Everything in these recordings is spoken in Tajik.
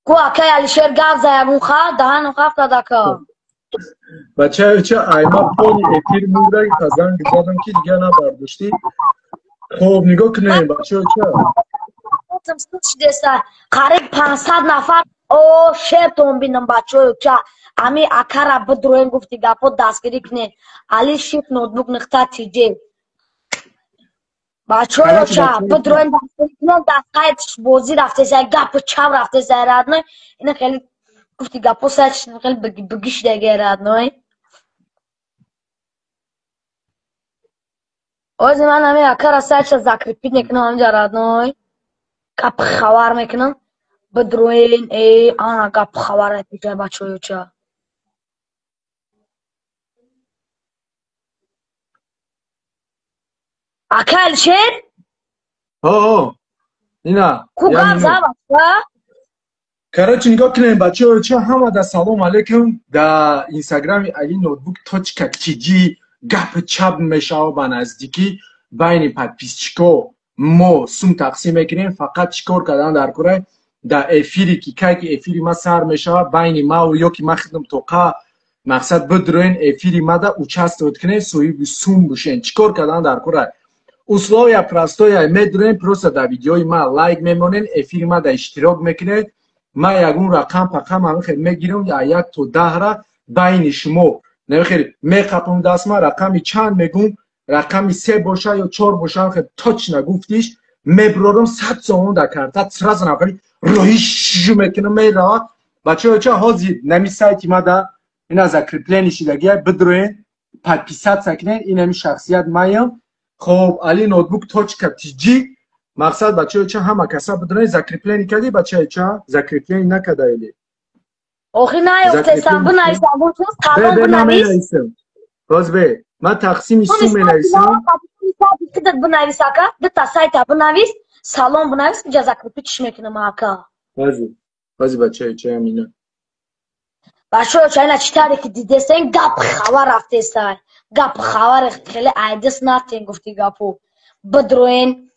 Ку акай Алишер гап за ягон ха, даҳаном хаф кард ака. Бачаёча, айма пони эфир мурда, занг задам ки дигар набардоштӣ. Хоб, нигоҳ кунем, бачаёча. Қариб 500 нафар о шертон бинам, бачаёча. Ами акара бидроем, гуфти гапо, дастгирӣ кунем. Али шиф ноутбук нуқта тиҷе. Бачаёча, бидроем, дастгирӣ кунем, дастқайд бозӣ рафтеса, гапу чап рафтеса, родной. Ина хеле гуфти гапо сайт хеле бигишдаге, родной. Ози ман ами акара сайтша закрепить мекунам ҳамҷа, родной. Гап хабар мекунам. Бидроен, э, ана гап хабар пеша, бачаёча. Ака Алишер? О, ина. Ку гап за, бача? Короче, нигоҳ кунем, бачаёча, ҳамада салом алейкум. Да инстаграми али ноутбук точка tg гап чап мешава. Ба наздикӣ байни подписчико мо сум тақсим мекунем. Фақат чӣ кор кардан дар кора? Дар эфири ки кай ки эфири ма сар мешава, байни маву ё ки ма хидм тоқа мақсад бидроен, эфири мада участвовать кунен, соҳиби сум бошен. Чӣ кор кардан дар кора? Условия простое: медроен, просто дар видеои ма лайк мемонен, эфири ма да иштирок мекунед. Ма ягон рақам пақам ҳамихел мегирам, 1 то 10-ра байни шумо намехел меқапам дастма, рақами чанд мегум, рақами 3 боша ё 4 боша, хел точно гуфтиш, меброрам 100 сомон дар карта, сразу нахали роҳиш мекунам, мерава. Бачаҳо, ҳозир нами сайти мада ина закрепление шидагия, бидроен, подписаться кунен. Инами шахсият маям. Хоб, али ноутбук точка tg мақсад, бачаҳо, ҳама каса бидроен. Закрепление кардӣ, бачаҳо? Закрепление накарда или? Охи наёфтесам, бинависам, салом бинавис. Боз бе, ман тақсими сум менависам. Худат бинавис, ака, дута сайта бинавис, салом бинавис, иҷа закрепить мекунам, ака. Бази, бази, бачаҳо, амина. Бачаҳо, ина чӣ таре ки дидесен, гап хабар рафтесай. Гап хабар хеле айдис натен, гуфти гапу. Бидроен,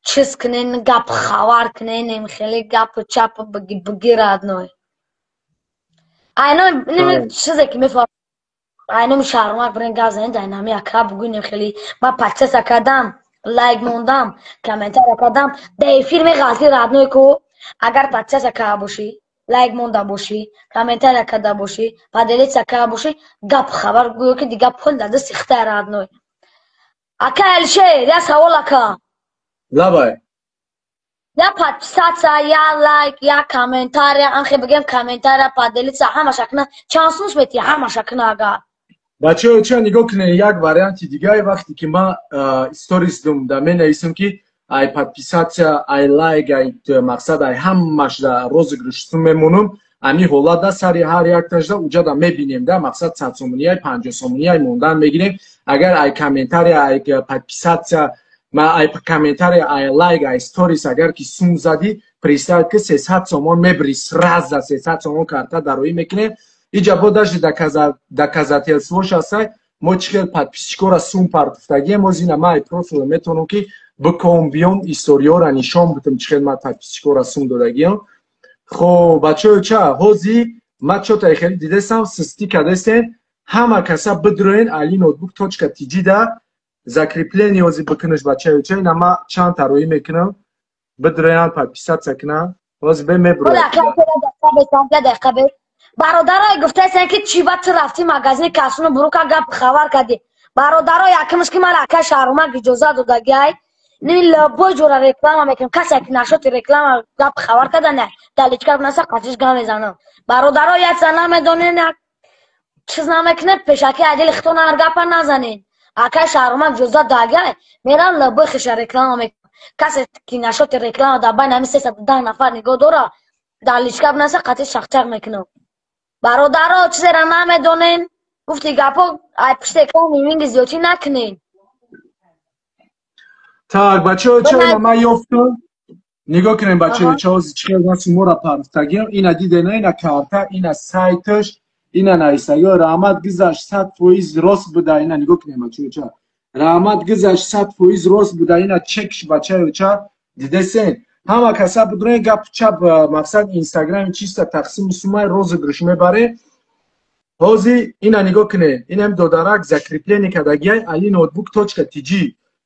чиз кунен, гап хабар кунен, хеле гапу чап биги, родной. Айно чизе ки мефаҳмам, айном шаҳрумак бирен гап занед, айнами ака бугӯнем. Хеле ма подписаться кардам, лайк мондам, комментария кардам, да эфир меғалти, родной. Ку агар подписаться карда бошӣ, лайк монда бошӣ, комментария карда бошӣ, поделиться карда бошӣ, гап хабар гӯё ки дига пул дади сихта, родной. Ака Алишер, я савол, ака. Лабай. Я подписаться, я лайк, я комментария, анхе бигем, комментария, поделиться, ҳамаша кна, чанд сумш мети, ҳамаша кна агар. Бачаҳо, ча, нигоҳ кунед, як варианти дигар. Вақте ки ман сторис дум да менависам ки ай подписаться, ай лайк, ай мақсад, ай ҳамаш да розыгрыш сум мемонам. Ами ҳолат да сари ҳар якташда уҷада мебинем да мақсад 100 сомонияй, 50 сомонияй мондан мегирем. Агар ай комментария, ай подписаться, ма ай комментария, ай лайк, ай сторис агар ки сум задӣ, представь ки 300 сомон мебри, сразу 300 сомон карта дароӣ мекунем. Иҷа бо даже доказательствош ҳастай, мо чӣ хел подписчикора сум партуфтагием. Озина ма ай профил метавонам ки биком, биём, историёра нишон битам, чӣ хел ма подписчикора сум додагиям. Хоб, бачаҳо, ча, ҳозир ма чотай хеле дидесам, систӣ кардесен. Ҳама каса бидроен али ноутбук точка tg да закрепление ҳозир бикунаш. Бачаҳо, ча, ина ма чанд тароӣ мекунам, бидроян, подписаться кунам, ҳозир бе меброяд. Бародарой, гуфтаистен ки чӣ ба ту рафтӣ магазини касуну бурука гап хабар кардӣ. Бародаро, якимш ки мара ака Шаҳрумак иҷоза додагиай, ними лабой ҷора реклама мекунем. Касе ки нашоти реклама гап хабар карда, не дар личка бинаса, қатиш гап мезанам. Бародаро, як зан намедонен, як чиз намекунем, пешаки адили хитон ҳар гапа назанен. Акай Шаҳрумак иҷоза додагиай, мерам лабой хиша реклама мекунам. Касе ки нашоти реклама дар байни ҳамин 310 нафар нигоҳ дора, дар личка бинаса, қатиш чақчақ мекунам. Бародаро, чизеро намедонен, гуфти гапо, ай пушти экран миминги зиёдтӣ накунен. Так, бачаҳо, чаро ман ёфтам, нигоҳ кунем, бачаҳо, ча, ҳозир чӣ хел ман сумора партуфтагиам. Ина дидена, ина карта, ина сайташ, ина нависагио. Раҳмат, гузашт, 100% рост буда. Ина нигоҳ кунем, бачаҳо, ча, раҳмат, гузашт, 100% рост буда. Ина чекш, бачаҳо, ча, дидесен. Ҳама каса бидурен гап чап мақсад Инстаграми чиста тақсими сумай розыгрыш мебаре. Ҳози ина нигоҳ кунед, инам додарак закрепление кардагиай али ноутбук точка tg.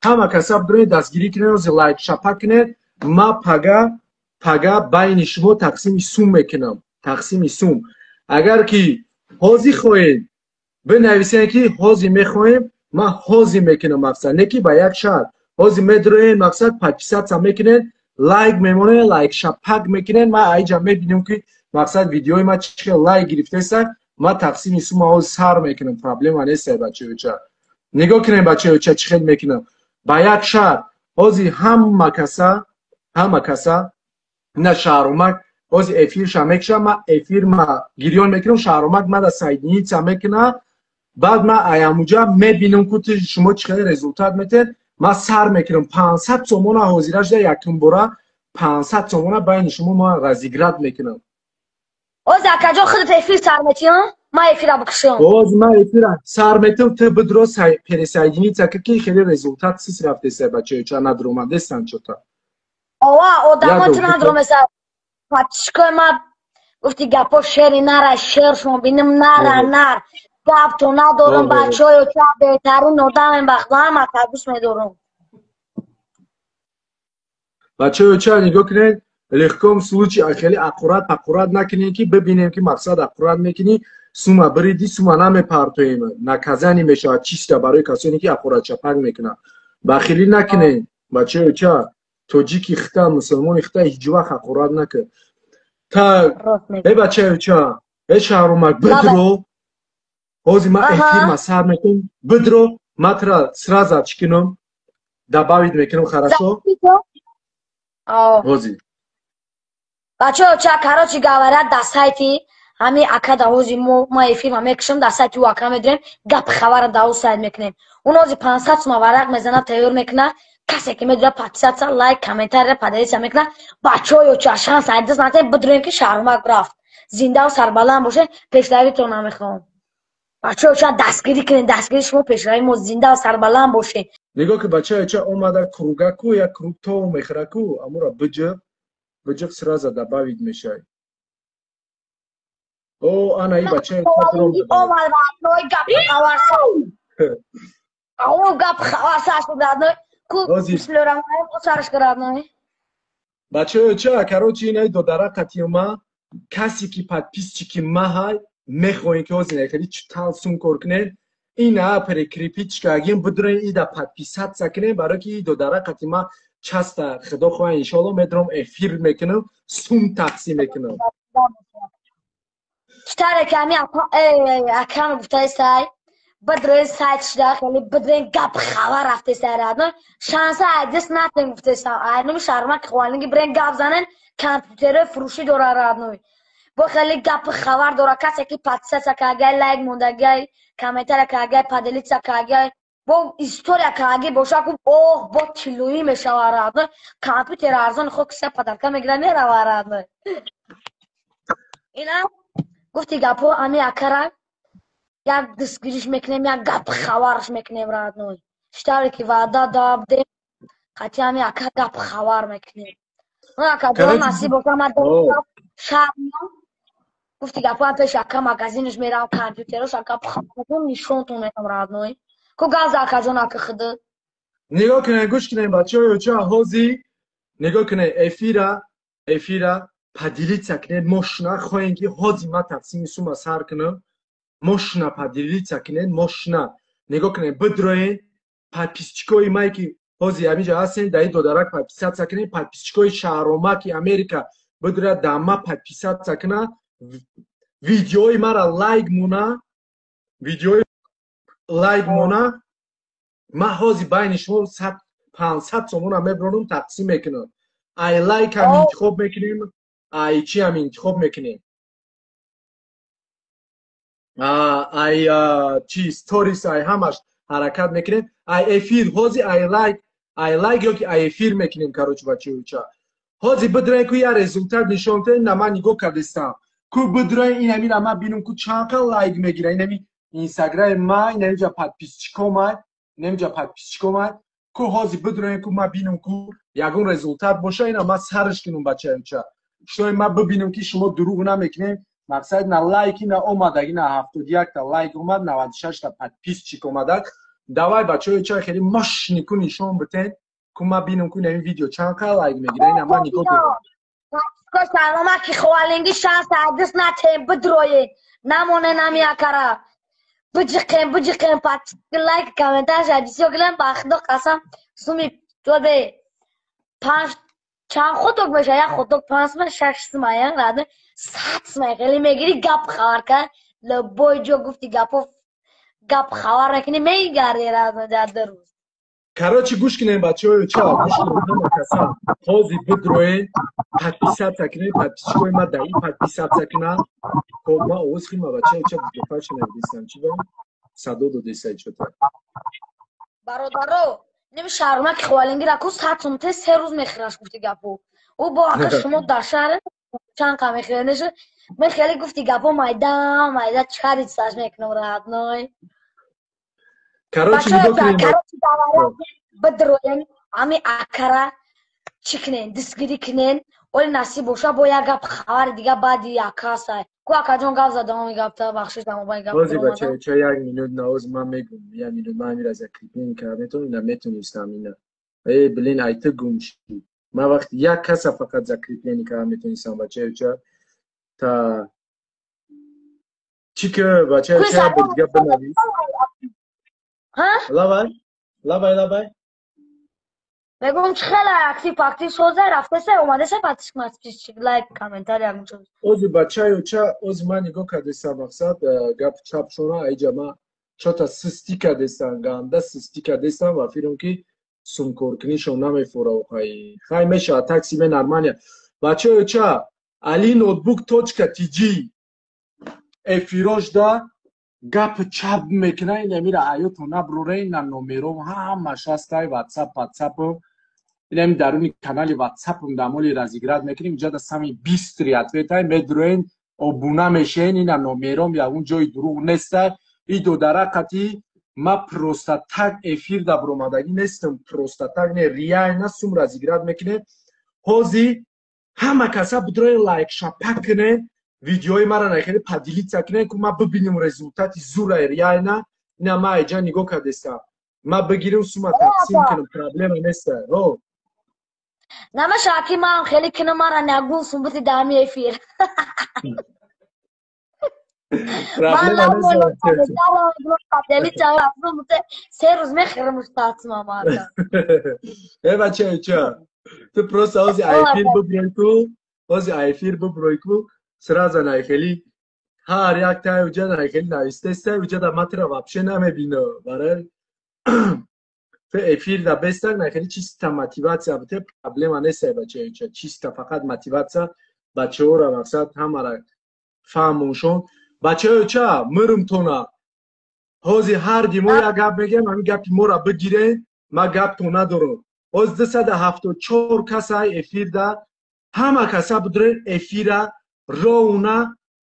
Ҳама каса бидурен дастгирӣ кунед, ҳози лайк шапа кунед. Ма пага байни шумо тақсими сум мекунам. Тақсими сум. Агар ки ҳози хоҳед бинависед ки ҳози мехоҳем, ман ҳози мекунам мақсад, не ки ба як шарт. Ҳози медроен мақсад подписаться мекунед, лайк мемонед, лайк шапак мекунед. Ман айҷа мебинам ки мақсад видеои ма чӣ хел лайк гирифтеста, ман тақсими сума ҳози сар мекунам, проблема нест бачаёча. Нигоҳ кунед бачаёча чӣ хел мекунам. Ба як шарт ҳози ҳама каса на шаҳрумак ҳози эфирша мекушам, ман эфир ма гирён мекунам, шаҳрумак мада соединиться мекуна, баъд ман аямуҷа мебинам ку шумо чӣ хел результат метед. Ман сар мекунам 500 сомона ҳозира шуда якумбора 500 сомона байни шумо ман разыграть мекунам. Оз акаҷон худат эфир сар метӣ, ман эфира бикушам. Оз ман эфира сар метам, ту бидро пересоединиться ки хеле результат сис рафтеса бачаёча надромадесан чота. Ова одамо ту надромеса. Подписчикои ма гуфти гапо шери нара шер шумо бинам нара нар. Гап то надорам бачаё ча беҳтарин одамем бахто ҳама дӯст медорам. Бачаё ча нигоҳ кунед, легком случай хеле аккурат паккурат накунед ки бибинем ки мақсад аккурат мекунӣ, сума бириди сума намепартоем, наказание мешавад чиста барои касоне ки аккурат чапак мекунанд. Бахилӣ накунед бачаё ча, тоҷики хита мусулмони хита ҳеҷ вақт аккурат накун. Та э бачаё ча, э шаҳрумак бидро, ҳозир ман эфир ма сар мекунам, бидро ман тура сразу чӣ кунам, добавить мекунам, хорошо? Ҳозир бачаё ча, короче говоря, дар сайти ҳами акада ҳозир ма эфир ма мекушам, дар сайти ӯ ака медирем, гапи хабара дар ӯ сайт мекунем. Он ҳозир 500 сума варақ мезанад, тайёр мекунад, касе ки медура подписаться, лайк, комментария, поделиться мекунад. Бачаё ча, шанс айдас натем, бидурем ки шаҳрумак рафт. Зиндаву сарбаланд боше, пешравитон намехоҳам. Бачаё ча дастгирӣ кунед, дастгирии шумо пешравии мо, зиндаву сарбаланд боше. Нигоҳ ки бачаё ча омада кругаку, як круг то мехӯраку, амура биҷиқ сразу добавить мешавад. О, ана и бачаё омад ной гап хабар са. Ау гап хабар са шуд родной. Ку бисмиллоҳир сараш родной. Бачаё ча, короче инаи додара қатима касе ки подписчики ма ҳай мехоҳем ки ҳозир хеле чутал сум кор кунед, ина прикрепить кагим бидурен ида подписаться кунем, барои ки додара қатима часто худо хоҳа иншоалло медурам эфир мекунам, сум тақсим мекунам. Читаре ки ами акам гуфтаистай, бидурен сайт шуда хеле бидурен гап хабар рафтестай родной. Шанса айдис натем гуфтесам. Айнуми шармак хвалинги бирен гап занен, компютерои фурӯшӣ дора родной. Бо хеле гапи хабар дора, касе ки подписаться кагай, лайк мондагай, комментария кагай, поделиться кагай, бо история каги боша ку оҳ бо тиллоӣ мешава родной. Компютер арзон хо киса подарка мегира мерава родной. Ина гуфти гапо ами акара як дастгириш мекунем, як гапи хабарш мекунем родной. Штавре ки ваъда додем, қатъи ами ака гапи хабар мекунем. Ака ҷон насиб боша, ман шаҳр гуфти гапо пеш ака магазинаш меравам, компютерош ака пхамон нишонтон метам родной. Ку газ ака ҷон ака худат. Нигоҳ кунед, гӯш кунед бачаҳо ча, ҳозир нигоҳ кунед эфира поделиться кунед, мошина хоҳем ки ҳозир ман тақсими сума сар кунам, мошина поделиться кунед, мошина нигоҳ кунед, бидроен подписчикои май ки ҳозир ҳаминҷа ҳастен, дар ин додарак подписаться кунед, подписчикои шаҳромаки Америка бидроя дама подписаться куна, видеои мара лайк мона, видеои лайк мона, ман ҳозир байни шумо 500 сомона мебронам, тақсим мекунам. Ай лайк ҳам интихоб мекунем, ай чи ҳам интихоб мекунем, ай чи сторис, ай ҳамаш ҳаракат мекунем, ай эфир ҳозир ай лайк ё ки ай эфир мекунем. Короче бачаёча ҳозир бидроен ку я результат нишон тен, на ман нигоҳ кардистам ку бидроен инамира ман бинам ку чанд қад лайк мегира инами инстаграми ма, инамиҷа подписчико ма, инамиҷа подписчико ма Ку ҳози бидроен, ку ма бинам, ку ягон результат боша, ина ма сарш кунам, бачаюча. Шои ма бибинам, ки шумо дурӯғ намекунем. Мақсад на лайки на омадаги, на 71-та лайк омад, 96-та подписчик омадак. Давай, бачаюча, хеле мощный ку нишон битен, ку ма бинам, ку ин видео чанд қа лайк мегира. Ина ма нигоҳ дорам. Шаҳромаки ховалинги шанс ҳадис натем, бидроен, намоне нами акара. Биҷиқем, биҷиқем, лайк, комментария бисёр кунем. Ба Худо қасам, суми тоде панҷ чанд хоток меша, як хоток 5 сума, 6 сума, я рада 100 сума хеле мегири. Гап хабар кар, любой ҷо гуфти гапо гап хабар мекунӣ, мегарди дар 2 рӯз. Короче, гӯш кунем, бачаҳои ча, гӯш кунем, ҳама каса ҳози бидроен, подписаться кунем. Подписчикои ма даи подписаться кунам. Хоб, ма овоз хима, бачаҳои ча, видеофайша навидистам, чи ба садо додесай чота. Бародаро, неми шаҳрмаки ховалингира ку 100 сум те 3 рӯз мехӯраш, гуфти гапо. Ӯ бо ака шумо дар шаҳр чанд қа мехӯренеш? Мен хеле, гуфти гапо, майда майда чаритсаш мекунам, родной. Короче, нигоҳ кунем. Бидроен, ами акара чӣ кунен, дастгирӣ кунен. Оли насиб боша, бо як гап хабари дига баъди акасай. Ку, акаҷон, гап задам, ами гапта бахшиш, дамобай гап. Ози, бача, як минут наоз, ман мегум, як минут. Ман амира закрепить кард метавонам, на метонистам ина. Э, блин, ай ту гум шид. Ман вақти як каса фақат закрепление карда метонистам, бачаюча. Та чӣ ки, бачаюча, бо дига бинавис. Лабай, лабай, лабай. Мегум, чӣ хеле актив пактив шоза рафтеса, омадеса, подписчик, лайк, комментария. Ози, бачаюча, ози ман нигоҳ кардесам, мақсад гап чап шона айҷа ма чота систӣ кардесам, ганда систӣ кардесам ва фирм ки сумкоркунишон намефора. Охай, хай, мешавад, такси ме нормально. Бачаюча, али ноутбук точка тж эфирошда гап чап мекуна. Ин амира аёто наброра, ина номером ҳамаш ҳастай, ватсап, ватсапо инами даруни канали ватсапм дамоли разыграть мекунем. Иҷода сами быстрый ответай медроен, обуна мешен. Ина номером, ягон ҷои дурӯғ неста. И додарақати ма просто так эфир да буромадагӣ нестам, просто так не, реально сум разыграть мекунем. Ҳози ҳама каса бидроен, лайк шапак кунен, видеои мара нахеле поделиться кунен, ку ма бибинем результати зурай реально. Ина ма айҷа нигоҳ кардестам, ма бигирим, сума тақсим кунем, проблема неста ро. Намаша, ки ман хеле кунам, мара нагун сумбути дами эфир. Проблема нест. 3 рӯз мехӯрам уштатсма марда. Э, бачаюча, ту просто ҳози эфир биброй ку, ҳози эфир биброй ку, сразу найхели ҳар як тай уҷа найхели навистеста уҷа да матра вообще намебино. Барои ту эфир да бестак, найхели чиста мотивация бите, проблема неста, бачаюча. Чиста фақат мотивация бачаҳоро, мақсад ҳамара фаҳмоншон. Бачаюча, мурумтона ҳози ҳар ди мо як гап мегӯем, ҳамин гапи моро бигирен. Ма гаптон надорам. Ҳози 274 касай эфирда, ҳама каса бидурен эфира роуна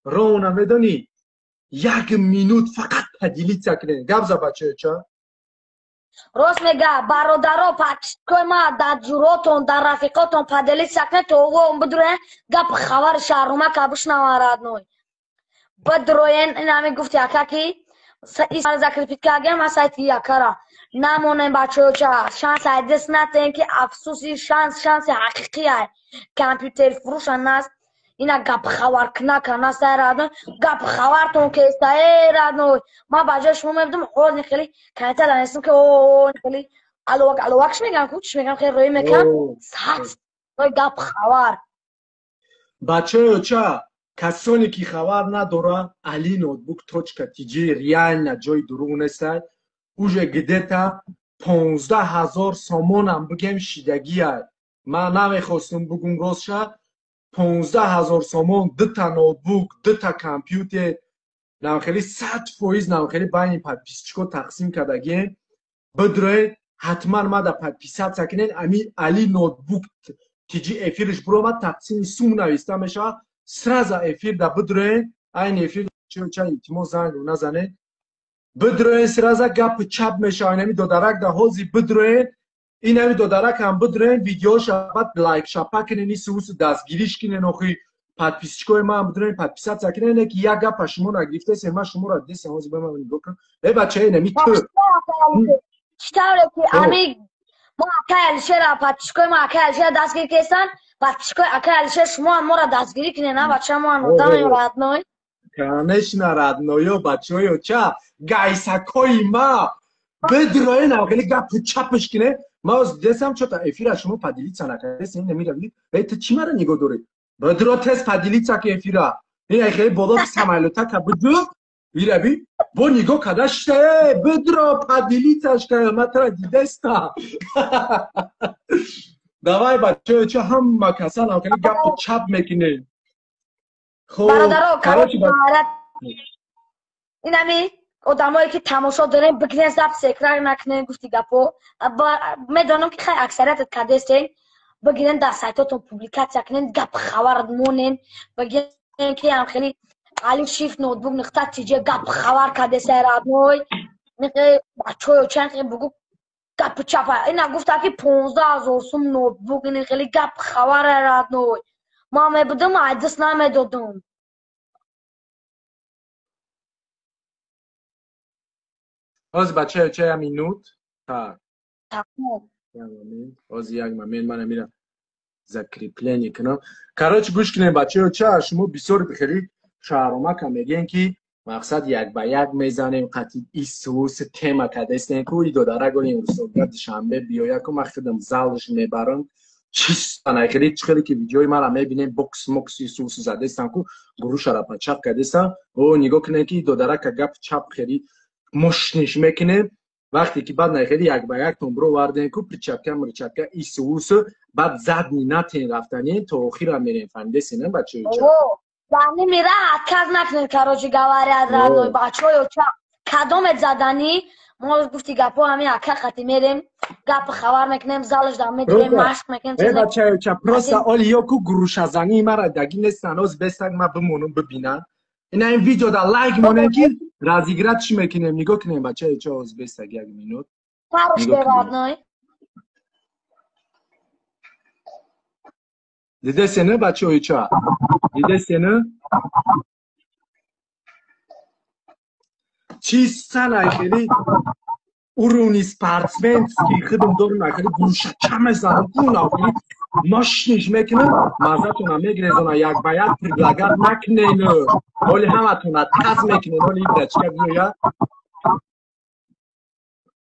роуна, медонӣ, як минут фақат поделиться кунен. Гап за, бачаюча. Рост мега, бародаро, подписчикои ма, дар ҷуротон, дар рафиқотон поделиться кунед, то он бидурен, гап хабари шаҳрнома ка бишнаван, родной. Бидроен, ин ҳамин гуфти ака, ки закрепить кардем ма сайти якара. Намонем, бачаёча, шанс ай даст натем, ки афсуси шанс, шанси ҳақиқӣ ай компютер фурӯша наст. Ина гап хабаркунака наст, ай родной, гап хабартон кеста. Э, родной, ман ба ҷои шумо мебудам, ҳозир хеле комментария нестам, ки о хеле аловак аловакш мегам ку, чӣ мегам, хеле рӯй мекам сад гап хабар. Бачаёча, касоне ки хабар надора, али ноутбук точка тж реально ҷои дурӯғ нестай. Уже где-то 15 000 сомонам бигем шидагиай. Ман намехостум бугум, ростша, 15 000 сомон, дута ноутбук, дута компютер намхели 100% намхели байни подписчико тақсим кардагием. Бидроед, ҳатман мада подписаться кунед. Ами али ноутбук тиҷи эфирш буромад, тақсими сум нависта мешавад. Сразу эфир да бидроед, айн эфир ча, илтимос, занг назанед. Бидроен, сразу гапи чап мешавад. Инами додарак да ҳози бидроен. Ин ҳами додаракам бидурен видеоша баъд лайк шапа кунен, исусу дастгириш кунен, охи подписчикои ман бидурен подписаться кунен, ки як гапа шумо нагирифтесен, ман шуморо дидесем, ҳозир ба ман нигоҳ кун. Э бача, инами ту. Чӣ тавре ки ами мо акай Алишера, подписчикои мо акай Алишера дастгирӣ кестан, подписчикои акай Алишер шумо ҳам моро дастгирӣ кунен, а бача, мо ҳам одамем родной. Конечно, роднойо, бачаё, ча гайсакои ма бидроен, хеле гапу чапш кине. Ма оз дидесам, чота эфира шумо поделиться накардесен, намеравӣ. Э, ту чӣ мара нигоҳ дорӣ? Бидро, тез поделиться ки эфира. Ин хеле боло самолётака биду ираби бо нигоҳ карда шта, э, бидро поделиться ш ка, ма тара дидеста. Давай, бачаё, ча ҳама касан хеле гапу чап мекунем. Хоб, бародаро, короче, инами одамое ки тамошо дорем, бигирен, запись экран накунем, гуфти гапо. Медонам ки хай аксариятат кардестен, бигирен, дар сайтотон публикация кунен, гап хабар монен, бигирен ки ам хели Али Шифт ноутбук нуқта тиҷе гап хабар кардеса, родной. Бачаё, чанд бугу гапу чапа. Ина гуфта ки 15 000 сум ноутбук, ин хели гап хабар, родной. Ма мебудам, айдис намедодам. Ҳозир, бачаё, ча я минут. Так. Ҳозир як момент, ман амира закрепление кунам. Короче, гӯш кунем, бачаё, ча шумо бисёр хеле шаҳромака мегӯем ки мақсад як ба як мезанем, қатъи исус тема кардастем ку и додараголи имрӯзсога душанбе биёя ку, ман худам залш мебарам. Чистан хеле хеле ки видеои мара мебинем, бокс мокс исус задестам ку, гурӯшара пачап кардестам. О, нигоҳ кунем ки додарака гап чап хеле мощниш мекунем. Вақте ки баъд нахели як ба як тон бировардем ку, причапка мричапка исус, баъд задни натен, рафтанем, то охира мерем, фаҳмидесен, бачаё? Задни мира отказ накунед, короче говоря, родной, бачаё, ча кадомет заданӣ, мо гуфти гапо ҳамин ака хати мерем, гап хабар мекунем, залаш дам медирем, машқ мекунем. Э, бачаё, ча просто оли ё ку гурӯшазании мара даги нестан, оз бестак ма бимонум, бибинам. Ина ин видео да лайк монем ки разыграть чӣ мекунем, нигоҳ кунем, бачаё, ча оз бестак як минут. Родной. Дидесене, бачаё, ча дидесене, чистан хеле уровни спортсменский худам дорам, хеле гурӯшача мезанам ку, хеле мощниш мекунам, маззатона мегрезона. Як ба як предлагать накунен, оли ҳаматона таз мекунен. Оли ибрачка биёя,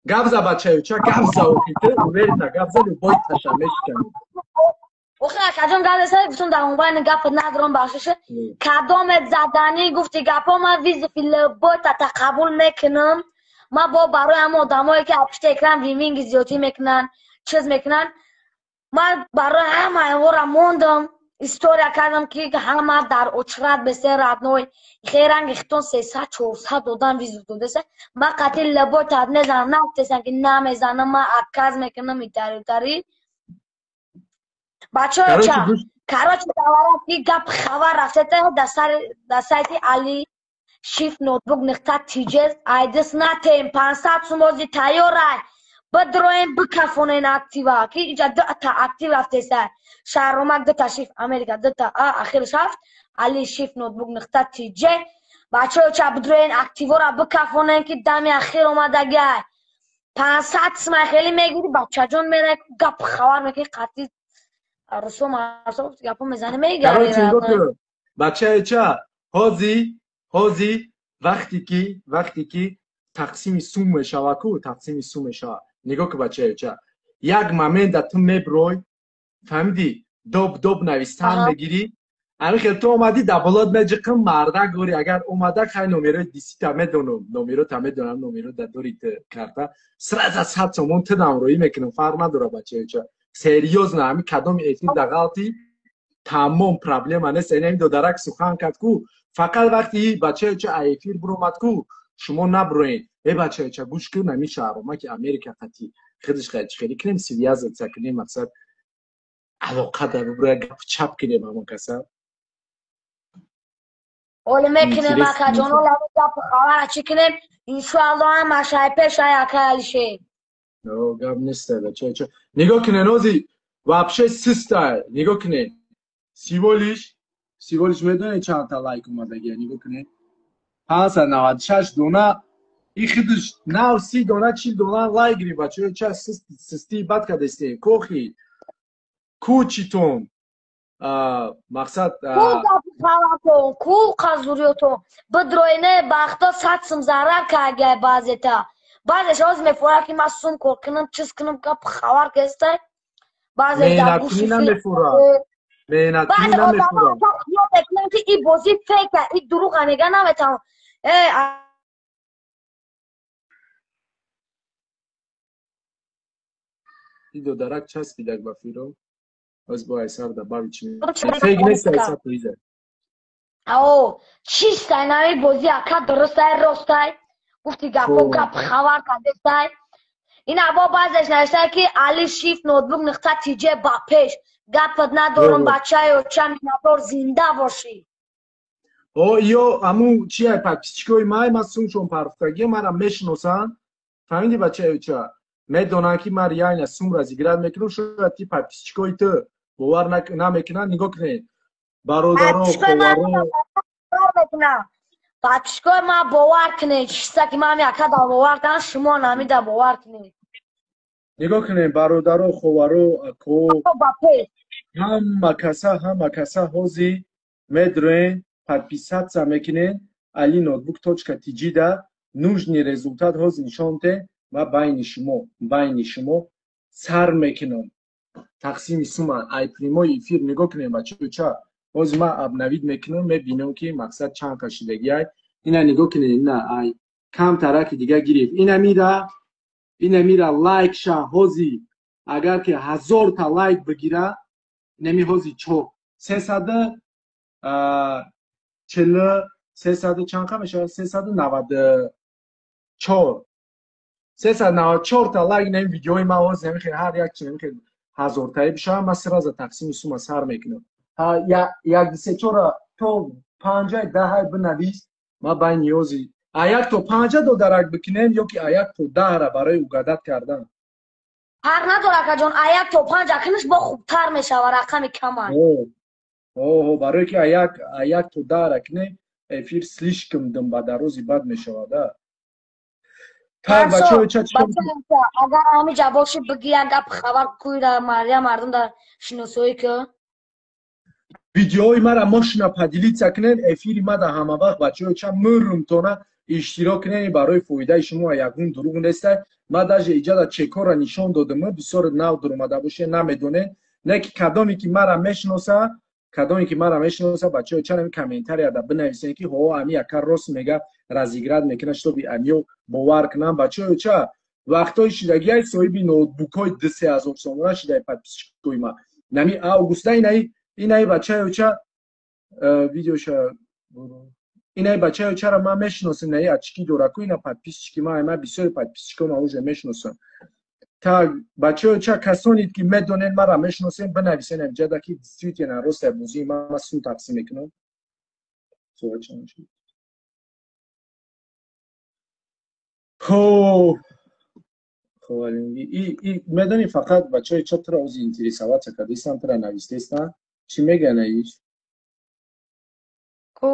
гап за, бачаё, ча гап за, охите уверена гап за, любой таша мешиканем. Охи, акаҷон, гап заса, гуфтум дар онлайн гап надорам, бахшиша. Кадомет заданӣ, гуфти гапо, ман вызови любой та қабул мекунам. Ман бо барои ҳама одамое ки пишти экран винвинги зиёдтӣ мекунанд, чиз мекунанд, ман барои ҳама инҳоро мондам, история кардам ки ҳама дар очрат бесе, родной. Хеле ранги хитон 300, 400 одам вызов додеса, ман қатъи любой та мезанам, нагуфтесам ки намезанам, ман отказ мекунам, итари утари. Бачаё, ча короче говоря, ки гап хабар рафтета дар сайти Али Шифт ноутбук нуқта тиҷез, айдис натем, 500 сумози тайёрай, бидроем, бикафонен актива ки иҷа дута актив рафтеса, шаҳромак дута шифт, Америка дута а ахирш ҳафт, Али Шифт ноутбук нуқта тиҷе. Бачаё, ча бидроен, активора бикафонен ки дами ахир омадагиай, 500 сумай хеле мегири, бачаҷон, мерай, гап хабар мекунӣ, қатъи русо марсо гапо мезанӣ, мегари. Бачаё, ча ҳози вақте ки тақсими сум мешава ку, тақсими сум мешава, нигоҳ ку, бачаё, ча як момент да ту меброй, фаҳмидӣ, доб доб навистан мегирӣ, ами хел ту омадӣ, да болот меҷиқим, мардак гори, агар омада, хай, номерои дисита медонам, номерота медонам, номеро да дори карта, сразу 100 сомон ту дамроӣ мекунам, фарқ надора, бачаё, ча серьёзно, ами кадоми эфир да ғалти, тамом, проблема нест. Ин додарак сухан кард ку, фақат вақти бачаё, ча эфир буромад ку, шумо наброен. Э, бачаё, ча гӯш кун, ами шаҳрома ки Америка қати худиш хеле кунем, связаться кунем, мақсад алоқа да бубра, гап чап кунем ҳамон каса. Оле мекунем, акаҷоно, гап хабара чӣ кунем, иншоалло, ҳамашай пешай ака Алишер. Гап нест, бачаҳо. Нигоҳ кунед, ҳози вообще систай. Нигоҳ кунед. Всего лишь медонед чанд та лайк омадагия? Нигоҳ кунед. 596 дона, и худаш нав 30 дона, 40 дона лайк гирифт, бачаҳо. Ча систии бад кардастем? Кохи кучитон мақсад. Ку гапи ку қазуриётон бидроине бахто 100 сум зарар каргай баъзета. Баъзеш ҳозир мефорад, ки ман сум кор кунам, чиз кунам, гап хабар кестай. Баъзеш дар гӯши меҳнаткунӣ намефурад. Мекунам, ки и бозӣ фейка, и дурӯға мега, наметавон. Э И додарак часпидак ба фиро. Боз бо айсар да бави чи фейк нест, айсар туиза. Ао, чистай нави бозӣ, ака, дурустай, ростай. Гуфти гапо гап хабар кардестай. Ин або баъзеш навиштае, ки Али Шифт ноутбук нуқта тиҷе ба пеш. Гапат надорам, бачаё, ча миннатдор, зинда бошӣ. О, ё аму чия, подписчикои май, ман сумшон парфтагия, мара мешиносанд. Фаҳмиди, бачаё, ча? Медонанд, ки ман реально сум разыграть мекунам, шояд ки подписчикои ту бовар намекунанд. Нигоҳ кунед. Бародаро, ховаро. Подписчикои ман бовар кунед, чиста ки ман яка да бовар кунам, шумо намида бовар кунед. Нигоҳ кунед, бародаро, ховаро, ако, ҳама каса, ҳама каса ҳозир медроен, подписаться мекунед али ноутбук точка тиҷи да. Нужный результат ҳозир нишон те ва байни шумо сар мекунам тақсими сума ай прямой эфир. Нигоҳ кунед, бачаҳо, ҳозир ман обновить мекунам, мебинам, ки мақсад чанд кашидагиай. Ина нигоҳ кунед, ина ай камтараки дига гирифт. Ина мира лайк ша ҳозир, агар ки 1000 та лайк бигира, инами ҳозир чо 340, сесаду чанд қа мешавад? 394, 394 та лайк. Инами видеои ман ҳозир намихел ҳар як чи намихел ҳазортаи бишавад, ман сразу тақсими сума сар мекунам. Як, се, чора то панҷай, даҳай бинавис. Ман байни ниёзи а як то панҷа додарак бикунем ё ки а як то даҳра барои угадать кардан? Ҳақ надор, акаҷон, а як то панҷ акниш бо хубтар мешава, рақами камай. Оҳо, барое ки а як то даҳра кунем, эфир слишком дум ба дарози бад мешавад. Так, бачаҳо, ча Агар ҳамиҷа боши, биги як гап хабар кӯйра мария мардум дар шиносоӣ ки. Видеои мара мошина поделиться кунед, эфири ма да ҳама вақт, бачаҳо, ча мурумтона иштирок кунед, барои фоидаи шумо, ягон дурӯғ неста. Ма даже иҷада чекора нишон додам, бисёр нав дуромада боше, намедонед. Не ки кадоме ки мара мешиноса, кадоме ки мара мешиноса, бачаҳо, ча нами комментарияда бинависед, ки ҳо, ами яка рост мега, разыграть мекунад, чтобы амиё бовар кунанд. Бачаҳо, ча вақтҳои шидагиай соҳиби ноутбукҳои 2-3 ҳазор сомона шидаи подписчикои ма нами августа. Инаи бачаё, ча видеоша, инаи бачаё, чара ман мешиносам, инаи очки дораку, ина подписчики ма, ман бисёри подписчико ма уже мешиносам. Так, бачаё, ча касоне ки медонед, мара мешиносем, бинависен амҷада, ки действительно рост бозии ма сум тақсим мекунам. Суҳбат чанд шуд? Хоб, и медонӣ, фақат бачаҳои ча тура ози интересоваться кардистан, тура навистестан. Чӣ мегӯян иш? Ку?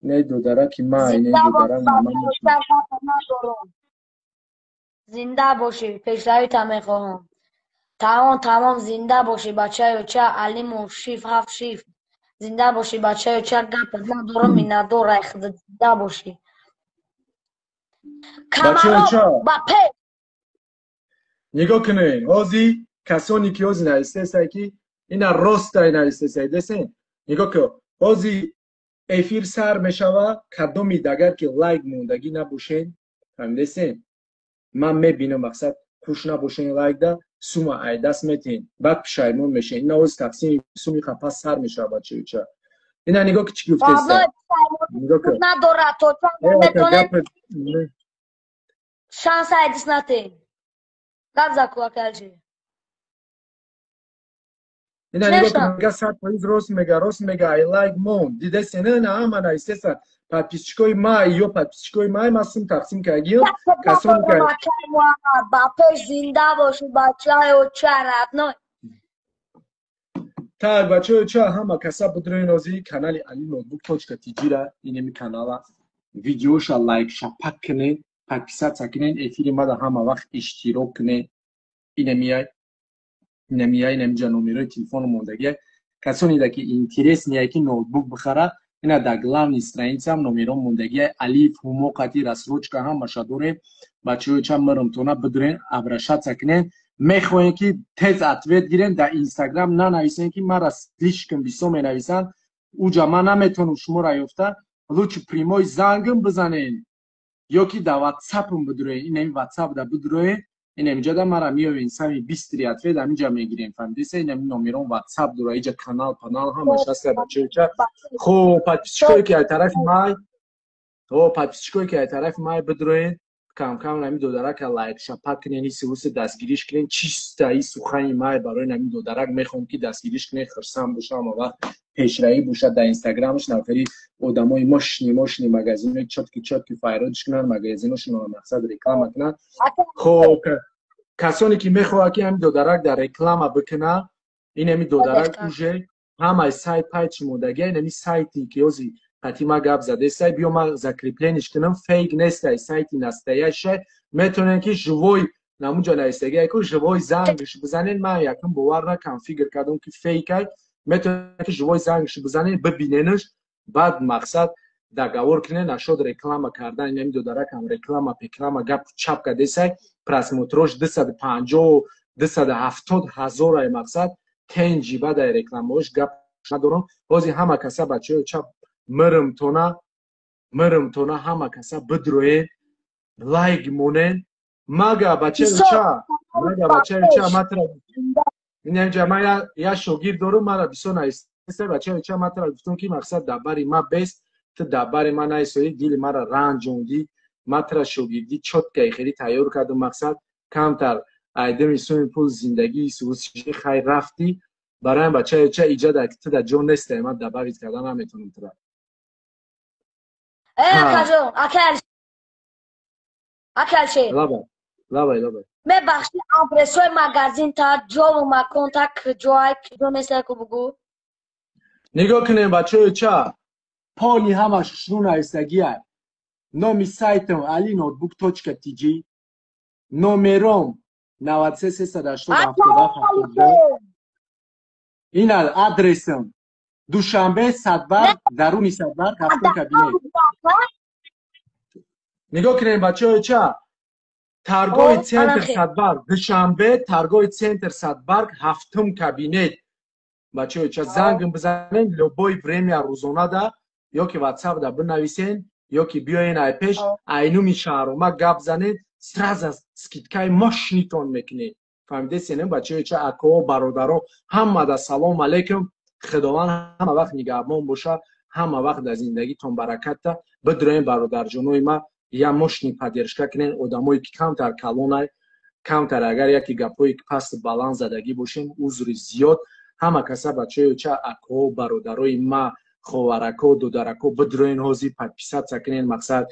Не додараки май, не додарам. Зинда бошӣ, пешравита мехоҳам. Тамом, тамом, зинда бошӣ, бачаё, ча Алиму шиф ҳафт шиф. Зинда бошӣ, бачаё, ча гапат надорам, миннатдор ай худат, зинда бошӣ. Камаро ба пеш. Нигоҳ кунед, ҳозир касоне ки ҳозир навистесай, ки ина ростай навистесай, десен, нигоҳ кун, ҳозир эфир сар мешава, кадомид агар ки лайк мондагӣ набошен, фаҳмидесен, ман мебинам, мақсад хуш набошен лайкда, сума айдаст метиҳен, баъд пушаймон мешен. Ина ҳозир тақсими суми қапас сар мешава, бачаюча. Ина нигоҳ ки чӣ гуфтеста. Надорад, то метонед шанс айдис натен. Гап заку, акалҷи. Ина нигоҳ кун, мега 100% рост мега, рост мега, I like мон. Дидеси, не, на, ҳама нависеса. Подписчикои ма ё подписчикои ма ма сум тақсим кардагиём. Касоне ки ба пеш зинда бошӣ, бачаи оча родной. Так, бачаи оча, ҳама каса бидроин ози канали Ali Notebook.tg ра, инеми канала видеоша лайк шапак кунед, подписаться кунед, эфири мада ҳама вақт иштирок кунед. Инемияй, инемияй, инемиҷа номерои телефону мондагия. Касоне ки интерес ния ки ноутбук бихара, ина дар главный страницам номером мондагия. Алиф, ҳумо, қати рассрочка ҳамаша дорем. Бачаҳои ча мирмтона бидурен, обращаться кунед. Мехоҳем ки тез ответ гирем, дар Инстаграм нанависем ки мара слишком бисёр менависанд. Уҷа ман наметавонам шуморо ёфта. Лучше прямой зангм бизанен ё ки дар ватсапм бидуроен. Инами ватсап да бидуроен, инамиҷа да мара меёвен, сами быстрый ответ ҳамиҷа мегирем. Фаҳмидеса? Инами номером ватсап дора, иҷа канал панал ҳамаш ҳаст, бачаҳои. Хоб, подписчикое ки аз тарафи май, о, подписчикое ки аз тарафи май бидуроен, камкам нами додарака лайк шапак кунен, ҳисси ҳуси дастгириш кунен. Чиста и сухани май барои нами додарак мехоҳам ки дастгириш кунен, хурсанд бошам, ҳама вақт пешравӣ бошад дар инстаграмаш. Нафари одамои мощный мощный магазинои чёткий чёткий файродиш кунанд, магазиношонро мақсад реклама кунанд. Хоб, касоне ки мехоҳад ки ҳами додарак дар реклама бикуна, ин ҳами додарак уже ҳамаи сайт пайт шумодагия. Ин ҳами сайти ки ҳози қати ма гап задесай, биё ма закреплениш кунам, фейк нестай, сайти настоящий. Метавонем ки живой намунҷа навистагия ку, живой зангш бизанен. Ман якум бовар накам, фикр кардам ки фейкай. Метавонем ки живой зангш бизанен, бибиненш, баъд мақсад договор кунен. Нашод реклама кардан, инами додаракам реклама пеклама гап чап кардесай, просмотрош 250, 270 ҳазорай, мақсад тенҷи бадай рекламаош гап надорам. Ҳозир ҳама каса, бачаҳои чап, мирмтона, мирмтона, ҳама каса бидроен, лайк монен. Мага бачаи ча, мага бачаи ча, матра инҷа ман я шогирд дорам, мара бисёр нависта. Бачаи ча, матра гуфтам ки мақсад дар бари ма бест, ту дар бари ма наисоӣ, дили мара ранҷондӣ. Матра шогирдӣ чёткаи хеле тайёр кардам, мақсад камтар айдами суми пул зиндагии сусиши хайр рафтӣ. Барои бачаи ча, иҷа ту дар ҷо нестай, ман добавить карда наметавонам тура. Э, акаҷон, акалше. Лабай, лабай, лабай. Мебахши, адресои магазин та, ҷову макон та куҷоай, куҷо нестай, ку бугӯ. Нигоҳ кунем, бачаҳои ча, поли ҳамаш шурӯъ навистагиай. Номи сайтам Ali Notebook точка tg, номером 93 380 77 72. Ина адресам: Душанбе, Садбарг, даруни Садбарг, ҳафтум кабинет. Нигоҳ кунем, бачаҳои ча, торговый центр Садбарг, Душанбе, торговый центр Садбарг, ҳафтум кабинет. Бачаҳои ча, зангм бизанен любой время, рӯзонада, ё ки ватсап да бинависен, ё ки биёен ай пеш, айнуми шаҳрома гап занед, сразу скидкаи мощнитон мекунед. Фаҳмидесен, бачаҳои ча? Акоо, бародаро, ҳамада салом алейкум. Худованд ҳама вақт нигаҳбон боша, ҳама вақт дар зиндагитон баракатта. Бидроен, бародарҷонои ма, я мощный поддержка кунен одамое ки камтар калонай, камтар агар яке гапҳое ки пасту баланд задагӣ бошем, узри зиёд. Ҳама каса, бачаҳои ча, акоо, бародарои ма, ховарако, додарако, бидроен ҳозир подписаться кунен. Мақсад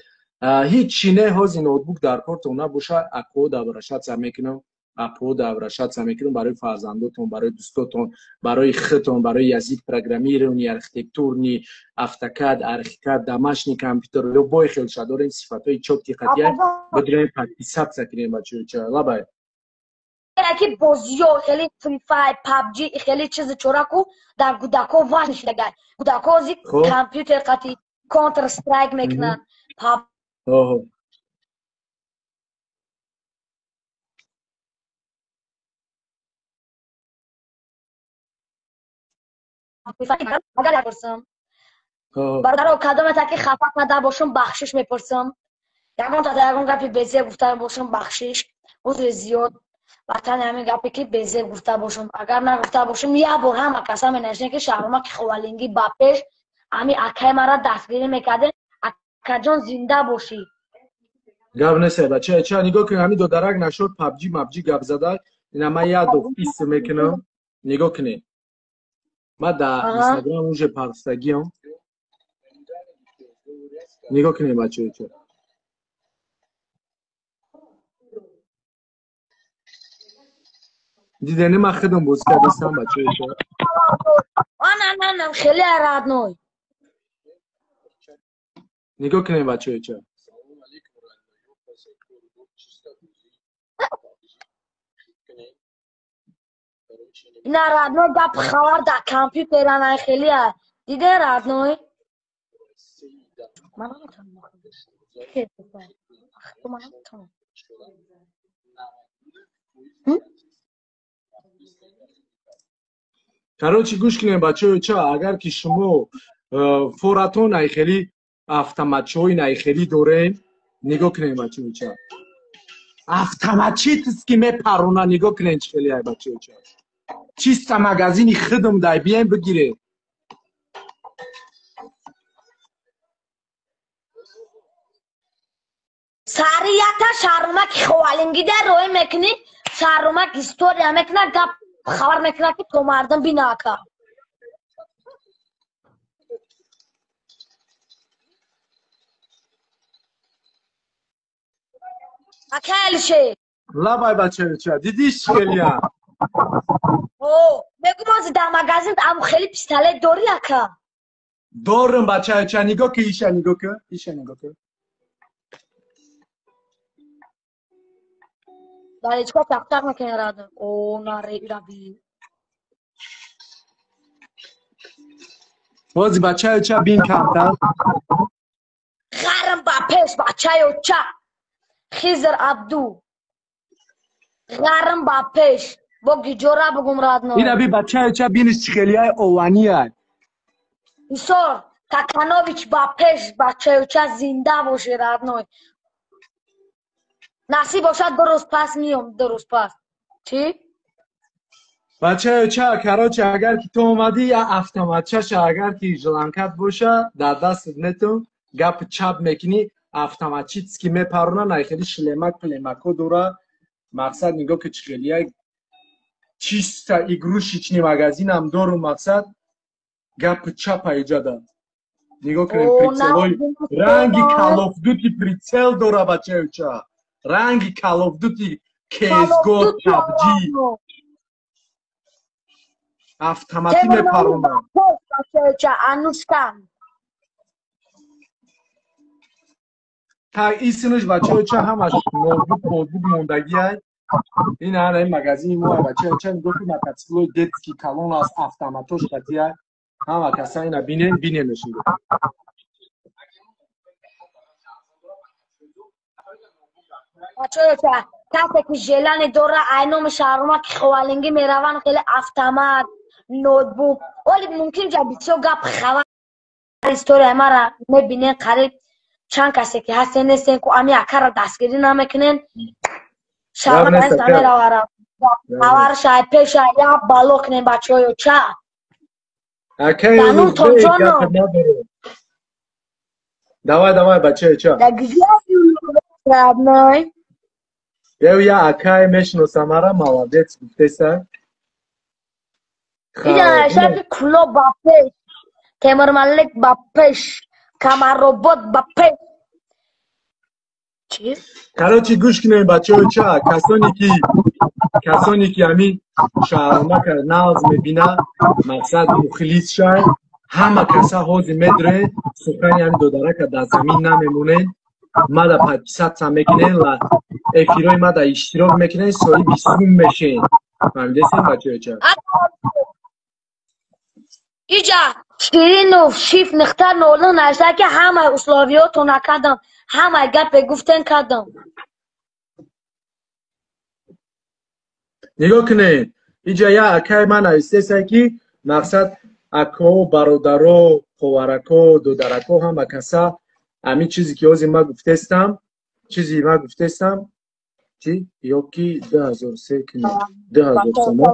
ҳеҷ чи не, ҳозир ноутбук дар кортон набоша, акоо да обращаться мекунам, апо да обращаться мекунам, барои фарзандотон, барои дӯстотон, барои худтон, барои язык программирования, архитектурный, автокад, архикад, домашний компьютер, любой хелша дорем, сифатҳои чёткий қатия. Бидроен подписаться кунем, бачаҳои ча. Лабай. Ки бозиё хеле Free Fire, PUBG, хеле чизи чораку дар кӯдако важн шидагай. Кӯдако зи компютер қати Counter Strike мекунанд. Оҳо. Агар пурсам, бародаро, кадомета ки хафа карда бошам, бахшиш мепурсам. Ягон тата ягон гапи безеб гуфта бошам, бахшиш, узри зиёд. Ватани ҳамин гапе ки безеб гуфта бошам, агар нагуфта бошам, як бор ҳама каса менависем ки шаҳрома ки ховалингӣ ба пеш, ҳами акаи мара дастгирӣ мекардем. Акаҷон, зинда бошӣ. Гап нест, бача ча. Нигоҳ кун, ҳамин додарак нашуд, пабҷи мабҷи гап зада. Ина ман як ду ис мекунам, нигоҳ кунед. Ма дар Инстаграм уже парстагиам. Нигоҳ кунед бачаҳо. Дидани ман худам бозӣ кардастам бачаҳо. Ана хеле родной. Нигоҳ кунед бачаҳо. Ина родной гап хабар дар компютер ана хеле диде родной. Ман наметавонам. Ман наметавонам. Короче, гӯш кунед бачаҳо, агар ки шумо форатон ай хеле автоматчиҳои най хеле дорен, нигоҳ кунед бачаҳо. Автоматически мепарона, нигоҳ кунед чӣ хеле ай бачаҳо. Чисто магазини худам дай, биёем бигиред. Сари якта шарумак ховалингида рой мекунӣ, шарумак история мекуна, гап хабар мекуна ки то мардум бинака. Ака Алишер. Лабай бачаҳо, дидиш чӣ хелия? О, мегум ози дар магазин аму хеле пистолет дорӣ ака? Дорам бачаҳо, нигоҳ ки иша нигоҳ ки, иша нигоҳ ки. Далечка чақ-чақ мекунӣ радо. О, наре ираби. Ози бачаҳо бин камтар. Ғарм ба пеш бачаҳо ча. Хизр Абду. Ғарм ба пеш. Бо гиҷора бугум радно. Ираби бачаҳо биниш чӣ хелияй ования. Исор Каканович ба пеш бачаҳо зинда боши радной. Насиб бошад ду рӯз пас миём, ду рӯз пас. Чӣ? Бачаҳо, короче, агар ки ту омадӣ, я автоматчаша агар ки желанкат боша, дар дастат метун, гап чап мекунӣ, автоматически мепарона, най хеле шлемак племако дора. Мақсад нигоҳ ки чӣ хелия чисто игрушечный магазинам дорум, мақсад гап чапа иҷада. Нигоҳ кунед прицелой ранги Call of Duty прицел дора бачаҳо. Ранги Call of Duty, CSGO, PUBG. Автоматӣ мепарона. Анушка. Та исмаш бачаҳо ҳамаш ноутбук ноутбук мондагиай. Ин ҳана ин магазини мо бачаҳо нигоҳ кун, мотоциклои детский калон аст, автоматош қатиай. Ҳама каса ина бинен, биненаш нигоҳ. Бачаҳо, касе ки желание дора, ай номи шаҳрумак ховалингӣ мераванд, хеле автомат, ноутбук. Оли мумкин ҷа бисёр гап хабар история мара мебинен, қариб чанд касе ки ҳастен нестен ку ами акара дастгирӣ намекунен. Шаҳрумак аст намеравара. Хабарша ай пеша я бало кунен бачаҳо ча. Акай Давай, давай, бачаҳо ча. Да где родной? Я акай мешиносам, ара молодец гуфтеса. Иҷа шаки куло ба пеш, Темурмалик ба пеш, Камаробод ба пеш. Чӣ? Короче, гӯш кунед бачаҳо ча, касоне ки ҳамин шаҳрумака нағз мебина, мақсад мухлис шай, ҳама каса ҳозир медурен, сухани ҳамин додарака дар замин намемонен, мада подписаться мекунен ва эфирои мада иштирок мекунен, соҳиби сум мешен. Фаҳмидесен бачаҳо ча? Иҷа Ширинов шиф нихта нолу нашта ки ҳамаи условиётона кардам, ҳамаи гапе гуфтен кардам. Нигоҳ кунед, иҷа я акай ман навистеса ки мақсад ако, бародаро, ховарако, додарако, ҳама каса ҳамин чизе ки ҳозир ма гуфтестам, чизи ма гуфтестам, чи ёки 2003 кунед, 2000 сомон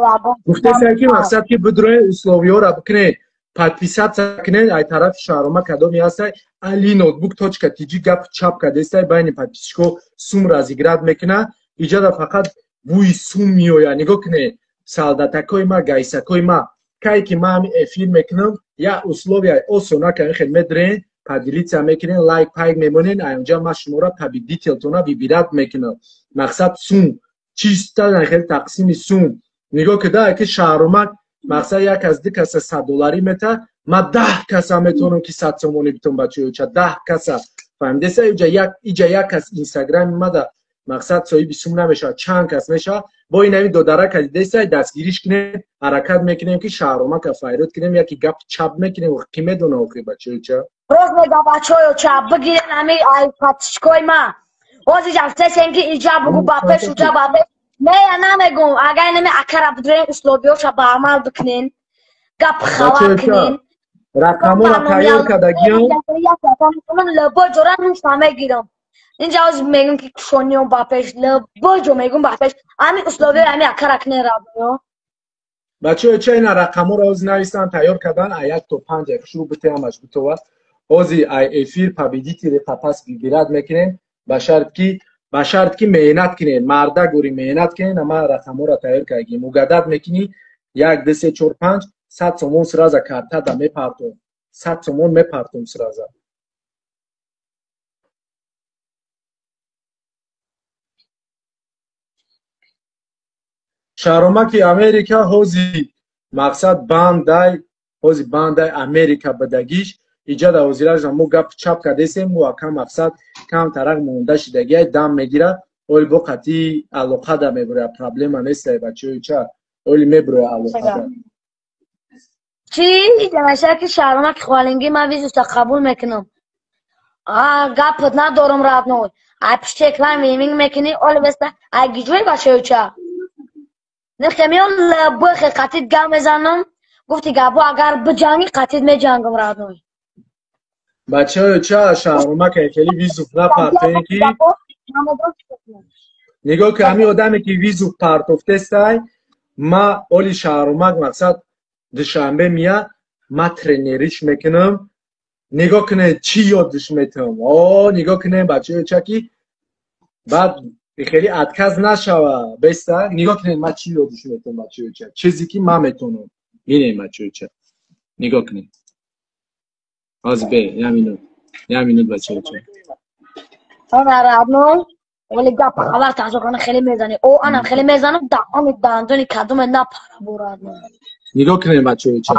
гуфтестам ки мақсад ки бидроен условиёра бикунед, подписаться кунед ай тарафи шаҳрома кадоме ҳастай, али ноутбук точка tg гап чап кардестай, байни подписчико сум разыграть мекуна. Иҷада фақат бӯи сум меояд. Нигоҳ кунед, солдатакои ма, гайсакои ма, Кай ки ман ҳамин эфир мекунам, як условия осона ка хел медрен, поделиться мекунен, лайк пайк мемонен, аёнҷа ман шуморо победителтона выбирать мекунам. Мақсад сум, чиста хел тақсими сум. Нигоҳ кида ки Шаҳромак мақсад як аз ду каса 100 долларӣ мета, ман 10 каса метавонам ки 100 сомонӣ битон бачаёча, 10 каса. Фаҳмидеса? Иҷа як кас инстаграми мада мақсад соҳиби сум намешавад, чанд кас мешавад. Бо ин ҳамин додарака дидеса, дастгириш кунем, ҳаракат мекунем ки Шаҳромака файрод кунем, яки гап чап мекунем, ки медона охи бачаёча. Рост мега бачаёча, бигирен ҳамин ай подписчикои ма. Ҳозир ҷафтесен ки иҷа бугу ба пеш, уҷа ба пеш. Не, я намегум, агар инами акара бидурен условиёша ба амал бикунен, гап хабар кунен. Рақаморо тайёр кардагиам. Лабо ҷора нуша мегирам. Инҷа ҳозир мегум ки кушониём ба пеш, лабо ҷо мегум ба пеш. Ҳамин условиёи ҳамин акара кунен рабоё. Бачаҳо, ча ина рақаморо ҳозир нависанд, тайёр кардан, ай 1 то 5 як шурӯъ бите ҳамаш битова. Ҳозир ай эфир победители папас выбирать мекунем, ба шарт ки меҳнат кунед, марда гӯри меҳнат кунед, ама рақаморо тайёр кардагим. Угадать мекунӣ 1 2 3 4 5, 100 сомон сразу картада мепартом. 100 сомон мепартом сразу. Шаҳромаки Америка ҳози мақсад бандай, ҳози бандай Америка бадагиш, иҷа да ҳозиража мо гап чап кардесем, мо ака мақсад кам тарак монда шидагиай дам мегира, оли бо қатъи алоқа да мебуроя, проблема нестай бачаҳои ча, оли мебуроя алоқа да. Чӣ? Ҷамаша ки Шаҳромаки хвалингӣ ман визуста қабул мекунам. Гапат надорам родной. Ай пишти экран миминг мекунӣ, оли веста, ай гиҷӯи бачаҳои ча. Нехемиён лабохе қатид гап мезанам, гуфти гапо агар биҷангӣ қатид меҷангам родной. Бачаҳои ча Шаҳромака хеле визуф напартоен ки нигоҳ ки ҳамин одаме ки визуф партофтестай, ма оли Шаҳромак мақсад душанбе мия, ма тренериш мекунам. Нигоҳ кунед чӣ ёдиш метавам. О, нигоҳ кунед бачаҳои ча ки баъд хеле отказ нашава, беста. Нигоҳ кунед ма чӣ ёдиш метавам бачаҳои ча, чизе ки ман метавонам. Бинед бачаҳои ча, нигоҳ кунед. Ҳозир бе, як минут, як минут бачаҳои ча. Ана родной, вале гап хабар таъсир хеле мезанӣ. О, анам хеле мезанам, даҳони дандони кадоме напара бо родной. Нигоҳ кунед бачаҳои ча.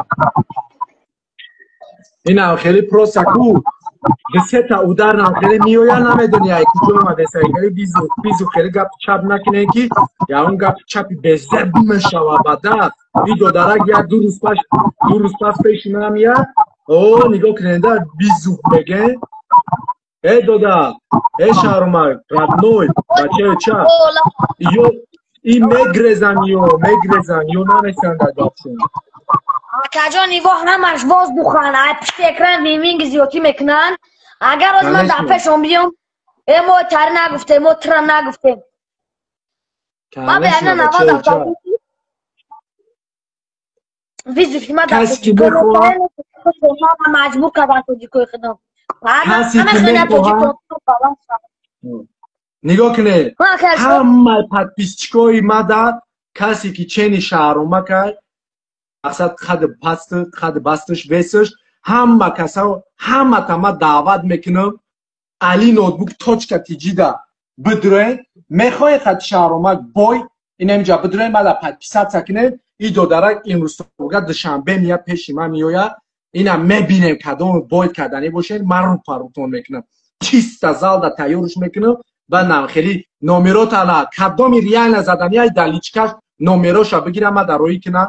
Инам хеле просто ку сета удар нам хеле меояд, намедонӣ ай куҷо омадеса. Хеле бизу хеле гап чап накунед ки ягон гап чапи безеб мешава бада. И додарак як ду рӯз пас пеши ман меяд. О, нигоҳ кунед, бизу мегӯ. Э дода, э Шаҳромак, родной, бачаи ча. Ё и мегрезан, ё мегрезан, ё намесанд дар гапшон. Акаҷон, иво ҳамаш боз духан, ай пишти экран миминги зиёдӣ мекунанд. Агар оз ман дар пешон биём, э мо тари нагуфтем, мо тира нагуфтем. Ма бе ана навад дафта. Визуф ма дар маҷбур кардан тоҷикои худам. Касе ки мехоҳад нигоҳ кунед, ҳамаи подписчикои мада касе ки чени Шаҳромакай, мақсад қад паст, қад басташ, весаш, ҳама каса, ҳама тама даъват мекунам. Али ноутбук точка тиҷида бидурен, мехоҳед қад Шаҳромак бой, инамҷа бидурен, мада подписаться кунед. И додарак имрӯз субҳ душанбе меяд пеши ман меояд, ина мебинем кадом бой карданӣ бошед, ман рӯпарӯтон мекунам. Чиста залда тайёрш мекунам ва хеле номеротана кадоми реально задани ай даличкаш номероша бигирам, ма дароӣ кунам.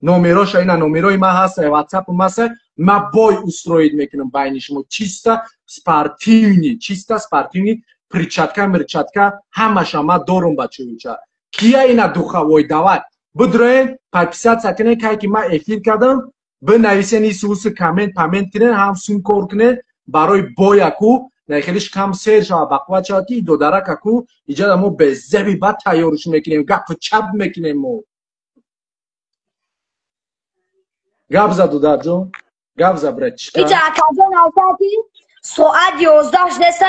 Номероша ина номерои ма ҳаст, WhatsApp ма ҳаст, ма бой устроить мекунам байни шумо. Чиста спортивный, чиста спортивный, перчатка, мерчатка, ҳамаша ма дорум бачаёча. Кия ина духовой давай. Бидроен, подписаться кунед, кай ки ма эфир кардам, бинависен исуси коммент, памент кунед, ҳам сум кор кунед барои бояку, хелиш кам сер шава, бақувват шава ки додаракаку иҷада мо безеби бад тайёрш мекунем, гапу чап мекунем мо. Гап за додарҷон, гап за братчика. Иҷа акаҷон албатта соат 11 шудеста,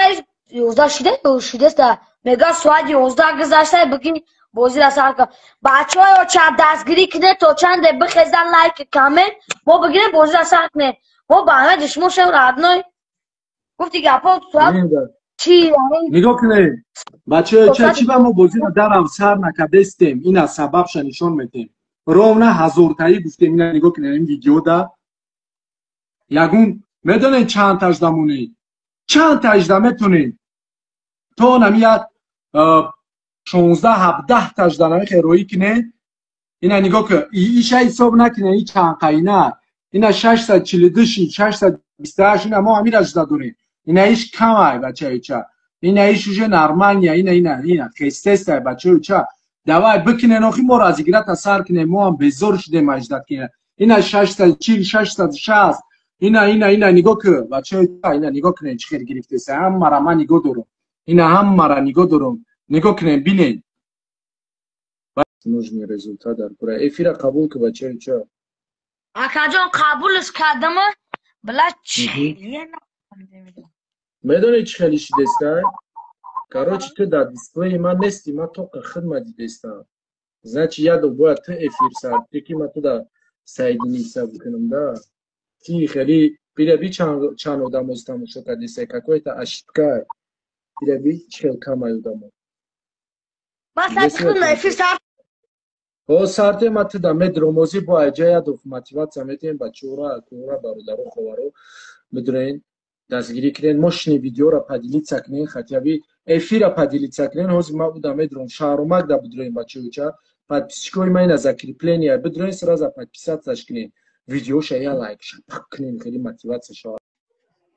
11 шудеста, мега соат 11 гузашта, бигӣ Бозиро сар кун. Бачаҳоё ча дастгирӣ кунед то чанде бихезан лайк коммент мо бигирем бозиро сар кунем. Мо ба ҳамаи шумо шем родной. Гуфти гапо суат чи нигоҳ кунед. Бачаҳоё ча чи ба мо бозиро дарам сар накардестем, ина сабабша нишон метем. Ровно ҳазортаӣ гуфтем, ина нигоҳ кунед ин видеода. Ягон медонед чанд тажда монед? Чанд тажда метонед? То нами як 16-17 тажда намехе роӣ кунед. Ина нигоҳ кун, иша ҳисоб накунед, и чандқайна. Ина 642 шид, 628, ина мо ҳамира жда дорем. Ина иш камай бачаёча. Ина иш уже нормальная, ина ина ина хестестай бачаёча. Давай бикунен охи мо разиграта сар кунем, мо ҳам безор шудем аждат кунем. Ина 640, 660, ина ина ина нигоҳ кун бачаёча, ина нигоҳ кунед чӣ хел гирифтеса. Ҳаммара ман нигоҳ дорам. Ина ҳаммара нигоҳ дорам. Нигоҳ кунед, бинед. Нужный результат дар кура. Эфира қабул кун бачаёча. Акаҷон қабулш кардам, била чӣ медонӣ чӣ хеле шидеста? Короче, ту дар дисплеи ман нести, ман тоқа хидма дидестам. Значит, я бояд ту эфир сар, ки ман ту дар соединиться бикунам, да? Ти хеле бира би чанд одам оз тамошо кардеста, какой-то ошибка. Бира би чӣ хел камай одамо. Ман сар хидма эфир сар. О сарте ма ту да медромозӣ бо айҷа ядов мотиватсия метиҳем бачаҳора, кура, бародаро, ховаро медурен дастгирӣ кунен, мошини видеора поделиться кунен, хотя бы эфира поделиться кунен. Ҳозир ма уда медурам, шаҳромак да бидурем бачаҳоча, подписчикои ма ина закрепления бидурен, сразу подписаться кунен, видеоша я лайк шапак кунен, хеле мотиватсия шава.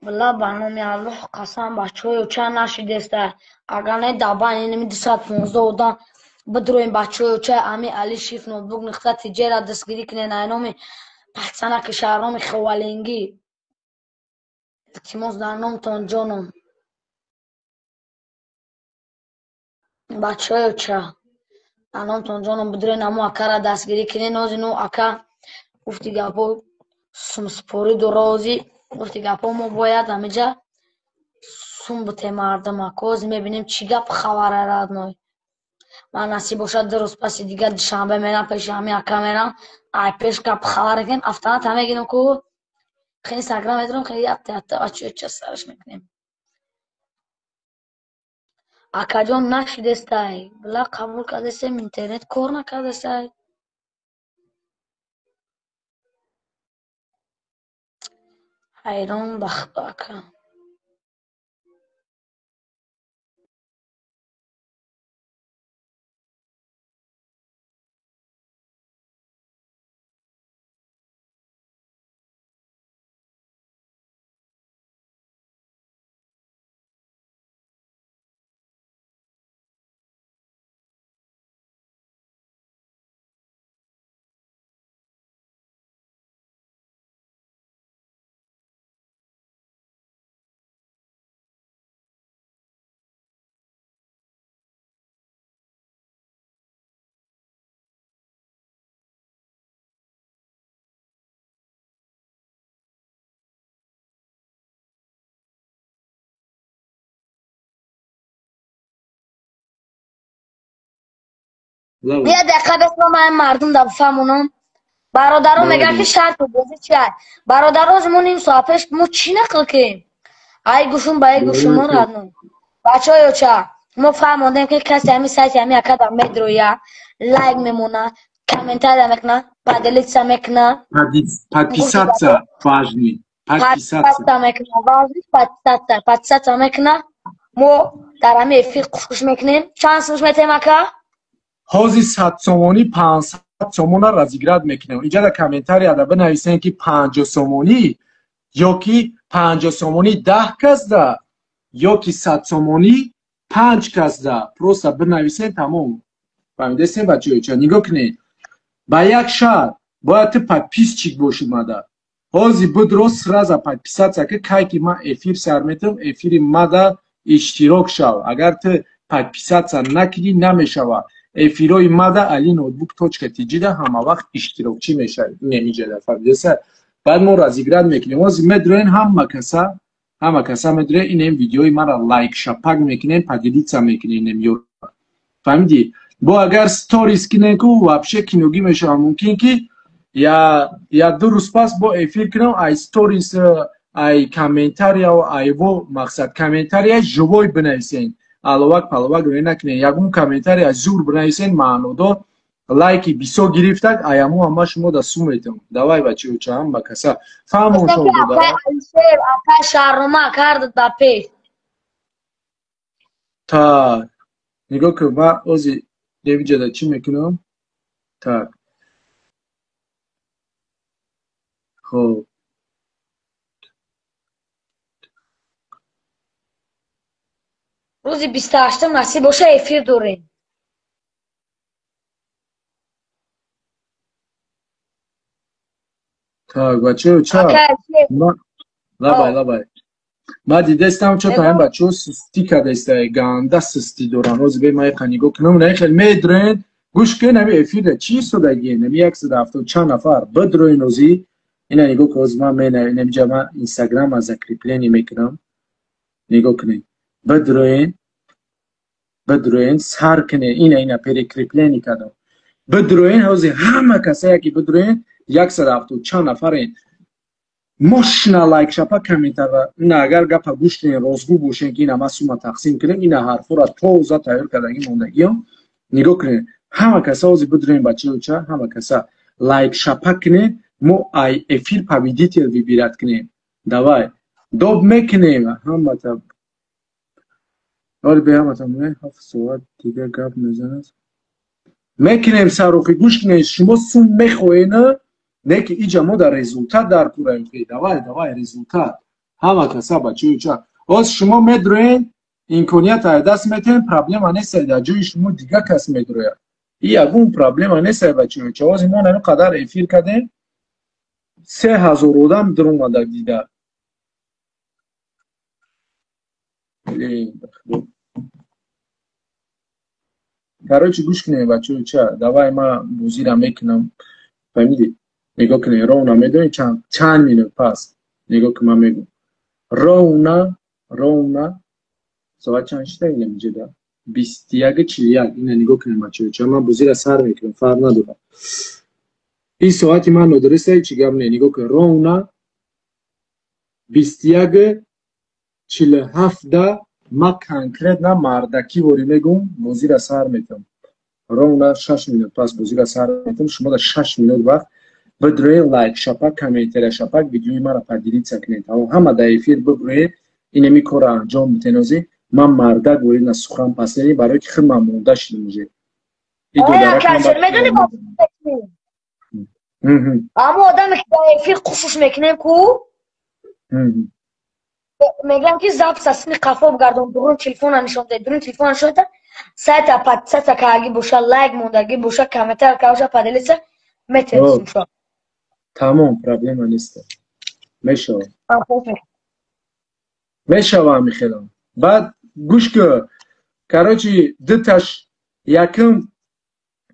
Била ба номи Аллоҳ қасам бачаҳоё ча нашидеста, агар не дабан инами 215 одам бидроем бачаҳоё ча ами Али Шиф ноутбук нихта тиҷера дастгирӣ кунен, ай номи пахтанаки шаҳроми Ховалингӣ. Илтимос дар номтон ҷоном. Бачаҳоё ча дар номтон ҷоном бидроен амо акара дастгирӣ кунен. Ози ну ака гуфти гапо сумспорӣ дора, ози гуфти гапо мо бояд ҳамиҷа сум бутем мардумак. Ози мебинем чӣ гап хабара родной. Ман насиб бошад ду рӯз паси дигар душанбе мерам пеши ҳами ака мерам, ай пеш гап хабар кунем, автомат ҳам мегирам ку хеле инстаграм медорам, хеле ятта ятта бачаҳо ча сараш мекунем. Акаҷон нашидестай, била қабул кардесем, интернет кор накардестай. Ҳайрон ба худо ака. Я дақиқа бесма ман мардум да бифаҳмонам. Бародаро мегӯянд ки шарту бозӣ чи ай? Бародаро мо ним соат пеш мо чӣ нақл кунем? Ай гӯшум ба ай гӯшум мо родной. Бачаҳоё ча мо фаҳмондем ки касе ҳами сайти ҳами акада медроя, лайк мемона, комментария мекуна, поделиться мекуна. Подписаться важный. Подписаться мекуна, важный подписаться, подписаться мекуна. Мо дар ҳами эфир хушхуш мекунем. Чанд сумш метем ака? Ҳозир 100 сомонӣ 500 сомона разиграт мекунем. Инҷа дар комментарияда бинависем ки 50 сомонӣ ё ки 50 сомонӣ 10 кас да ё ки 100 сомонӣ 5 кас да. Просто бинависем тамом. Фаҳмидесем бачаҳо? Нигоҳ кунед. Ба як шаҳр бояд ту подписчик бошӣ мада. Ҳозир будро сразу подписаться ки кай ки ман эфир сар метам, эфири мада иштирок шав. Агар ту подписаться накунӣ намешавад. Эфирои мада али ноутбук точка тиҷи да ҳама вақт иштирокчӣ мешавед. Инемиҷа фаҳмидеса? Баъд мо разиграт мекунем. Ҳозир медроен ҳама каса медроен инем видеои мара лайк шапак мекунем, поделиться мекунем инем ё. Фаҳмидӣ? Бо агар сторис кинен ку вообще киногӣ мешавад. Мумкин ки я ду рӯз пас бо эфир кунам, ай сторис, ай комментария, ай во мақсад комментария живой бинависен. Аловак паловак рӯй накунен. Ягон комментария зур бинависен маънодор. Лайки бисо гирифтак, аяму ҳама шумо да сум метавон. Давай бачаҳо, чаҳам ба каса. Фаҳмон шумо дода. Ака шаҳрнома кардат ба пеш. Так, нигоҳ кун, ман ози девиҷада чӣ мекунам? Так. Хоб. Рӯзи 28 насиб боша эфир дорем. Так, бачаҳо, ча? Лабай, лабай. Ман дидестам, чо таем бачаҳо сустӣ кардестай, ганда сустӣ доранд. Ҳозир бе ман яқа нигоҳ кунам, на хел медроен, гӯш кун, ҳами эфирда чӣ истодагиен? Ҳами 170 чанд нафар бидроен ҳозир. Ина нигоҳ кун, ҳозир ман инамиҷа ман Инстаграм аз закрепление мекунам. Нигоҳ кунед. Бидроен, бидроен, сар кунед. Ина перекрепление кардам. Бидроен, ҳозир ҳама касае ки бидроен, 170 чанд нафарен. Мошина лайк шапа комментара. Ина агар гапа гӯш кунед, ростгӯ бошен ки ина ман сума тақсим кунем, ина ҳарфора тоза тайёр кардагӣ мондагиам. Нигоҳ кунед, ҳама каса ҳозир бидроен бачаҳо, ча ҳама каса лайк шапа кунед, мо ай эфир победитель выбирать кунем. Давай. Доб мекунем ҳамата. Оли бе ҳамата 7 соат дига гап мезанад. Мекунем сарохи, гӯш кунед, шумо сум мехоҳед, не ки иҷа мо дар результат дар кураем. Давай, давай, результат. Ҳама каса бачаҳо, ча. Оз шумо медроен, имконият ай даст метаҳем, проблема нест, дар ҷои шумо дига кас медрояд. И ягон проблема нест, бачаҳо, ча. Оз мо ҳамин қадар эфир кардем, 3000 одам даромада дида. Короче, гӯш кунед бачаҳо, ча. Давай ман бозира мекунам. Фаҳмидӣ? Нигоҳ кунед, ровно медонед чанд минут пас. Нигоҳ кун, ман мегӯм. Ровно, ровно соат чанд шуда ина инҷода? 21:41. Ина нигоҳ кунед бачаҳо, ча ман бозира сар мекунам, фарқ надорад. Ин соати ман нодуруст аст, чӣ гап не. Нигоҳ кун, ровно 21:47 ман конкретно мардакӣ ворӣ мегӯм, бозира сар метам. Ровно 6 минут пас бозира сар метам. Шумо дар 6 минут вақт бидроед, лайк шапак, комментария шапак, видеои маро поделиться кунед. Ҳама дар эфир биброед, инами корро анҷом битен. Ҳозир ман мардак ворӣ на сухан пас нени, барое ки худ ман монда шудам уже. Аммо одаме ки дар эфир қушуш мекунем ку, мегӯям ки запис аз сини қафо бигардон, дурун телефона нишон деҳ, дурун телефона нишон деҳ, сайта подписаться кардагӣ боша, лайк мондагӣ боша, комментария карда боша, поделиться метавонем шумо. Тамом, проблема нест. Мешава. Мешава михелам. Баъд гӯш кун. Короче, дуташ якум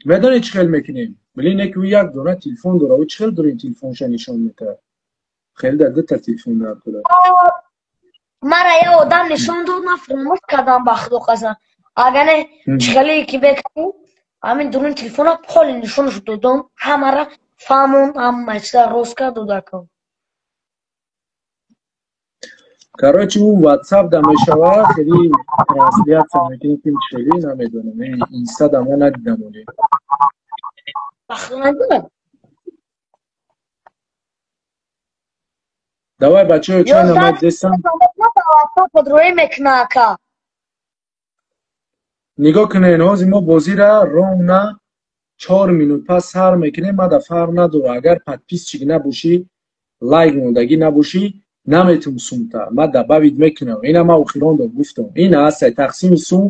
медонед чӣ хел мекунем? Блин, неки ӯ як дона телефон дора, ӯ чӣ хел дорин телефонша нишон медиҳад? Хеле дар дута телефон дар дорад. Мара я одам нишон дод, ман фаромӯш кардам ба худо қасам. Агар не чӣ хеле ки бекунӣ, ҳамин дурун телефона поли нишонаш додам, ҳамара фаҳмон, ҳама чиза рост кард дода кун. Короче, ӯ WhatsApp да мешава, хеле трансляция мекунӣ, ки хеле намедонам. Инста да ма надидам оле. Давай бачаҳо, чанд намад дестам? Нигоҳ кунед, ҳозир мо бозира ровно 4 минут пас сар мекунем. Ман да фарқ надорам, агар подписчик набошӣ, лайк мондагӣ набошӣ, наметум сумта. Ман добавить мекунам. Ина ман охирон дод гуфтам. Ина ҳастай тақсими сум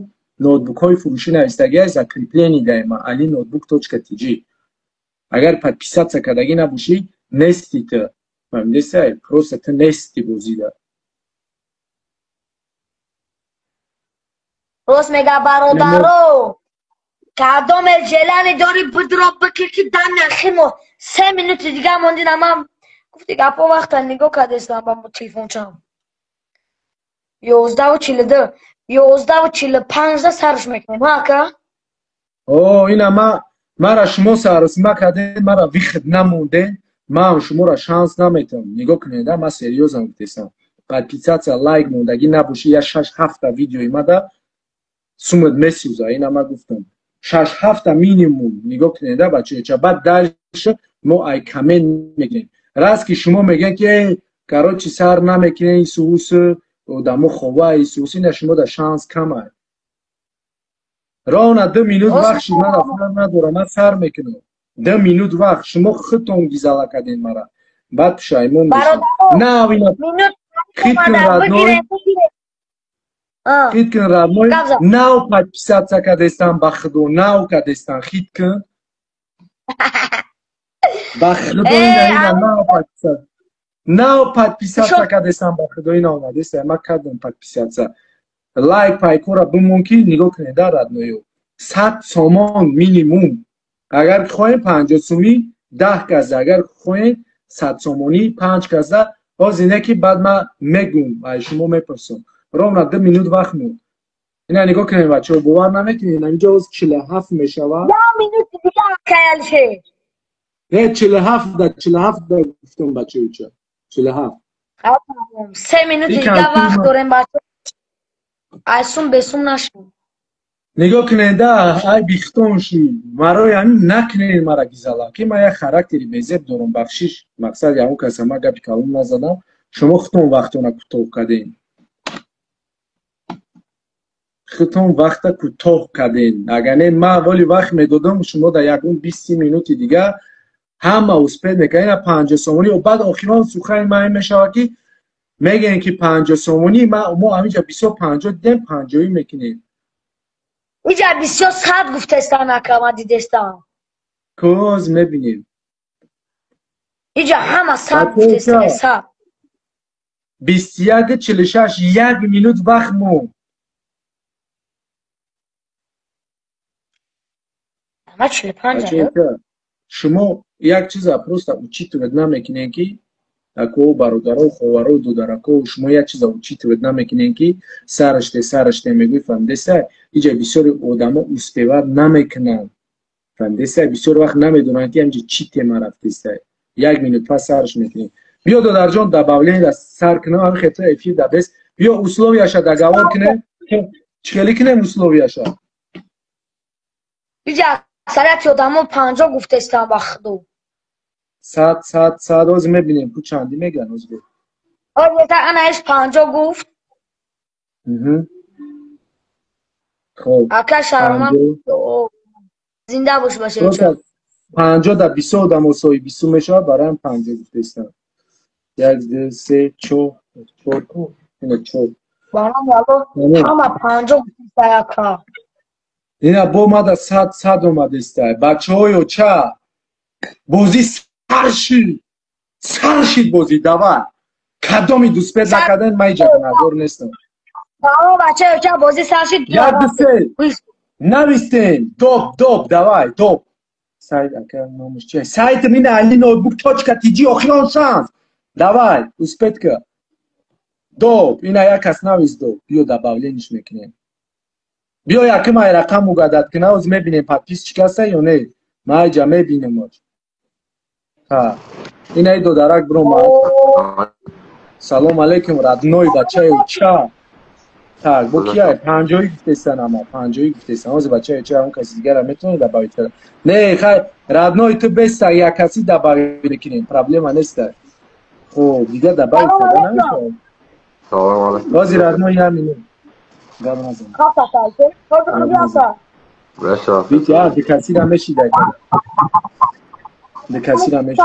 ноутбукҳои фурӯшӣ навистагӣ аст, закрепление даема alinotebook.tj. Агар подписаться кардагӣ набошӣ, нести ту. Фаҳмидесай? Просто ту нести бозида. Рост мега бародаро, кадоме желани дори бидро бикир ки дам нахимо. 3 минути дига мондин, амам гуфти гапо вақта нигоҳ кардестам ба телефончам. 11:42, 11:45 сарш мекунем, ҳа ака? О, ина мара шумо саросима кардем, мара выход намондем, ман шуморо шанс наметам. Нигоҳ кунед, ман серьёзно гуфтесам. Подписаться, лайк мондагӣ набоши, я 6-7 видеои мада сумат месӯза. Ина ман гуфтам. 6-7 минимум. Нигоҳ кунед, бачаҳо. Баъд дальше мо ай коммент мегирем. Раз ки шумо мегӯед ки короче сар намекунед, исус одамо хова исус, ина шумо да шанс камай. Ровно 2 минут вақт шуд, ман афрам надорам, ман сар мекунам. 2 минут вақт шумо худтон гизала кардед мара. Баъд пушаймон мешам. На, ина хит кун родной. Хит кун родной. Нав подписаться кардестан ба худо, нав кардестан, хит кун. Ба худо ина нав подписаться. Нав подписаться кардестан ба худо, ина омадеста, ман кардам подписаться. Лайк пайкора бимон ки нигоҳ кунед да родною. 100 сомон минимум. Агар хоҳем 50 сомӣ 10 каза, агар хоҳем 100 сомонӣ 5 каза. Ҳозир не ки баъд ман мегум, ай шумо мепурсам. Ровно 2 минут вақт монд. Ина нигоҳ кунед бачаҳо, бовар намекунед, инҷо ҳоз 47 мешавад. 2 минут дига акаялше. Не, 47 да 47 да гуфтам бачаҳо, 47. 3 минут дига вақт дорем бачаҳо. Айсум бесум нашуд. Нигоҳ кунед да, ай бихтон шуд. Марои ҳамин накунед мара гизала, ки ман як характери безеб дорам, бахшиш. Мақсад ягон каса ман гапи калон назадам. Шумо худтон вақтона кӯтоҳ кардем. Худтон вақта кӯтоҳ кардем. Агар не ман воли вақт медодам, шумо дар ягон 20 минути дига ҳама успед мекардед. Ина 50 сомонӣ. Баъд охирон сухани ман ин мешавад ки мегӯем ки 50 сомонӣ, мо ҳаминҷа бисёр 50 дидем, 50 мекунем. Иҷа бисёр 100 гуфтестан ака, ман дидестам. Коз мебинем. Иҷа ҳама 100 гуфтестан, 100. 21:46, 1 минут вақт монд. Ама 45. Шумо як чиза просто учитывать намекунед ки ако бародаро, ховаро, дударако, шумо як чиза учитывать намекунед ки сараште мегӯй, фаҳмидеса? Иҷа бисёри одамо успеват намекунанд. Фаҳмидеса? Бисёр вақт намедонанд ки ҳамҷа чӣ тема рафтеса. 1 минут пас сараш мекунем. Биё додарҷон, добавление сар кунам, ҳамин хето эфир да бес. Биё условияша договор кунем. Чӣ хеле кунем условияша? Иҷа аксарияти одамо 50 гуфтестан ба худо. 100 100 100 ҳозир мебинем ку чандӣ мегӯянд ҳозир. Ҳозир ана иш 50 гуфт. Хоб. Ака шарман зинда бош бачаҳо. 50 да 20 одамо соҳиби 20 мешавад, барои ҳам 50 гуфтестан. 1 2 3 4 4 ина 4. Барам яло ҳама 50 гуфтеста ака. Ина бо мада 100 100 омадеста. Бачаҳоё ча бозӣ сар шид бозӣ, давай. Кадоми дуспед накардан ман иҷа гунаҳгор нестам. Тамом бачаҳо ча бозӣ сар шид. 1 2 3 навистем. Топ топ давай топ. Сайт ака номаш чи? Сайт мина alinoutbook.tg охирон шанс. Давай, успед ка. Доп, ина як кас навист доп. Биё добавлениш мекунем. Биё яким ай рақам угадат кунам, ҳозир мебинем подписчик аста ё не. Ман иҷа мебинем оч. Ҳа. Ина и додарак биромад. Салом алейкум, родной бачаи ча. Так, бо кия? 50 гуфтестан ама, 50 гуфтестан. Ҳозир бачаи ча он каси дигара метавонед добавить кард. Не, хай, родной ту беста як каси добавить мекунем, проблема неста. Хоб, дигар добавить карда намешавад. Салом алейкум. Ҳозир родной як минут. Гап назан. Бити, дикасира мешида. Дикасира мешида.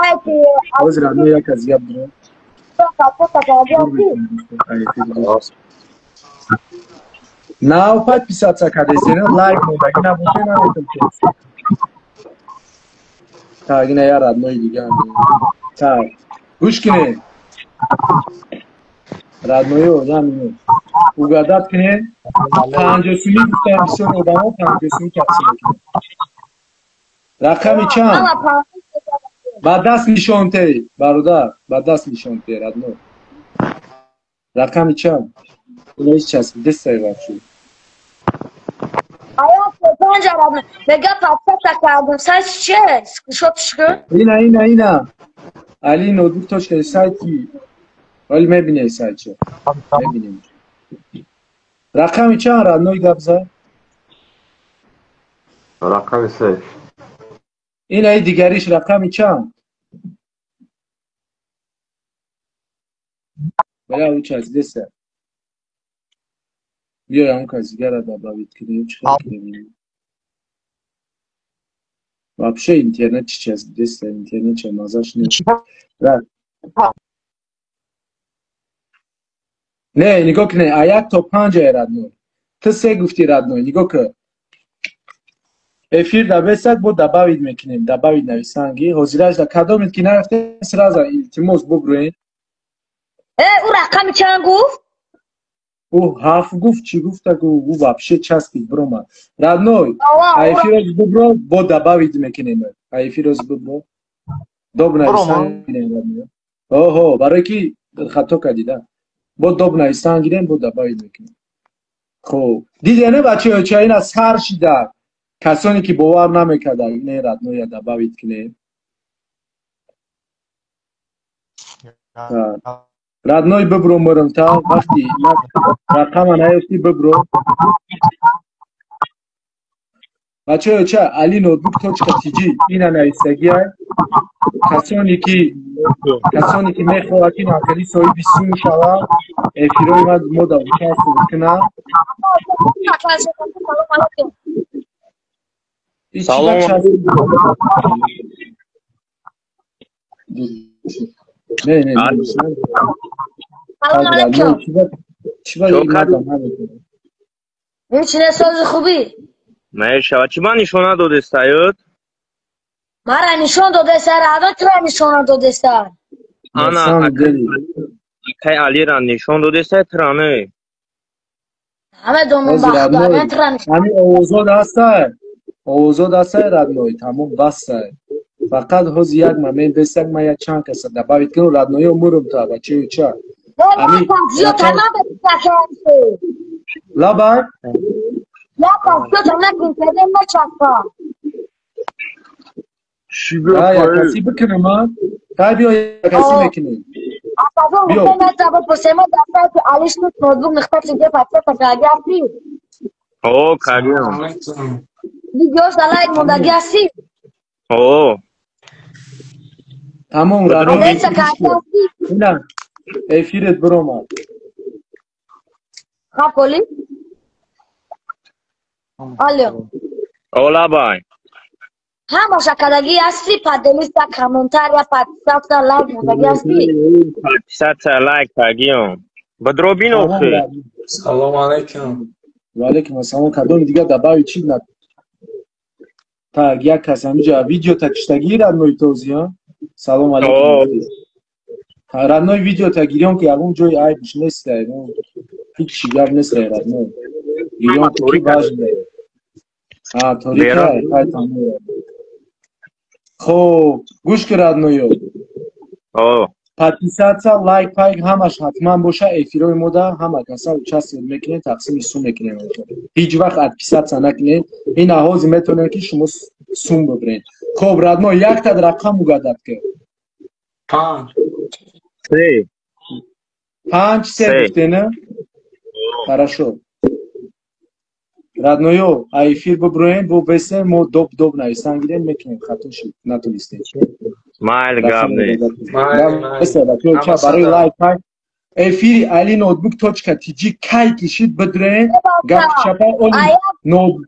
Ҳозир родной як каси гап дорад. Нав подписаться кардесена, лайк мондагӣ набошед, наметам ки. Так, ина я родной дига. Так, гӯш кунед. Роднойо, як минут. Угадат кунед. 50 сумӣ гуфтам, бисёр одамо 50 сумӣ тақсим мекунанд. Рақами чанд? Ба даст нишон тей, бародар, ба даст нишон тей, родной. Рақами чанд? Ино ҳеҷ часбида сай вообще. Ая панҷ араб мега подписка кардам. Сайт чие? Скриншот шуд? Ина, ина, ина. Али ноутбук точка сайти. Вали мебинед сайт чӣ? Мебинем. Рақами чанд родной гап зад? Рақами се. Ина дигариш рақами чанд? Бля, участь биёй он кас дигара добавить кунем, чӣ кор кунем? Вообще интернет чӣ часпидеста, интернет ча мазаш нест. Не, нигоҳ кунед, а як то панҷ ай родной. Ту се гуфти родной, нигоҳ кун. Эфир да бесак бо добавить мекунем, добавить нависанги. Ҳозираш да кадомед ки нарафтем, сразу илтимос бубурен. Ӯ рақами чанд гуфт? Ӯ ҳафт гуфт, чӣ гуфта гу, ӯ вообще часпид биромад. Родной, а эфироз бубро, бо добавить мекунем. А эфироз бубро. Доб нависан гирем родной. Оҳо, барои ки хато кардида. Бо доб нависан гирем, бо добавить мекунем. Хоб, дидед не бачаҳо, ча ина сар шида. Касоне ки бовар намекарданд, не родной добавить кунем. Родной бибро мурам та вақти рақама наёфтӣ бибро. Бачаҳо ча али ноутбук точка tg ина нависагиай. Касоне ки мехоҳад ки нақли соҳиби сум шавад, эфирои ма мо да участвовать кунад. Салом. Не, не, Салом алейкум. Ҳеч не сози хубӣ? Мешава. Чӣ ман нишона додестаёд? Мара нишон додеста, радо тура нишона додеста. Ана, акай Алира нишон додеста, тура не. Ҳама донум ба Худо, ман тура нишон. Ҳамин овозод ҳастай. Овозод ҳастай родной, тамом бастай. Фақат ҳозир як момент бесак, ман як чанд каса добавить кунам, родноё мурум та бачаё ча. Лабай? Я каси бикунам, а? Тай биё я каси мекунем. Биё. О, кагиам. О. Тамом родной. Ина эфирет биромад. Хаполи? Алло. О, лабай. Ҳамаша кадаги ҳасти, поделиться, комментария, подписаться, лайк модаги ҳасти? Подписаться, лайк кагиам. Бадробин охи. Салом алейкум. Ва алейкум ассалом. Кадоми дигар добавить чӣ на? Так, як кас ҳамиҷа видео такиштагӣ родной този, а? Салом алейкум. Родной видео та гирён ки ягон ҷои айбш нест, ҳеҷ чӣ гап нест родной. Гирён ки важно. А, торика, хай тамом. Хоб, гӯш ки родноё. О. Подписаться, лайк, пайк ҳамаш ҳатман боша, эфирои мода ҳама каса участвовать мекунед, тақсими сум мекунем. Ҳеҷ вақт отписаться накунед. Ин ҳозир метавонед ки шумо сум бибиред. Хоб, родной, якта рақам угадат ки. 5. 3. 5 3 гуфтена? Хорошо. Родноё, а эфир биброем, бо бесе мо доб нависан гирем, мекунем, хато шид, натонистем. Майл гап нест. Барои лайк пайк эфири али ноутбук точка tg кай кишид бидроем, гап чапа оли ноут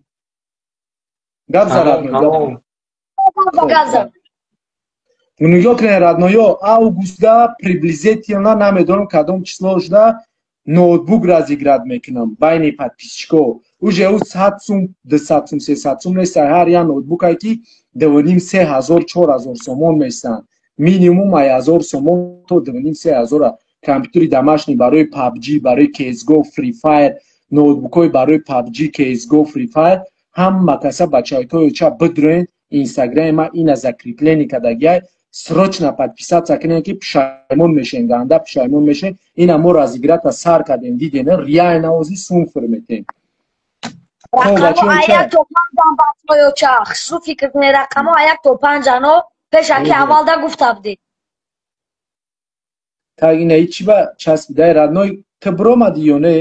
гап за родной. Гап за. Нигоҳ кунед родноё, августда приблизительно намедонам кадом число шуда ноутбук разыграть мекунам байни подписчиков. Уже ӯ 100 сум, 200 сум, 300 сум нест, ҳар як ноутбукае ки 2,5-3 ҳазор, 4 ҳазор сомон местанд. Минимум 1000 сомон то 2,5-3 ҳазора. Компютери домашний барои PUBG, барои CSGO, Free Fire, ноутбукҳои барои PUBG, CSGO, Free Fire ҳама каса бачаҳои ча бидроен Инстаграми ма ина закрепление кардагиай, срочно подписаться кунед ки пушаймон мешем, ганда пушаймон мешем. Ина мо разыграта сар кардем, дидем, реально ози сум фирметем. Рақамо аяк то панҷан бачаё ча. Хушрӯ фикр кунед, рақамо аяк то панҷано пешаки аввалда гуфта будед. Так ина ичи ба часпидай родной ту биромадӣ ё не?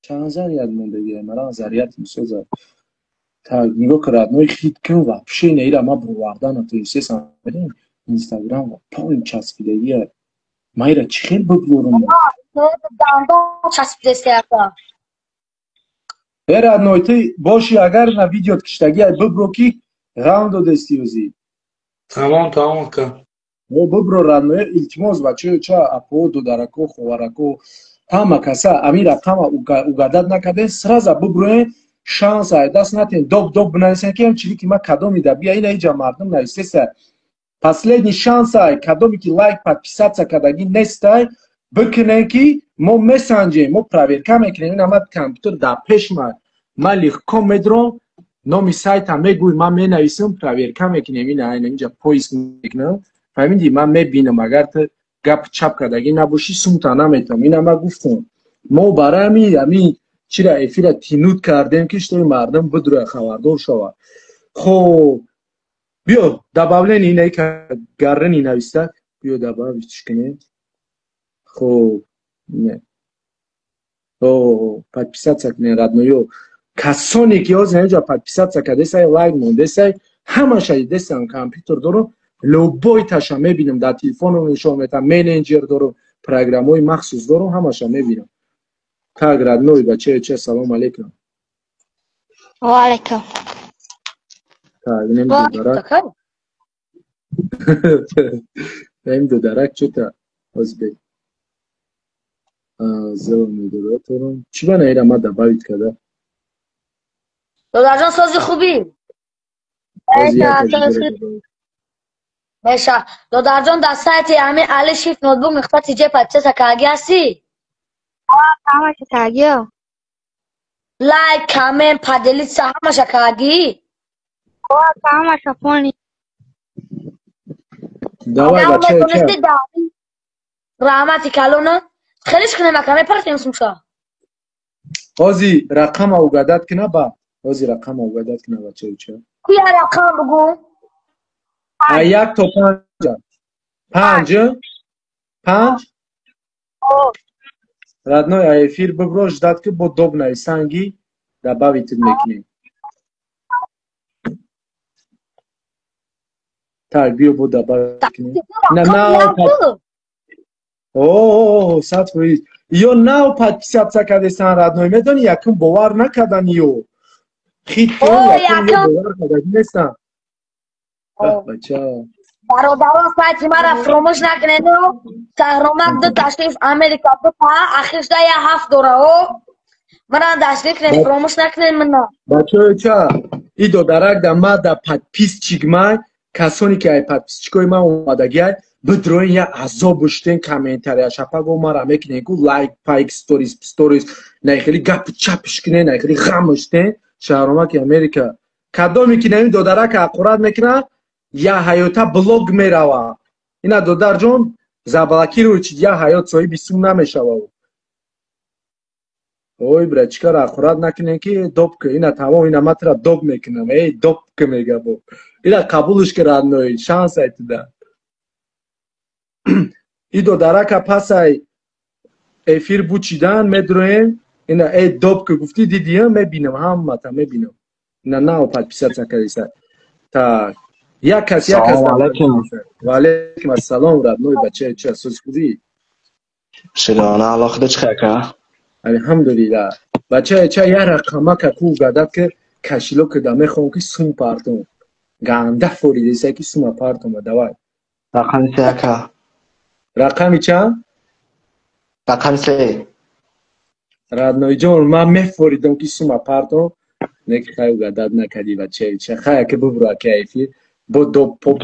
Чанд заряд мондагӣ? Мара заряд месозад. Так нигоҳ кун родной хит кун вообще ина ира ма боварда натонистесам. Инстаграм ва поин часпидагия. Ма ира чӣ хел бибурам? Дандон часпидеста. Э родной ту боши агар на видеот киштагия бибро ки ғам додести ӯзи. Тамом, тамом ка. Мо бибро родной илтимос бачаё ча апо додарако ховарако ҳама каса ами рақама угадат накарден сразу биброен шанс ай даст натен доб доб бинависен ки ҳамчири ки ма кадоми да бия ина иҷа мардум нависеса. Последний шанс ай кадоме ки лайк подписаться кардагӣ нестай бикунен ки мо месанҷем, мо проверка мекунем. Ина ма компютер дар пеш ма легко медром номи сайта мегӯй ман менависам проверка мекунем. Ина ина инҷа поиск мекунам. Фаҳмидӣ? Ман мебинам агар ту гап чап кардагӣ набошӣ сумта наметавам. Ина ма гуфтам мо барои ҳами чира эфира тинут кардем ки штои мардум бидура хабардор шавад. Хоб биё добавление ина гаррини навистак биё добавить кунем. Хоб не о подписаться кунем родноё. Касоне ки ҳозир инҷа подписаться кардесай лайк мондесай ҳамаша дидесам компютер дорум любой таша мебинам дар телефоном нишон метам менеҷер дорум программаҳои махсус дорум ҳамаша мебинам. Так родной бачаё ча салом алейкум. Ва алейкум. Так инем додарак. Инем додарак чута озбек. Зело модератором. Чӣ ба наира ма добавить карда? Додарҷон сози хубӣ? Меша. Додарҷон дар сайти ҳамин Али Шифт ноутбук нуқта тиҷе подписаться кардагӣ ҳастӣ? Ҳамаша кардагиё. Лайк, коммент, поделиться ҳамаша кардагӣ? Ҳамаша пони. Давай бачаё ча. Раҳмати калона. Хелиш кунем ака мепартем сумша. Ҳози рақама угадат кина ба. Ҳози рақама угадат кина бачаё ча. Куя рақам бугу? А як то панҷ. Панҷ? Панҷ? Родной а эфир бибро ждать ки бо доб нависанги добавить мекунем. Так биё бо добавить кунем. На на О, 100%. Ё нав подписаться кардесан родной медони якум бовар накардан ё. Хит якум бовар кардан нестан. Бача. Бародарон сайти мара фуромӯш накунед. Саҳромак ду ташриф Америка ду та ахиршда я ҳафт дора о. Мара ташриф кунед фуромӯш накунед мана. Бачаё ча и додарак да ма да подписчик ма касоне ки ай подписчикои ма омадагиай бидроин я азоб буштен комментария шапаго мара мекунен ку лайк пайк сторис сторис най хеле гап чапш кунен най хеле ғамуштен. Шаҳромаки Америка кадоме ки нами додарака ақурат мекунад я ҳаёта блог мерава. Ина додарҷон заблокируй чи я ҳаёт соҳиби сум намешава. Ой бра чикар ақурат накунен ки доб ки ина тамом ина ма тура доб мекунам. Эй доб ки мега бо. Ина қабулш ки родной шанс ай туда. И додарака пасай эфир бучидан медроем ина эй доб ки гуфтӣ дидиям мебинам ҳамата мебинам. Ина нав подписаться кардиса. Так як кас як кас. Ва алейкум ассалом родной бачаё ча соз хубӣ? Шилона Аллоҳ худо чӣ ка? Алҳамдулиллаҳ. Бачаё ча я рақамака ку угадат ки кашило ки да мехоҳам ки сум партум. Ганда форидеса ки сума партума давай. Рақами се ака. Рақами чанд? Рақами се. Родной ҷон ман мефоридам ки сума партум. Не ки хай угадат накардӣ бачаё ча. Хай ки бубро ака эфир. Бо доб поп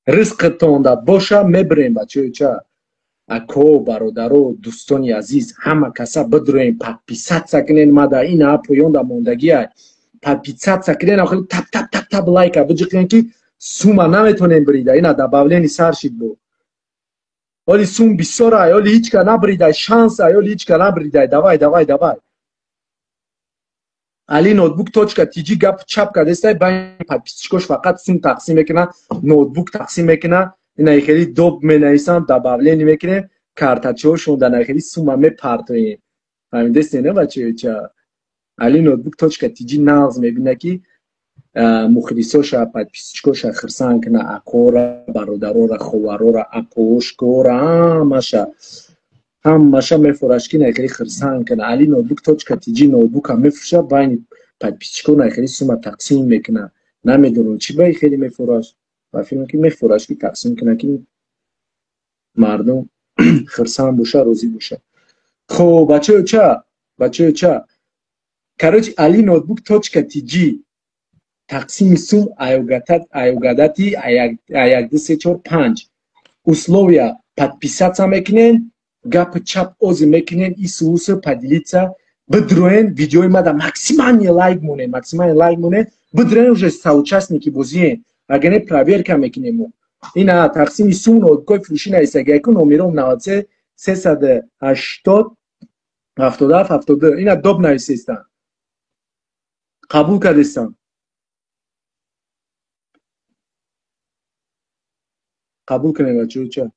ризқитон да боша мебирем бачаё ча. Ако бародаро дӯстони азиз ҳама каса бидроем подписаться кунен ма да ина поён да мондагиай подписаться кунен охири тап тап тап тап лайка биҷиқен ки сума наметонем бирида. Ина добавлени сар шид бо. Оли сум бисёрай, оли ҳичка набридай, шанс ай, оли ҳичка набридай. Давай, давай, давай. Али ноутбук точка тиҷи гап чап кардестай, байни подписчикош фақат сум тақсим мекуна, ноутбук тақсим мекуна. Ина хеле доб менависам, добавление мекунем, картачаҳошон дар хеле сума мепартоем. Фаҳмидесте, не бачаёча? Али ноутбук точка тиҷи нағз мебина ки мухлисоша, подписчикоша хирсан куна, акора, бародарора, ховарора, апошкора, ҳамаша. Ҳамаша мефураш ки нахели хирсан куна. Али ноутбук точка тиҷи ноутбука мефурша, байни подписчико нахели сума тақсим мекуна. Намедонам чӣ бай хеле мефураш. Ба филм ки мефураш ки тақсим куна ки мардум хирсан боша, розӣ боша. Хоб, бачаёча, бачаёча. Короче, али ноутбук точка тиҷи тақсими сум аюгадати аяк 2 3 4 5. Условия подписаться мекунен, гап чап ози мекунен, исуусу поделиться, бидроен видеои мада максимальный лайк монен, максимальный лайк монен, бидроен уже соучастники бозиен. Агар не проверка мекунем мо. Ина тақсими сум ноутбукои фурӯшӣ нависагиаку номером 93 380 77 72. Ина доб нависестан. Қабул кардестан. Қабул кунем бачаёча.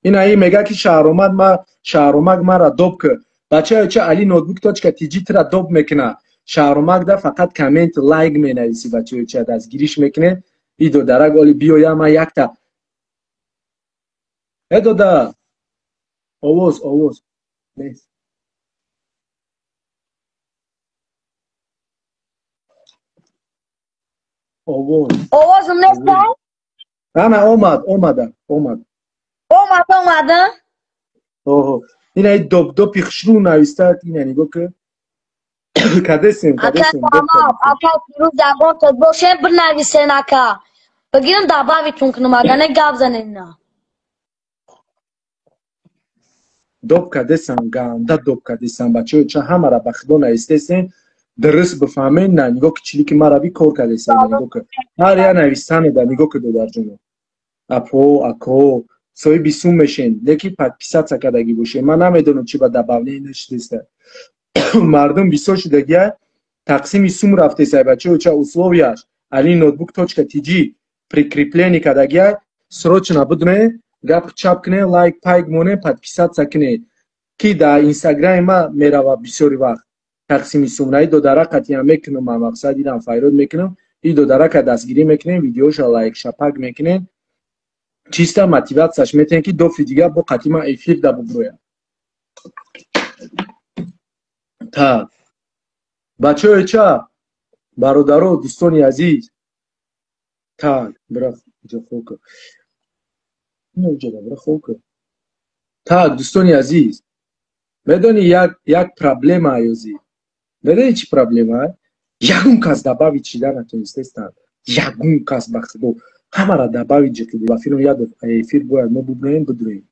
Ина ин мега ки шаҳромад ма, шаҳромак мара доб ки. Бачаёча, али ноутбук точка тиҷи тира доб мекуна. Шаҳромак да фақат коммент лайк менависи бачаёча, дастгириш мекуне. И додарак оли биёя ма якта. Э дода. Овоз, овоз. Нест. Овоз. Овозум нест? Ана омад, омада, омад. Омад, омада? Оҳо. Ина и доб допи хушрӯ нависта, ина нигоҳ ки. Кадесем, кадесем. Ака, Фирӯз ягон то бошем бинависен ака. Бигирам добавитун кунам, ага не гап занем ина. Доб кадесам, ганда доб кадесам, бачаёча ҳамара ба худо навистесен, дуруст бифаҳмен, на нигоҳ ки чили ки марави кор кадесам, нигоҳ ки. Ҳар я навистанеда нигоҳ ки додарҷоно. Апо, ако, соҳиби сум мешен, лекин подписаться кардагӣ бошен. Ман намедонам чи ба добавление нашидеста. Мардум бисёр шудагия, тақсими сум рафтеса, бачаёча условияш али ноутбук точка тиҷи прикрепление кардагия, срочно бидуне, гап чап куне, лайк пайк моне, подписаться куне. Ки дар инстаграми ма мерава бисёри вақт тақсими сум. На и додара қатъиян мекунам, ман мақсад идам файрод мекунам, и додарака дастгирӣ мекунем, видеоша лайк шапак мекунем, чиста мотиватсияш метиҳем ки дофи дигар бо қатъи ман эфир да буброям. Так. Бачаёча, бародаро, дӯстони азиз. Так, бира иҷо хоб кун. Иҷо бира хоб кун. Так, дӯстони азиз. Медони як проблема аёзи. Медони чӣ проблема? Ягон кас добавить шида натонистестанд. Ягон кас ба худо ҳамара добавить ҷиқиди. Ба филм як эфир бояд мо буброем, бидроем.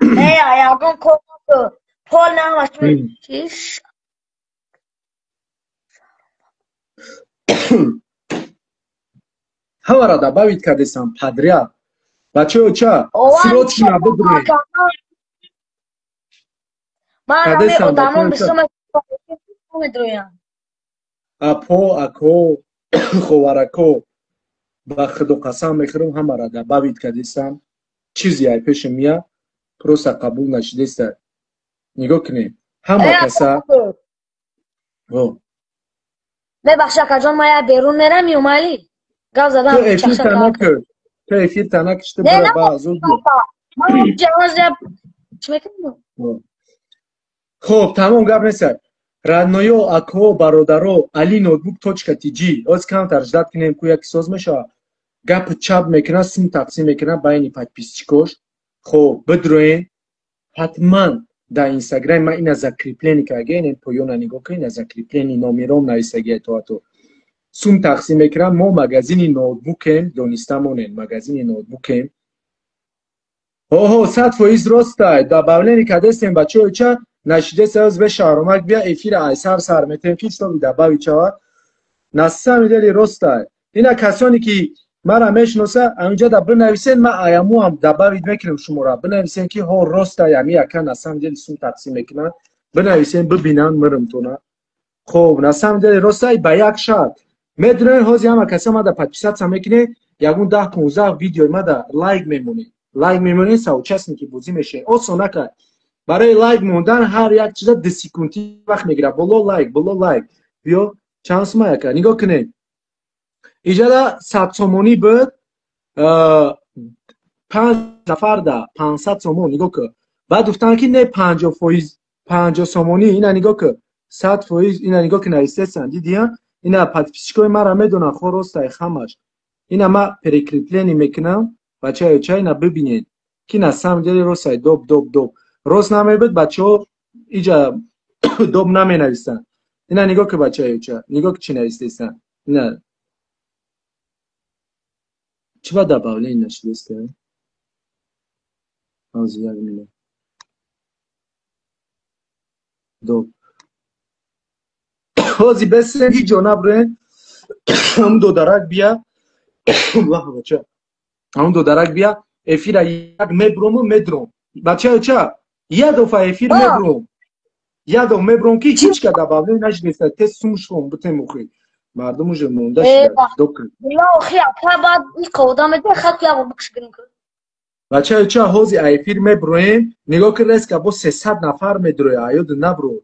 Не, ягон кор пол намаш чиш. Ҳамара добавить кардесам подряд. Бачаёча, срочно бидроем. Ман ҳаме одамон бисёр медроям. Апо, ако, ховарако, ба худо қасам мехӯрам, ҳамара добавить кардесам. Чизи ай пеши мия просто қабул нашидеста. Нигоҳ кунед, ҳама каса. Мебахш акаҷон, ман як берун мерам, юмали. Гап задам. Ту эфир тана кӯ. Ту эфир тана кишти бира ба зуд. Ман ҷавоз чӣ мекунам? Хоб, тамом гап нест. Родноё, ако, бародаро, али ноутбук точка тиҷи. Оз камтар ждат кунем, ку як соз мешава. Гап чап мекуна, сум тақсим мекуна байни подписчикош. Хоб, бидроен. Ҳатман дар инстаграми ман ина закрепление карда, ин поёна нигоҳ кунед, ина закрепление номером нависагия то ато. Сум тақсим мекунам, мо магазини ноутбукем, дониста монен, магазини ноутбукем. Оҳо, 100% ростай. Добавление кардестем бачаёча, нашидеста оз бе шаҳромак бия эфира ай сар сар метем ки чтобы добавить шава. На самом деле ростай. Ина касоне ки Мара мешноса, анҷа да бинависен, ма аяму ҳам добавить мекунем шуморо. Бинависен ки ҳо роста ями яка на самом деле сум тақсим мекунад. Бинависен, бибинан мирмтона. Хоб, на самом деле роста ба як шарт. Медонед ҳозир ҳама каса мада подписаться мекунед, ягон 10-15 видеои мада лайк мемонед. Лайк мемонед, соучастники бозӣ мешавед. Осон накард. Барои лайк мондан ҳар як чиза 2 секунди вақт мегирад. Боло лайк, боло лайк. Биё чанд сума яка. Нигоҳ кунед. Иҷада 100 сомонӣ буд, 5 нафар да 500 сомон, нигоҳ кун. Баъд гуфтанд ки не 50%, 50 сомонӣ, ина нигоҳ кун. 100%, ина нигоҳ кун, нависесан, дидия? Ина подписчикои мара медонанд, хо ростай хамаш. Ина ма прикрепление мекунам, бачаё ча ина бибинед. Ки на самом деле ростай доб доб доб. Рост намебуд, бачаҳо иҷа доб наменависанд. Ина нигоҳ кун бачаё ча, нигоҳ кун чӣ навистесанд. Ина чӣ ба добавление нашудест? Ҳозир як минут. Доб. Ҳозир бесен ҳеҷ ҷо набурен. Ҳамун додарак бия. Ваҳ бача. Ҳамун додарак бия. Эфира як мебурому медром. Бачаё ча? Як дафъа эфир мебуром. Як дафъа мебуром ки ҳеҷ ка добавление нашудест. Тез сум шум бутем охи. Мардум уже монда шуда. Доктор. Ё охи ака баъд ин қода меде хат як бикш гирин ку. Бачаё ча ҳозир эфир мебуроем, нигоҳ кун резка бо 300 нафар медуроя, аёд набуро.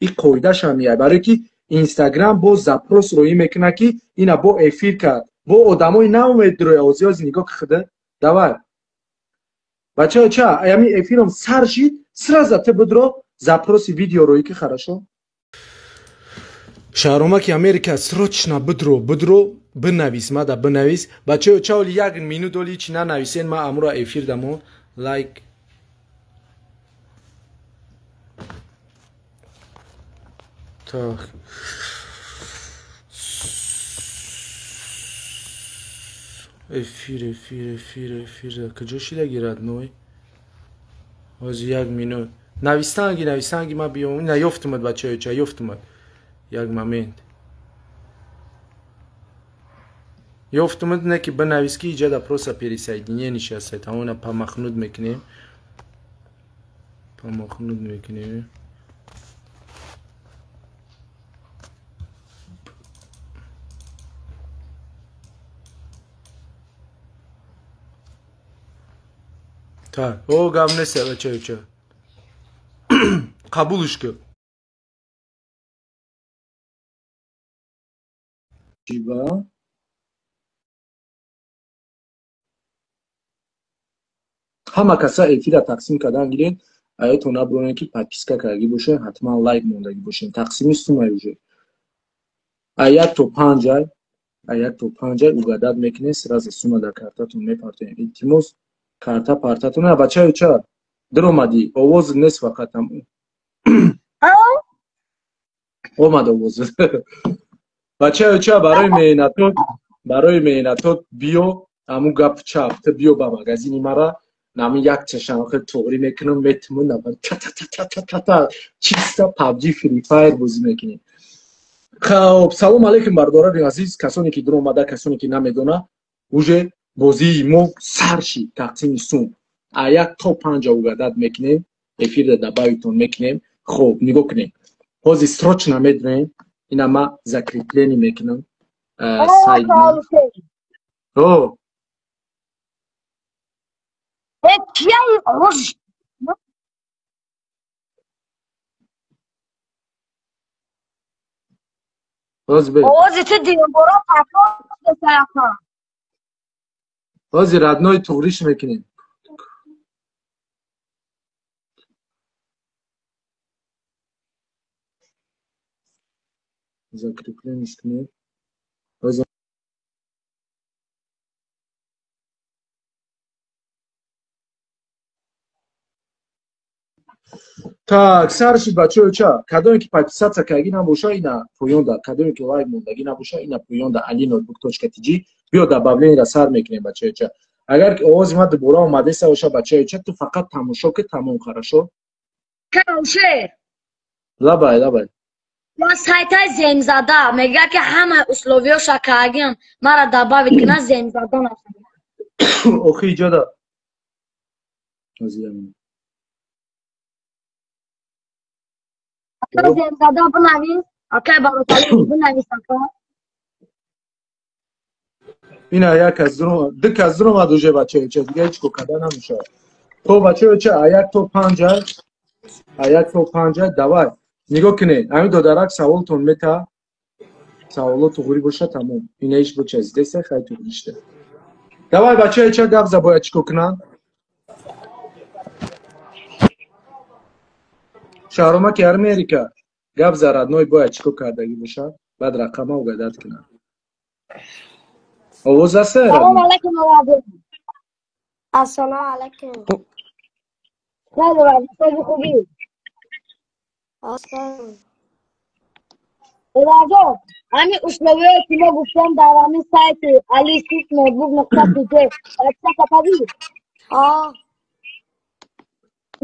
Ин қоидааш ҳам я, барои ки Инстаграм бо запрос роӣ мекунад ки ина бо эфир кард. Бо одамои нав медуроя, ҳозир ҳозир нигоҳ кун худа. Давай. Бачаё ча, ами эфиром сар шид, сразу ты будро запроси видео роӣ ки хорошо. Шаҳромаки Америка срочно бидро, бидро, бинавис, мада бинавис. Бачаё ча оли як минут оли чи нанависен, ма амура эфир дамо лайк. Так. Эфир, эфир, эфир, эфир. Куҷо шидаги родной? Ҳозир як минут. Навистанги, навистанги ма биём. Ина ёфтумад бачаё ча, ёфтумад. Як момент. Ёфтумад не ки бинавис ки иҷада просто пересоединение нишаста. Тамона памахнуд мекунем. Памахнуд мекунем. Так, о гап нест бачаё ча. Қабулш кун. Чиба? Ҳама каса эфира тақсим кардан гиред, аётон набуронед ки подписка кардагӣ бошед, ҳатман лайк мондагӣ бошед. Тақсими сумай уже. А 1 то 5 ай, а 1 то 5 ай угадат мекунед, сразу сума дар картатон мепартоед. Илтимос, карта партатон. А бачаё ча? Даромадӣ, овоз нест фақат ҳам. Омад овоз. Бачаё ча, барои меҳнатот, барои меҳнатот биё, ҳамун гап чап, ту биё ба магазини мара, нами як чашанхе туғрӣ мекунам, метуму набар та та та та та та та чиста PUBG Free Fire бозӣ мекунем. Хоб, салом алейкум бародарони азиз, касоне ки дуромада, касоне ки намедона, уже бозии мо сар шид, тақсими сум. А 1 то 5 угадат мекунем, эфирда добавитон мекунем. Хоб, нигоҳ кунем. Ҳозир срочно медонем, ина ма закрепление мекунам. Сайт. О. Ҳозир родной туғриш мекунем. Закрепление кунем. Так, сар шид бачаё ча, кадоме ки подписаться кардагӣ набоша, ина поён да, кадоме ки лайк мондагӣ набоша, ина поён да alinotebook.tg биё добавлениеро сар мекунем бачаё ча. Агар ки овози ман дубора омадеса боша бачаё ча, ту фақат тамошо ки тамом, хорошо? Камше. Лабай, лабай. Ва сайтай земзада мегӯяд ки ҳама условиёша каагиам мара добавить кина земзада наша. Охи иҷода. Земзада бинавис, акай баротали бинавис ака. Ина як аз дурум, ду кас дурум ад уже бачаё ча дига ҳеч ко карда намешавад. То бачаё ча а 1 то 5, а 1 то 5 давай. Нигоҳ кунед, ҳамин додарак саволтон мета, саволо туғри боша тамом. Ина ҳеч бо чаздеса хай туғришта. Давай бачаё ча гап за бояд чико кунанд? Шаҳромаки Америка гап за родной бояд чико кардагӣ бошад, баъд рақама угадат кунанд. Овоз аст? Салом алайкум овоз. Ассалому алайкум. Хеле хубӣ. Ассалом. Овоз, ҳамин условиё ки мо гуфтем дар ҳамин сайти ali6notebook.tj акса катади? А.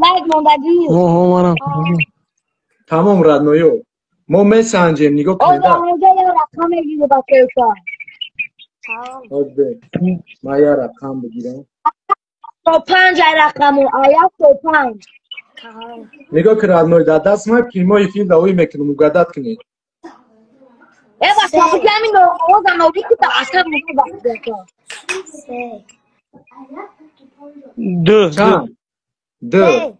Лайк мондагӣ. Оҳо, манам. Тамом родноё. Мо месанҷем, нигоҳ кунед. Оҳо, рақам мегирӣ бачаёша. Ман як рақам бигирам. То 5 рақаму, а 1 то 5. Нигоҳ кун родной, дар даст ман прямой эфир давоӣ мекунам, угадат кунед. Э бача, ҳамин овозам овоз ки асар мекунад. 2. Чанд? 2.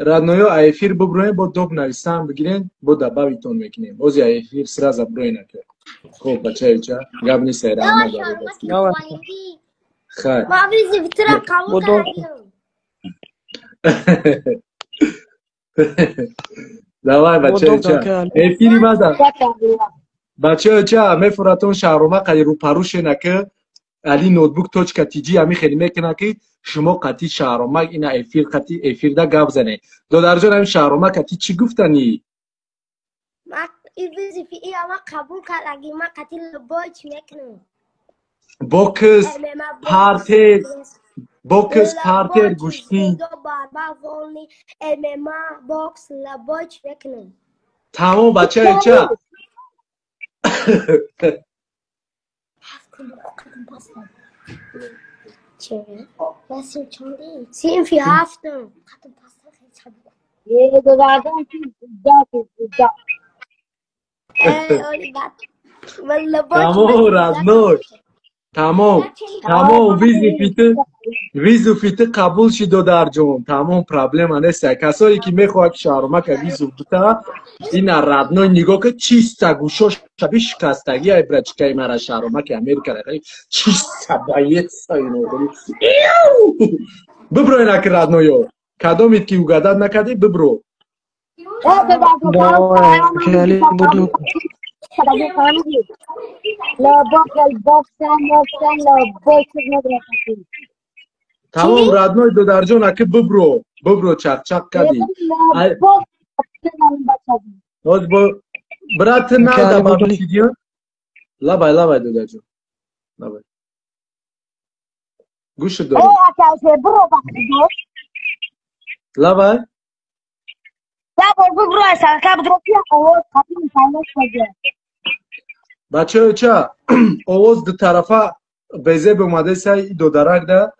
Родноё а эфир буброем, бо доб нависан бигирен, бо добавитон мекунем. Ози а эфир сразу брои накард. Хоб бачаё ча, гап нест, раҳмат. Хай. Ма визив тура қабул кардем. Давай бачаё ча. Эфири мада. Бачаё ча, мефуратон шаҳрома қади рӯпарӯ шена ки али notebook.tj ҳамин хеле мекунад ки шумо қатъи шаҳромак ина эфир қатъи эфирда гап занед. Додарҷон, ҳамин шаҳромак қатъи чӣ гуфтанӣ? Бокс, партер, бокс, партер, гӯштӣ. Тамом бачаё ча. Синфи ҳафтум. Тамом родной. Тамом. Тамом визу фити қабул шид додарҷон. Тамом проблема нест. Касое ки мехоҳад ки шаҳромака визу бита, ина родной нигоҳ ки чиста гӯшош шаби шикастагӣ ай брачкаи мара шаҳромаки Америка чиста боец ино. Бибро ина ки родноё. Кадомит ки угадат накардӣ бибро. Тамом родной додарҷон аки бибро. Бибро чақчақ кардӣ. Брат на добавить. Лабай, лабай, додарҷон. Лабай. Гӯш дорам. Лабай. Бачаё ча, овоз ду тарафа безеб омадесай додарак да.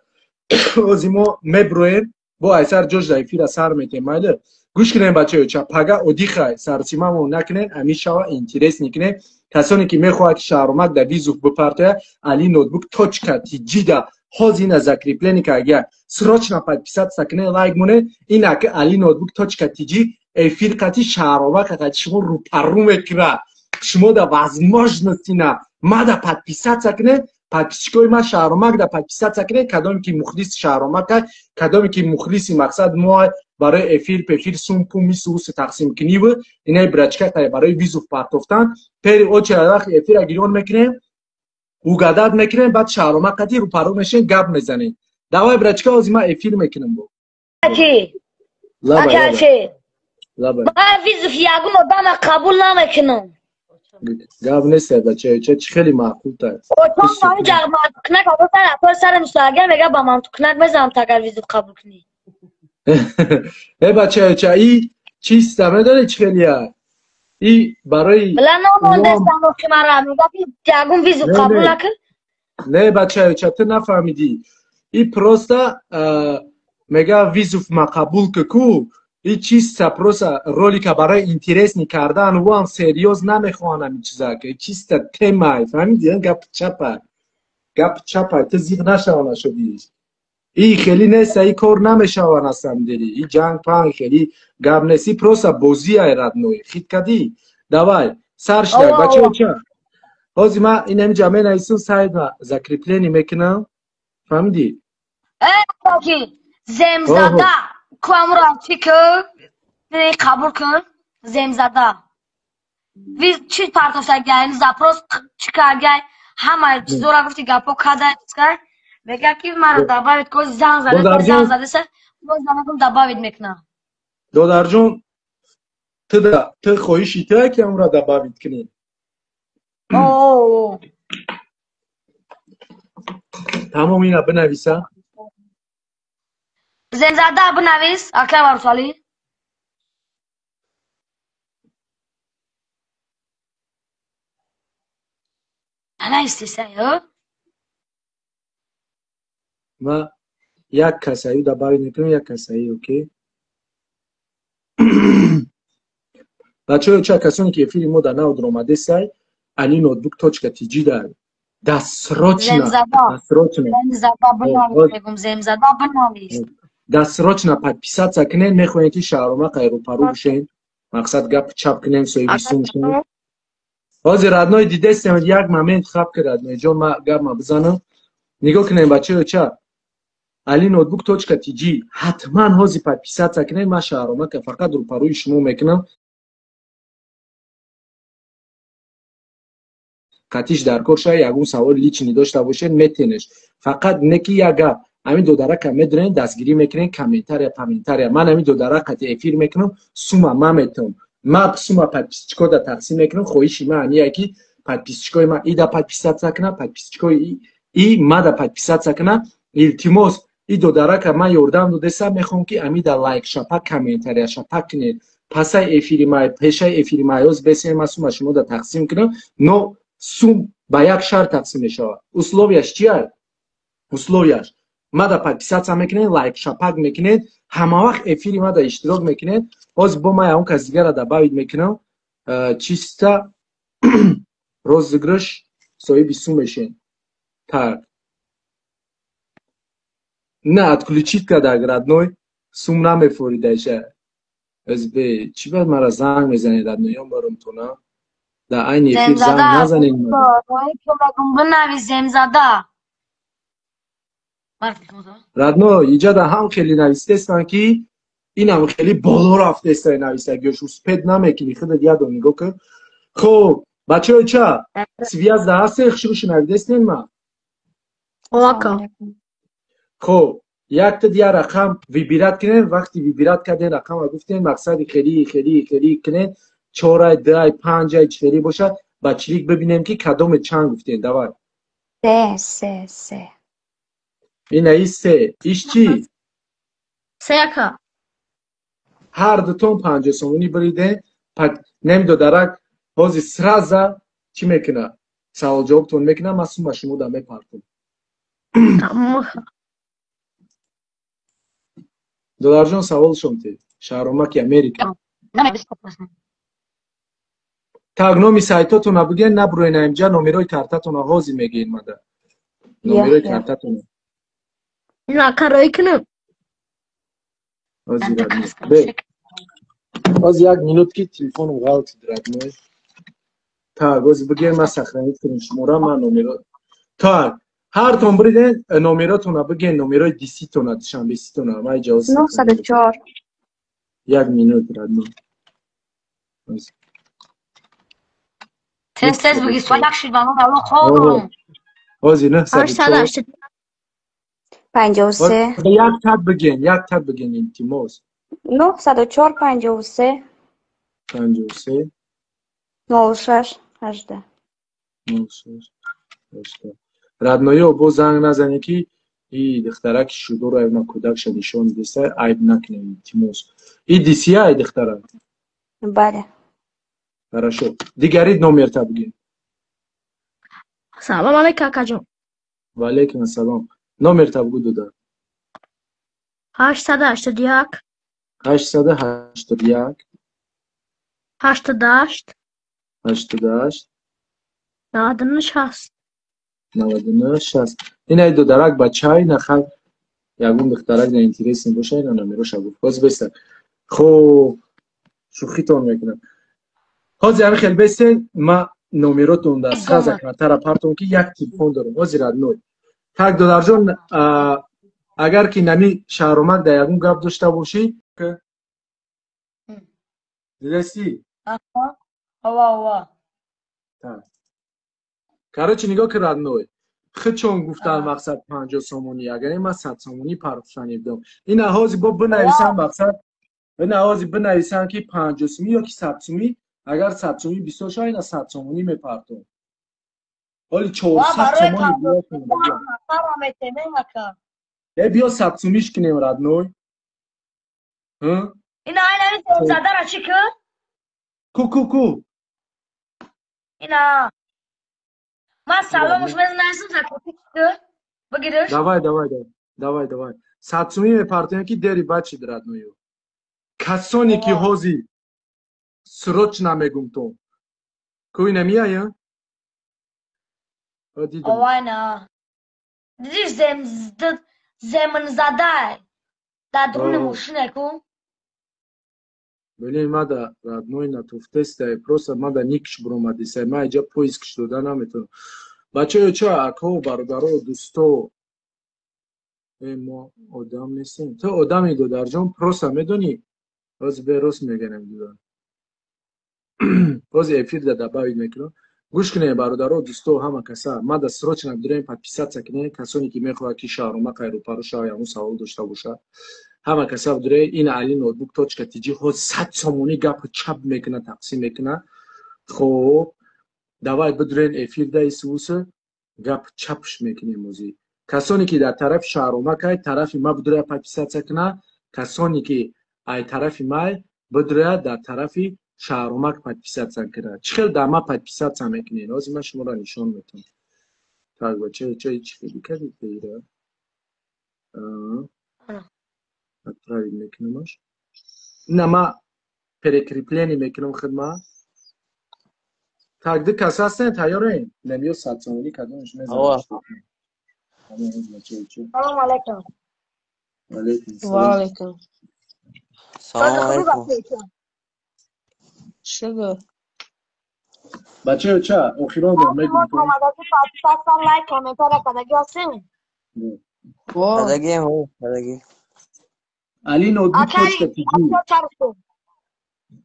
Ози мо меброем, бо айсар ҷош да эфира сар метем, майли. Гӯш кунем бачаё ча, пага одихай сарсимамо накунем, ҳамин шава интерес никунем. Касоне ки мехоҳад ки шаҳромак да визуф бипартоя, али notebook.tj да ҳозир ина закрепление карда. Срочно подписаться кунед, лайк монед. Ина ки али notebook.tj эфир қати шаҳромак қати шумо рӯпарӯ мекунад. Шумо да возможности на мада подписаться кунед. Подписчикои ма шаҳромак да подписаться кунед. Кадоме ки мухлиси шаҳромак, кадоме ки мухлиси мақсад мо барои эфир пефир сум пум мису усу тақсим куниву инаи брачка барои визуф партофтан. Пери очера вақти эфира гирён мекунем, угадат мекунем, баъд шаҳромак қати рӯпарӯ мешем, гап мезанем. Давай брачка, ҳозир ман эфир мекунам бо. Ман визуф ягон одама қабул намекунам. Гап нест бачаё ча, чӣ хеле маъқул та. Мега ба мантукнак мезанам, агар визуф қабул кунӣ. Э бачаё ча, и Чиста медонӣ чӣ хелия? И барои била номондастам охи мара мега ки ягон визу қабул накард. Не бачаёча, ту нафаҳмидӣ. И просто мега визуф ма қабул ку. И чиста просто ролика барои интересный кардан, ӯ ҳам серьёз намехоҳанд ҳамин чиза, ки чиста темай, фаҳмидӣ? Гап чапай. Гап чапай, ту зиқ нашава нашудиш. И хеле нест, и кор намешава на самом деле. И ҷанг панг хеле гап нест, и просто бозиай родной. Хит кадӣ? Давай, сар шидаг, бачаёча. Ҳозир ман инамиҷа менависам, сайт закрепление мекунам. Фаҳмидӣ? Э, земзада, куамро чӣ кун? Қабул кун, земзада. Виз чӣ партофтагай, запрос чӣ кардгай? Ҳама чизора гуфти гапо када чизкай. Мега ки маро добавить кун, занг зада, занг задаса, боз занг добавить мекунам. Додарҷон, ту да ту хоҳиши ту ки амро добавить кунӣ. О. Тамом ина бинависа. Земзада бинавис, акай Варусали. Нанавистисай, ё? Ма як касаю добавить мекунам, як касаи, окей? Бачаҳо, ча касоне ки эфири мо дар нав омадесай, али ноутбук точка tg дар дасрочно дасрочно Земзада бинавис, мегум, земзада бинавис. Дасрочно подписаться кунен, мехоҳем ки шаҳрома қайрупару бошем, мақсад гап чап кунем, соҳиби сум шем. Ҳозир родной дидестем, як момент хаб ки родной ҷон, ма гап ма бизанам. Нигоҳ кунем бачаҳо, ча али ноутбук точка tg ҳатман ҳозир подписаться кунем, ман шаҳрома ка фақат рӯпарӯи шумо мекунам. Қатиш дар кор шава, ягон саволи личный дошта бошед, метенеш. Фақат не ки як гап, ҳамин додарака медонем, дастгирӣ мекунем, комментария, комментария. Ман ҳамин додара қати эфир мекунам, сума ма метавам. Ма сума подписчикода тақсим мекунам, хоҳиши ман ҳамие ки подписчикои ма ида подписаться кунад, подписчикои и мада подписаться кунад. Илтимос, и додарака ман ёрдам додесам, мехоҳам ки амида лайк шапак, комментария шапак кунед. Пасай эфири май, пешаи эфири май, ҳоз бесем ман сума шумода тақсим кунам, но сум ба як шарт тақсим мешавад. Условияш чия? Условияш. Мада подписаться мекунед, лайк шапак мекунед, ҳама вақт эфири мада иштирок мекунед. Ҳозир бо ман ягон кас дигара добавить мекунам, чисто розыгрыш соҳиби сум мешем. Так. На, отключить кадаг, родной, сум намефоридаша. СБ, чӣ бад мара занг мезанед, родной, ён баром тона? Да айни эфир занг назанед. Бинавис земзада. Родной, иҷа да ҳам хеле навистестан ки инам хеле боло рафтеста навистагиёш, успеть намекунӣ, худат ядо нигоҳ кун. Хоб, бачаҳо ча, связь да ҳастен, хушрӯши навидестен ма? Ока. Хоб, якта дия рақам выбирать кунен, вақти выбирать карден рақама гуфтен, мақсади хели хели хели кунен, чорай, дуай, панҷай чӣ бошад, ба чирик бибинем ки кадоме чанд гуфтен, давай. Се, се, се. Ина и се, иш чӣ? Се ака. Ҳар дутон 50 сомонӣ буриден, намедодарак ҳозир сразу чӣ мекуна? Савол ҷавобтон мекуна, ман сума шумо да мепартом. Додарҷон, саволшон те. Шаҳромаки Америка. Так, номи сайтотона бигӯен, набуроен инҷа, номерои картатона ҳозир мегӯен мада. Номерои картатона. На, карои кунам. Ҳозир як минут ки телефоном ғалтид, родной. Так, ҳозир бигӯен, ман сохранить кунам шумора, ман номеро. Так, ҳартон буриден, номеротона бигӯен, номерои диситона, душанбеситона, ман иҷа ҳозир. 904. Як минут, родной. Тез тез бигӣ, соат як шид, ман алло хобам. Ҳозир 904. 53. Як тат бигӯен, як тат бигӯен, илтимос. 904 53. 53. 06 18. 06 18. Родноё, боз занг назанед ки И духтараки шудора ина кӯдакша нишон деса, айб накунем, илтимос. И дисия ай духтарак? Бале. Хорошо. Дигарид номерта бигин. Салом алейкум, акаҷон. Ва алейкум ассалом. Номерта бугу, дода. 881. 881. 88. 88. 99 60. 99 60. Ина додарак бача, ина хал ягон духтарак на интересный боша, ина номероша гуфт. Боз беста. Хоб, шӯхитон мекунам. Ҳозир ҳамин хел бестен, ма номеротон да сразу картара партон, ки як телефон дорам. Ҳозир родной. Так, додарҷон, агар ки нами шаҳромак дар ягон гап дошта бошӣ, дидасти? Ова, ова. Так. Короче, нигоҳ ки, родной. Хичон гуфтан мақсад 50 сомонӣ, агар ман 100 сомонӣ партофтани будам. Ина ҳозир бо бинависам мақсад, ина ҳозир бинависам ки 50 сомонӣ ё ки 100 сомонӣ, агар 100 сомонӣ бисёр шавад, ина 100 сомонӣ мепартом. Ҳоли 400 сомонӣ э биё 100 сомиш кунем, родной. Ина ина задара чӣ ку? Ку, ку, ку. Ина ман саломуш мезанам, закрепить ку. Бигириш. Давай, давай, давай. Давай, давай. 100 сомӣ мепартоем ки дери бачид, родной. Касоне ки ҳозир срочно мегум то. Ку ина мияя? Овайна. Дидиш, земнзадай. Дар дуруни мошине ку? Блин, мада родной натуфтестай, просто мада никш буромадисай, ма иҷа поискш дода наметавонам. Бачаё, ча, акҳо, бародаро, дӯсто, э мо одам нестем. Ту одами, додарҷон, просто медонӣ, ҳозир бе рост меганем, дуда. Ҳозир эфир да добавить мекунам. Гӯш кунед, бародаро, дӯсто, ҳама каса, мада срочно бидурем, подписаться кунед, касоне ки мехоҳад ки шаҳрома қайрупару шава, ягон савол дошта бошад. Ҳама каса бидуре, ин али ноутбук точка тиҷи ҳоз 100 сомонӣ гапу чап мекуна, тақсим мекуна. Хоб, давай бидурен эфир да исуса гап чапш мекунем озӣ. Касоне ки дар тарафи шаҳромак ай, тарафи ма бидуре подписаться куна, касоне ки ай тарафи май бидуре дар тарафи шаҳромак подписаться куна. Чӣ хел дар ма подписаться мекунед? Ҳозир ман шуморо нишон метам. Так, бача, ча чӣ хели кардед ира? Отправить мекунамаш. Ина ма прикрепление мекунам хидма. Так, ду кас ҳастен, тайёрен? Намиё 100 сомонӣ кадомаш мезанад? Салом алейкум. Алейкум Ва алейкум. Салом алейкум. Шугр. Бачаё, ча, охирон бор мегӯм. Лайк, комментария кадаги ҳастем? Кадагием, кадаги. Али ноутбук точка тиҷи.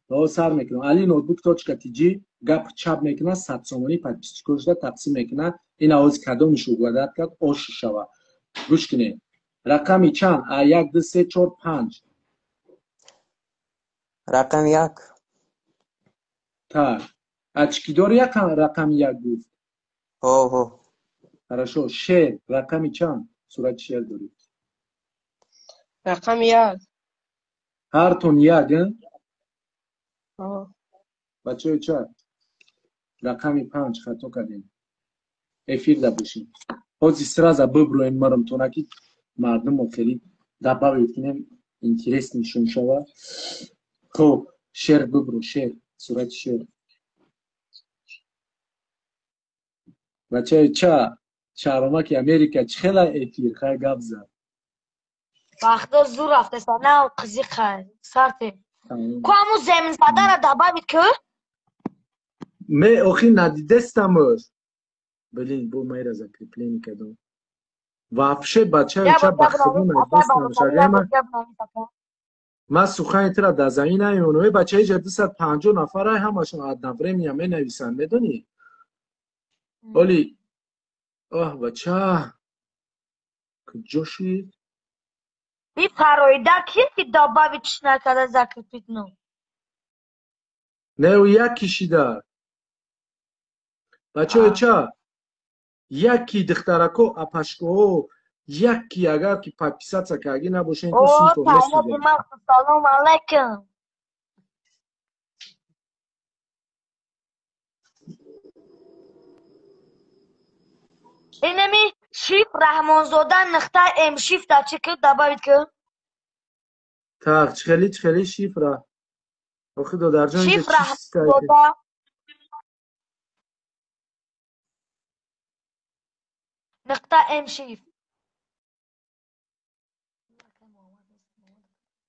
О, сар мекунам. Али ноутбук точка тиҷи гап чап мекунад, 100 сомонӣ подписчико шуда тақсим мекунад. Ин овоз кадомиш угадать кард, ош шава. Гӯш кунед. Рақами чанд? А, як, ду, се, чор, панҷ. Рақами як. Так. Очкидор як рақами як гуфт. Ҳо, ҳо. Хорошо. Шер, рақами чанд? Сурати шер доред. Рақами як. Ҳартон як, э? Бачаё, ча? Рақами панҷ, хато кардем. Эфирда бошем. Ҳозир сразу биброем марам тона ки мардумо хеле добавить кунем, интерес нишон шава. Хоб, шер бибро, шер, сурати шер. Бачаё, ча, шаҳромаки Америка чӣ хела эфир, хай гап зад. Вақто зур рафтеса, на қизиқа, сарте. Ку ҳамун земинзадара добавить ку? Ме охи надидестамош. Блин, бо майра закрепление кардам. Вообще, бачаё, ча, ба худо надидестамош. Агар ман сухани тура дар замин намемонам. Э бача, иҷа 250 нафар ҳамашон одновременно менависанд, медонӣ? Оли, оҳ, бача, куҷо шуд? Би фароида кист ки добавить накарда, закрепить ну? Не, ӯ як кишида. Бачаё, ча, яки духтарако, апашкоҳо, Як ки агар ки подписаться карги набошен, то сумтон месӯзад. Салом алайкум. Инами шиф Раҳмонзода нуқта м шифта чӣ ки добавить ки. Так, чихели чихели шифра? Охи додарҷон. Шиф Раҳмонзода. Нуқта м шиф.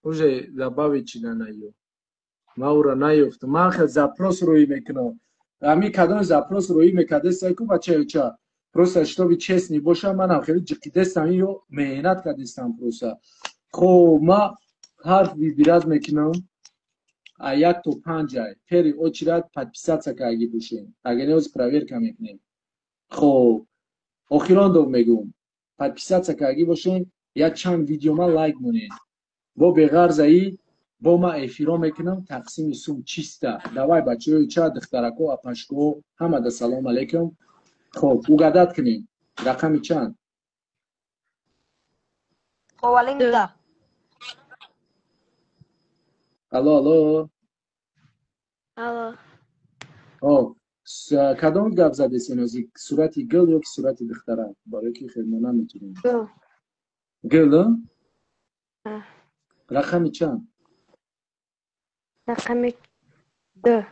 Уже добавить чида наё. Ма ура наёфтам. Ман хел запрос рӯй мекунам. Ами кадом запрос рӯй мекардестай ку бачаюча. Просто чтобы честный бошам, манам хеле ҷиқидестам ё меҳнат кардестам просто. Хоб, ма ҳарф выбирать мекунам а як то панҷ ай. Первый очередь подписаться карги бошем. Агар не, проверка мекунем. Хоб, охирон доб мегӯм. Подписаться карги бошем, як чанд видео ма лайк монед. Бо беғарзаи бо ма эфиро мекунам тақсими сум чиста. Давай, бачаҳои ча, духтарако, апашко, ҳамада салом алейкум. Хоб, угадать кунем. Рақами чанд? Ховалинда. Алло, алло. Алло. Хоб, кадом гап задесен ози? Сурати гул ё ки сурати духтара? Барои ки хел мо наметунем. Гул. Гул? Рақами чанд? Рақами ду.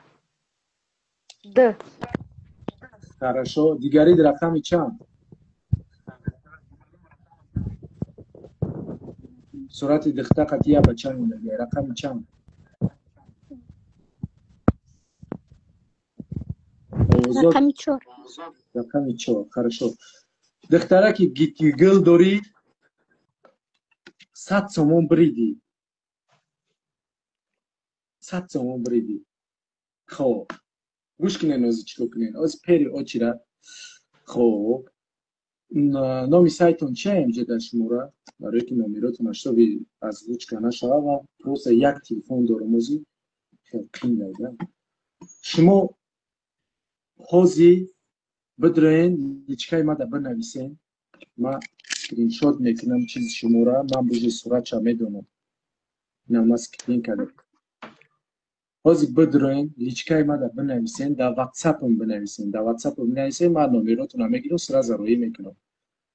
Ду. Хорошо. Дигари рақами чанд? Сурати духта қатия ба чанд мондагӣ? Рақами чанд? Рақами чор. Рақами чор. Хорошо. Духтараки гул дорӣ, 100 сомон биридӣ. 100 сомон биридӣ. Хоб. Гӯш кунен, ози чӣ кор кунен? Ози первый очередь. Хоб. Номи сайтон чия инҷа дар шумора? Барои ки номеротон чтобы озвучка нашава ва просто як телефон дорам ози хел қин да. Шумо ҳози бидроен личкаи мада бинависен. Ма скриншот мекунам чизи шумора, ман бужи суратша медонам. Ина ма скрин кардам. Ҳозир бидроен личкаи мада бинависен, дар ватсапам бинависен, дар ватсапам бинависен, ман номеротонро мегирам, сразу роӣ мекунам.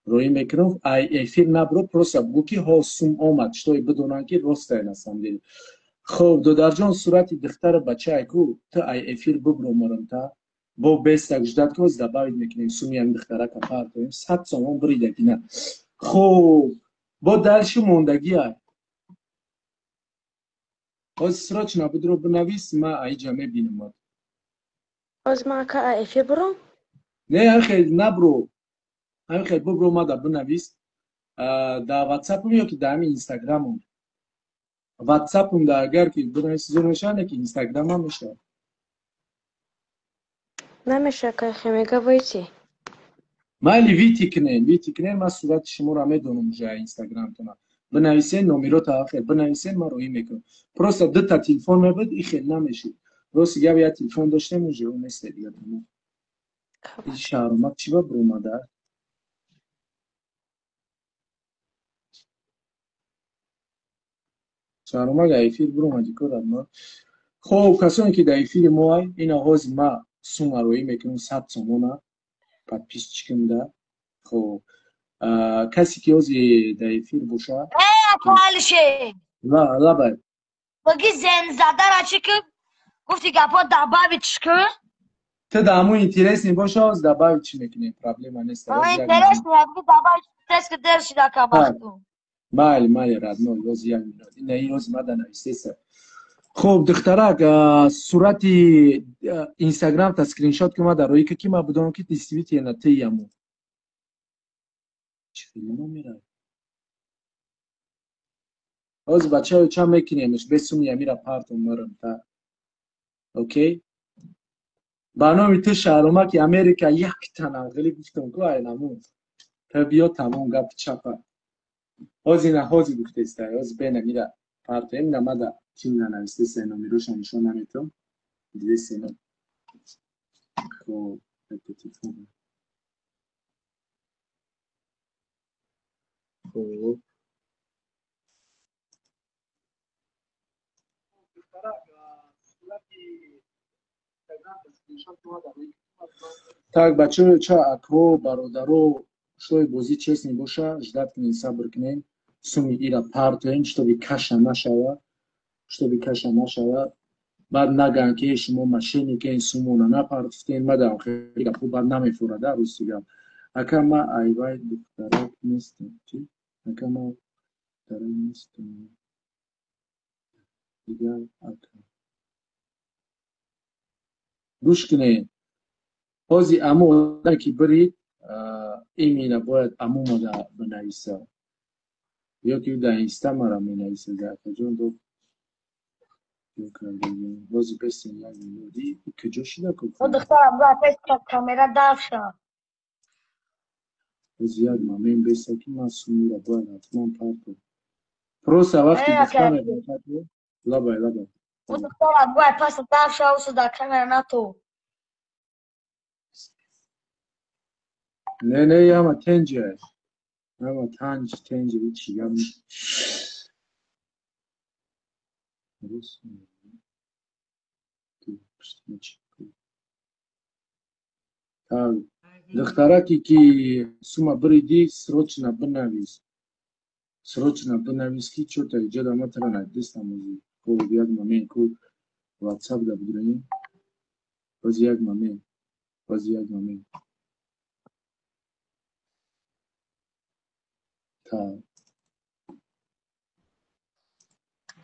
Роӣ мекунам, ай эфир набро, просто бугӯ ки ҳо сум омад, чтобы бидонанд ки ростае на самом деле. Хоб, додарҷон, сурати духтару бачае ку, ту ай эфир бибро мурумта, бо бестак ждать ки ҳозир добавить мекунем, суми ҳами духтарака партоем, 100 сомон биридагӣ на. Хоб, бо дальше мондагӣ ай. Ҳозир срочно бидро бинавис, ма аиҷа мебинам. Ҳозир ман ака эфир бурам? Не, ҳамин набро. Ҳамин хел бибро мада бинавис. Дар ватсапам ё ки дар ҳамин инстаграмам. Ватсапам да агар ки бинависи зур мешавад, не ки инстаграмам мешавад. Намеша ака, мега выйти. Майли, выйти кунен, выйти кунен, ман сурати шуморо медонам уже инстаграмтона. Бинависен номерота хел бинависен, ман роӣ мекунам. Просто дута телефон мебуд, и хел намешуд. Рости гап, як телефон доштем, уже ӯ нест дига тамом. Ин шаҳромак чӣ ба биромада? Шаҳромак эфир биромади корад ма. Хоб, касоне ки дар эфири мо ай, ина ҳозир ма сума роӣ мекунам 100 сомона подписчикамда. Хоб, касе ки ҳозир дар эфир боша. Алишер. Лабай. Баги зензадара чӣ ки гуфти гапо добавить ки? Ту да ҳамун интересный боша, ҳозир добавить чӣ мекунем, проблема нест. Интересный, добавить тест ки дер шида кабахту. Майли, майли, родной, ҳозир як минут. Ина ин ҳозир мада нависеса. Хоб, духтарак, сурати инстаграмта скриншот ки мада роӣ ки ма бидонам ки действительно ты яму. Чӣ хеле номера? Ҳозир бачаё ча мекунемш, без суми амира партом мурам та. Окей? Ба номи ту шаҳромаки Америка як танам хеле гуфтам ку ай намун. Та биё тамом гапи чапа. Ҳозир на ҳозир гуфтестай, ҳозир бена мира партоем намада тим нанавистеса номероша нишон наметам. Дидесена. Хоб, телефон. Хуб. Так, бачаҳо, ча ако, бародаро, шои бозӣ честный боша, ждать кунед, сабр кунед, суми ира партоен, чтобы каша нашава, чтобы каша нашава. Баъд нагӯянд ки шумо мошенникен, сумона напартофтен, мадам хеле гапҳо баъд намефурада, рости гап. Ака ма айвай духтарак нестам. Чи? Ака ма духтарак нестам. Дигар ака. Гӯш кунед. Ҳози амо одаме ки бирид, имина бояд амумада бинависа. Ё ки дар инста мара менависа, акаҷон ду. Ҳози бестен як минути. Куҷо шида ку? О духтарам, бо пеш камера дафша. Ҳози як момент беста ки ман сумира бояд ҳатман партом. Просто вақти духтар мебошад, лабай, лабай. О духтарам, бо пас дафша, усу дар камера нату. Не, не, ама тенҷа. Ама танҷ, тенҷа, ҳичи гап нест. Так, духтараке ки сума биридӣ, срочно бинавис. Срочно бинавис ки чё-то иҷода ма тара надистам ҳозир. Хуб, як момент ку WhatsApp да бидурем. Ҳозир як момент. Ҳозир як момент. Так.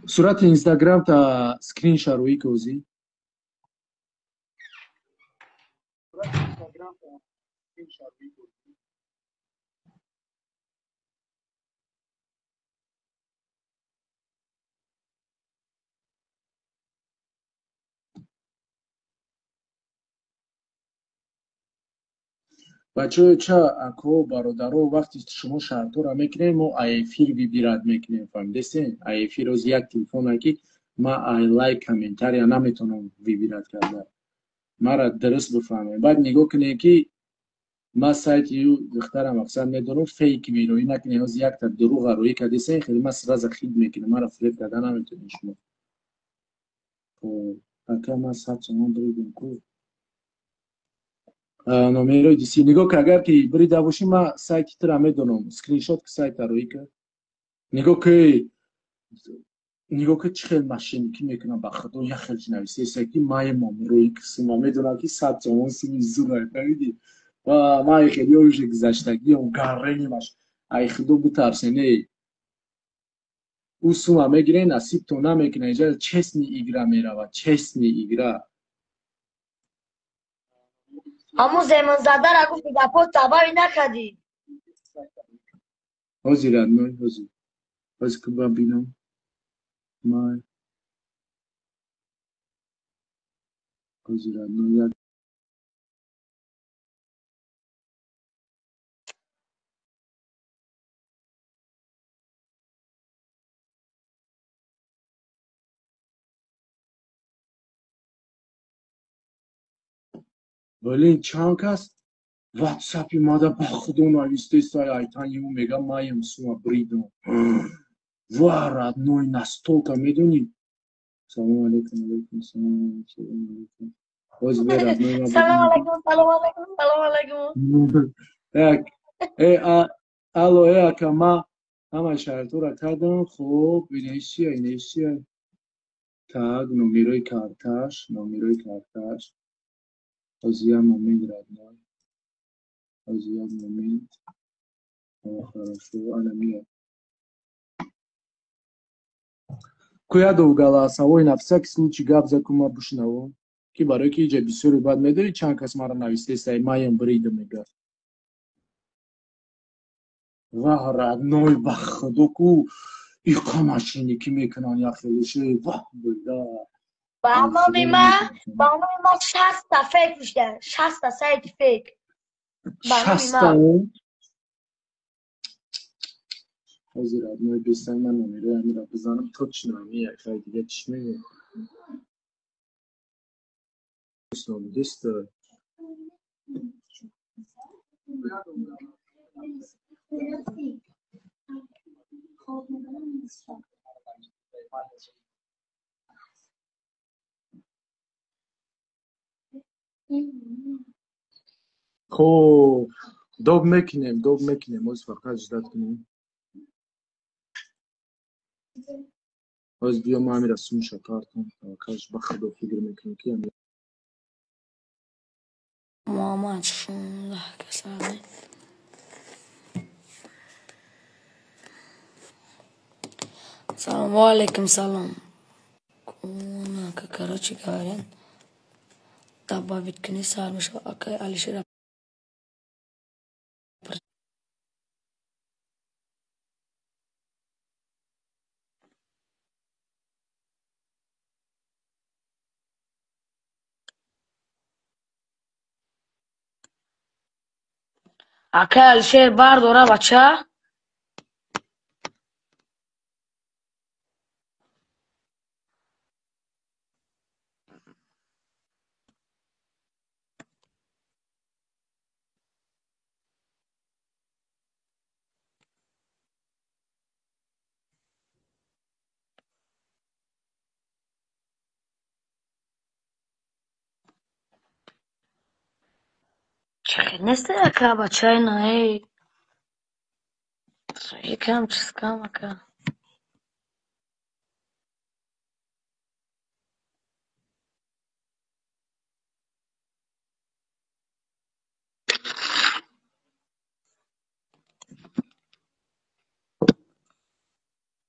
Сурати Инстаграм та скринша рӯӣ ки ҳозир. Бачаҳо, ча ако, бародаро, вақте шумо шартҳоро мекунем, мо эфир выбирать мекунем, фаҳмидестен? Эфир ҳозир як телефоне ки ма ай лайк, комментария наметавонам выбирать карда. Мара дуруст бифаҳмем. Баъд нигоҳ кунем ки ма сайти ю духтара мақсад медорам, фейк мероӣ накунем. Ҳозир якта дурӯға рӯӣ кардесен, хеле ма сразу хит мекунам, мара фиреб карда наметавонед шумо. Хоб, ака ма 100 сомон биридам ку. Номерои диси нигоҳ ки агар ки бирида бошӣ, ма сайти тура медонам. Скриншот ки сайта рӯӣ ки. Нигоҳ ки, нигоҳ ки чӣ хел мошенникӣ мекунам, ба худо як хел нависеса ки маемам рӯи ки сума медонам ки 100 сомон суми зура, фаҳмидӣ? Ва ма хеле уже гузаштагиам гарренимаш. Ай худо битарсен, эй. Ӯ сума мегире, насибто намекуна. Инҷа честный игра мерава, честный игра. Ҳамун земонзадара гуфти гапҳо табари накардӣ. Ҳозир родной, ҳозир. Ҳозир ки ба бинам. Май. Ҳозир родной як. Блин, чанд кас ватсапи мада ба худо навистесай, айтан ю мега маем сума бридам. Ва родной настолько медонӣ. Салом алейкум, алейкум салом, салом алейкум. Ҳозир бе родной ма. Салом алейкум, салом алейкум, салом алейкум. Так, э алло, э ака, ма ҳама шартҳоро кардам. Хуб, инаи чия, инаи чия? Так, номерои карташ, номерои карташ. Ҳозир як момент, родной. Ҳозир як момент. Хорошо, ана мия. Куядов голосовой на всякий случай гап за ку ма бишнавам. Ки барои ки иҷа бисёре бад медорӣ, чанд кас мара навистесай, маем биридам мега. Ва родной, ба худо ку иқа мошенникӣ мекунанд як хелеше. Ваҳ била. Ба номи ма, ба номи ма 60 та фейк шуда, 60 та сайти фейк. Ба номи ма. 60 та? Ҳозир родной бестан ман номерои ҳамира бизанам, точно ҳами як хай дига чӣ мегӯям. Дӯст. Хуб, доб мекунем, доб мекунем. Оз фақат ждать кунем. Оз биё ман ҳамира сумша партам. Таваккалш ба Худо фикр мекунем ки Муҳаммад 16 касане. Салом алейкум, салом. Короче говоря, добавить кни сар мешава акай Алишера. Акай Алишер бардора бача. Чӣ ака бачаи наэй. Якам чизкам ака.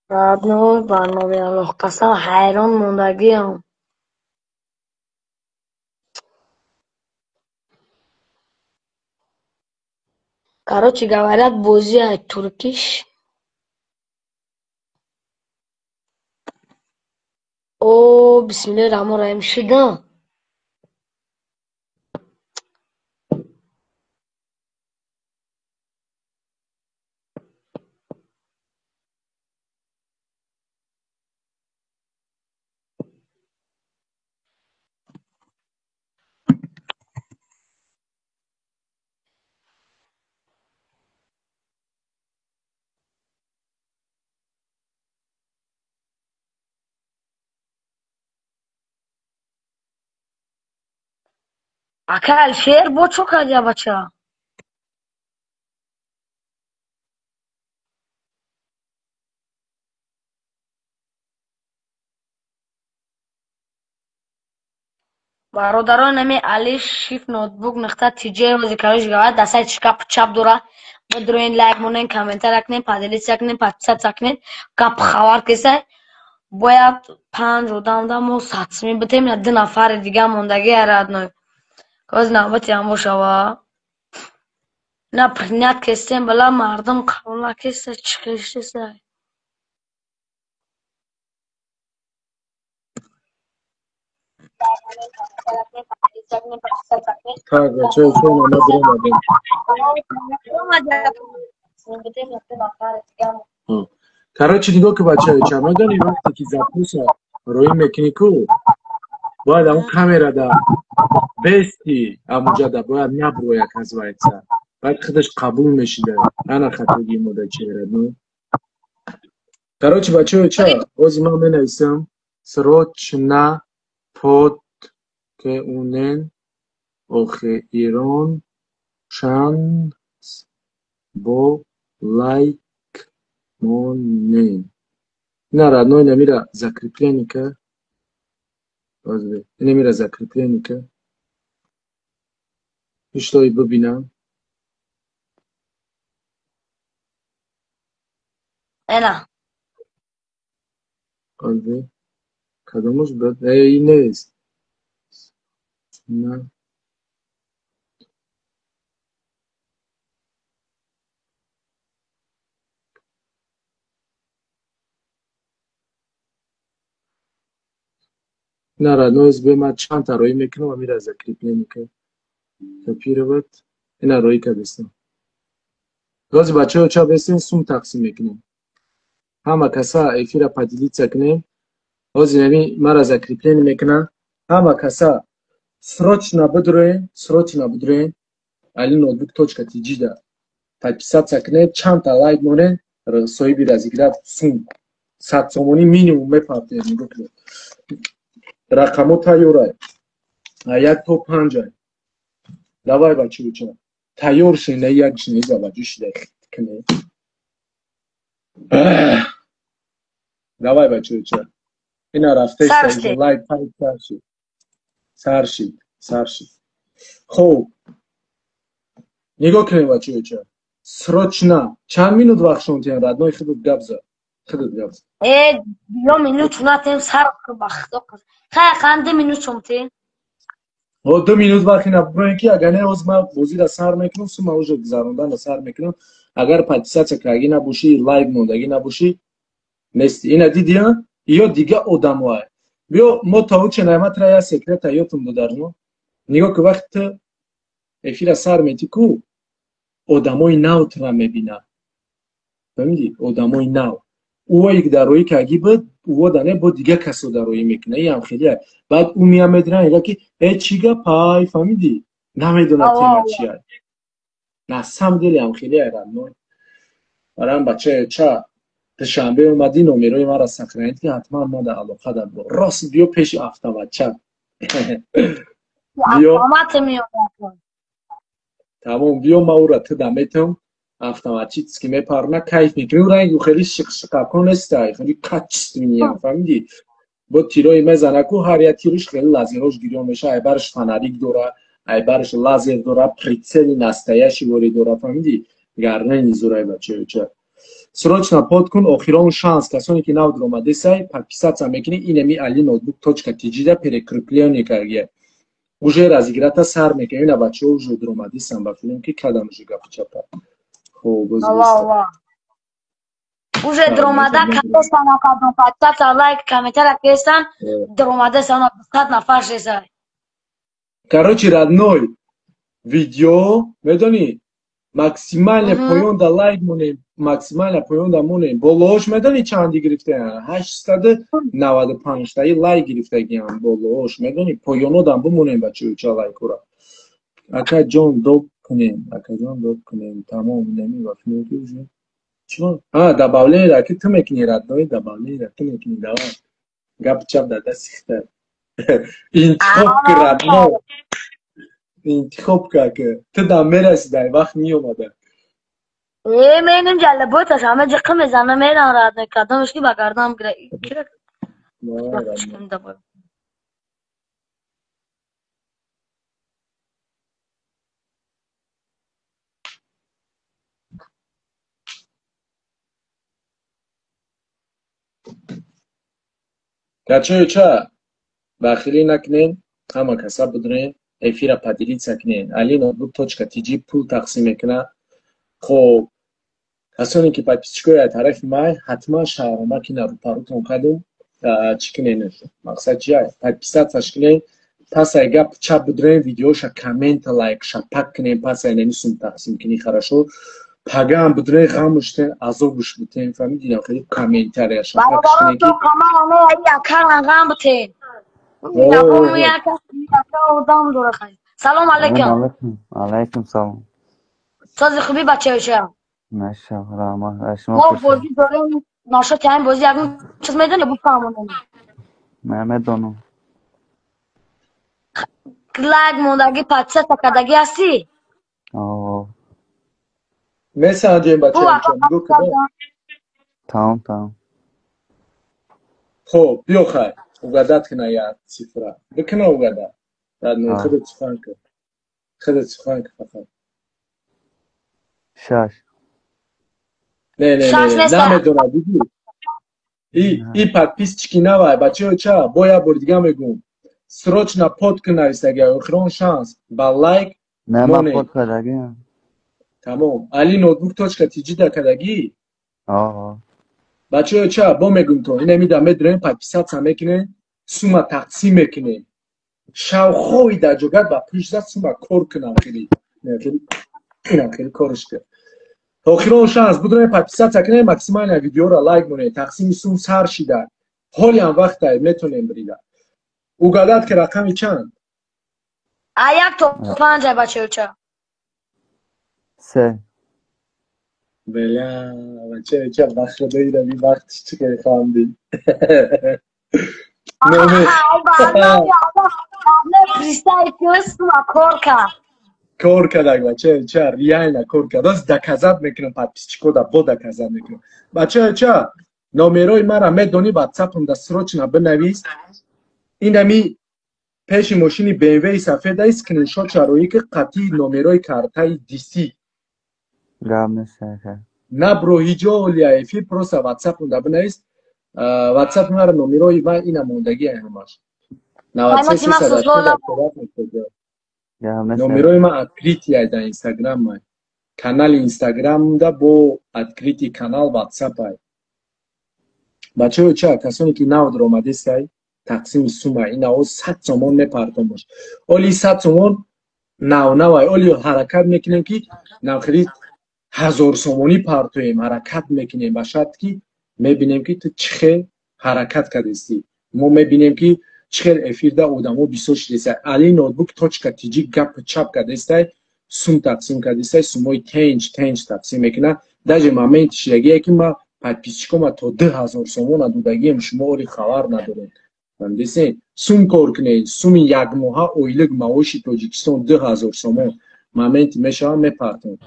Родной барноми Аллоҳ қасам ҳайрон мондагиам. Короче говорят, бозия туркиш. О, бисмиллоҳи раҳмони раҳим шуда. Ака Алишер бо чо кардия бача? Бародарон ами Али шиф ноутбук нуқта тж ҳозир короче говоря дар сайти шкаф чап дора. Бидроен лайк монен, комментария кунен, поделиться кунен, подписаться кунен. Гап хабар кесай. Бояд 5 одам да мо 100 сумӣ битем, на 2 нафари дига мондагӣ родной. Коз навбати ҳам бошава. На принят кестем, бала мардум қабул накеста, чӣ кештеса. Так, бачаҳо, чун омад омадем. Короче, нигоҳ ки бачаҳо, ча медонӣ вақте ки запроса роӣ мекунӣ ку, бояд ҳамун камерада бести ҳамунҷада бояд наброяд, оказывается. Баъд худаш қабул мешида. Ана хатогии мода чера, ну. Короче, бачаҳо, ча, ҳозир ман менависам срочно под кунен охе Ирон шанс бо лайк монен. Ина родной намира закрепление ка. Ина мира закрепление ка. Иштои бибинам. Ена. Қалби. Кадомуш бад? Эй, нест. На. На, родной, бе ман чандта роӣ мекунам ва мира закрепление ка. Копировать. Ина роӣ кардестам. Рози бачаҳо ча бестен сум тақсим мекунем. Ҳама каса эфира поделиться кунем. Ҳозир ами мара закрепление мекунам. Ҳама каса срочно бидроен, срочно бидроен. Али ноутбук точка tg да подписаться кунед, чандта лайк монед, соҳиби разыграть сум 100 сомонӣ минимум мепартед. Нигоҳ кунед. Рақамҳо тайёрай. 1 то 5. Давай бачаҳо ча. Тайёр шин, як чиниза баҷӯ шида кне. Давай бачаҳо. Ина рафта лайк пайк сар шид. Сар шид, сар шид. Хуб. Нигоҳ кунем бачаҳо. Срочно. Чанд минут вақт шон тиям родной худат гап зад. Худат гап зад. Ё минут натем сар бахто. Хай қанде минут шон ти? О 2 минут вақт ина бигӯем ки агар не ҳоз ман бозиро сар мекунам, сума уже гузаронданро сар мекунам. Агар подписаться кардагӣ набошӣ, лайк мондагӣ набошӣ, нести. Ина дидӣ, ё дига одамоа. Биё мо то уче найматра я секрета ётум додарно. Нигоҳ ки вақт ту эфира сар метӣ ку одамои нав тура мебинад. Фаҳмидӣ? Одамои нав. Ӯое ки дар роҳӣ кардагӣ буд, ӯо дане бо дига касо дар роҳӣ мекунад. Ин ҳам хеле. Баъд ӯ мея медира мега ки э чӣ гапай, фаҳмидӣ? Намедонад тема чия. На самом деле ҳам хеле родной. Барам бача ча душанбе омадӣ номерои маро сохранить ки ҳатман ма дар алоқа дар бо. Рост биё пеши автоматча. Биё. Автомат меояд. Тамом, биё ма ӯра ту да метам. Автоматически мепарна, кайф мекунӣ. Ранги хеле шиқшиқакон нестай, хеле качественный, фаҳмидӣ? Бо тирои мезана ку ҳар як тириш хеле лазерош гирён меша, айбараш фонарик дора, айбараш лазер дора, прицели настоящий вори дора, фаҳмидӣ? Гарнени зурай бачаёча. Срочно под кун, охирон шанс, касоне ки нав дуромадесай, подписаться мекунӣ, инеми али ноутбук точка tg да перекрепление кардия. Уже разыграта сар мекунем, ина бачаҳо уже дуромадесан, ба филм ки кадам уже гапи чапа. Хуб, боз Алло. Уже дромада кадестан акадон подписаться, лайк, комментария кестан, дромадесан 100 нафар шесай. Короче, родной, видео, медонӣ, максимально поён да лайк монем, максимально поён да монем. Болоош медонӣ чанди гирифтаян? 895 таи лайк гирифтагиам болоош, медонӣ, поёнодам бимонем бачаҳо лайкура. Ака ҷон доб кунем, ака ҷон доб кунем, тамом неми ва филм уже. Чӣ? А, добавление ки ту мекунӣ, родной, добавление ту мекунӣ, давай. Гап чап да дасихта. Интихоб ки родной. Интихоб ки ту да мерасӣ дар вақт меомада. Меним ҷаллаботаш ҳама ҷиққа мезана мерам родной, кадомаш ки ба гардам гира. Кира? Бачаҳо ча бахилӣ накунен, ҳама каса бидурен, эфира поделиться кунен. Али ноутбук точка tg пул тақсим мекунад. Хоб, касоне ки подписчикои тарафи май, ҳатман шаҳрома ки нарӯпарӯтон кардум, чӣ кунен? Мақсад чия? Подписаться кунен, пас ай гап чап бидурен, видеоша коммент, лайк шапак кунен, пас ай неми сум тақсим кунӣ, хорошо? Пагаам бидурен, ғамуштен, азобуш бутен, фаҳмидӣ? Хеле комментария шапак кунен ки ғам бутен. Салом алейкум. Алейкум салом. Сози хуби бачаёша? Машаллоҳ, раҳмат. Шумо Мо бозӣ дорем, нашоти ҳамин бозӣ ягон чиз медонӣ бифаҳмонем? Намедонам. Лайк мондагӣ, подписаться кардагӣ ҳастӣ? О. Месанҷем бачаёша, нигоҳ кун. Тамом, тамом. Хоб, биё хай. Угадать кна як цифра. Бикна угадать. Родной, худат сухан кун. Худат сухан кун фақат. 6. Не, не, не, намедонад, дидӣ? И подписчики навай, бачаҳо ча, бо як бори дига мегӯм. Срочно под кун нависагӣ, охирон шанс. Ба лайк Не, ман под кардагӣ. Тамом. Али ноутбук точка tg да кардагӣ? О. Бачаҳо ча, бо мегӯм то, инами да медурем, подписаться мекунем, сума тақсим мекунем. Шавхои дар ҷогат ба пӯш зад сума кор кунам хеле. Инам хеле корш кар. Охирон шанс будурем, подписаться кунем, максимально видеоро лайк монем, тақсими сум сар шида. Ҳоли ҳам вақтай метонем бирида. Угадать ки рақами чанд? А 1 то 5 ай бачаҳо ча. 3. Бля, бачаҳо ча ба худои раби вақтиш чӣ хеле хандид. Представь, сума кор кард. Кор кардаг, бача, ча, реально кор кард. Доказать мекунам подписчико да, бо доказать мекунам. Бача, ча, номерои мара медонӣ, ватсапам да срочно бинавис. Инами пеши мошини BMW сафеда скриншот шарои ки қатъи номерои картаи DC. Гап нест, ака. Набро ҳиҷо олия эфир, просто ватсапам да бинавис. Ватсап мара номерои ма ина мондагӣ ҳамаш. 93 номерои ма открытый ай дар инстаграм ай. Канали инстаграмда бо открытый канал ватсап ай. Бачаҳо, ча, касоне ки нав даромадестай, тақсими сума ин ао 100 сомон мепартомош. Оли 100 сомон нав навай. Оли ҳаракат мекунем ки навхели 1000 сомонӣ партоем, ҳаракат мекунем ба шарт ки мебинем ки ту чӣ хел ҳаракат кардастӣ. Мо мебинем ки чӣ хел эфирда одамо бисёр шудестай. Али ноутбук точка тиҷи гап чап кардестай, сум тақсим кардестай, сумои тенҷ тенҷ тақсим мекунад. Даже моменти шидагие ки ма подписчикома то 2000 сомона додагием, шумо оли хабар надоред. Фаҳмидесен? Сум кор кунед, суми якмоҳа ойлик маоши Тоҷикистон 2000 сомон. Моменти мешава мепартон.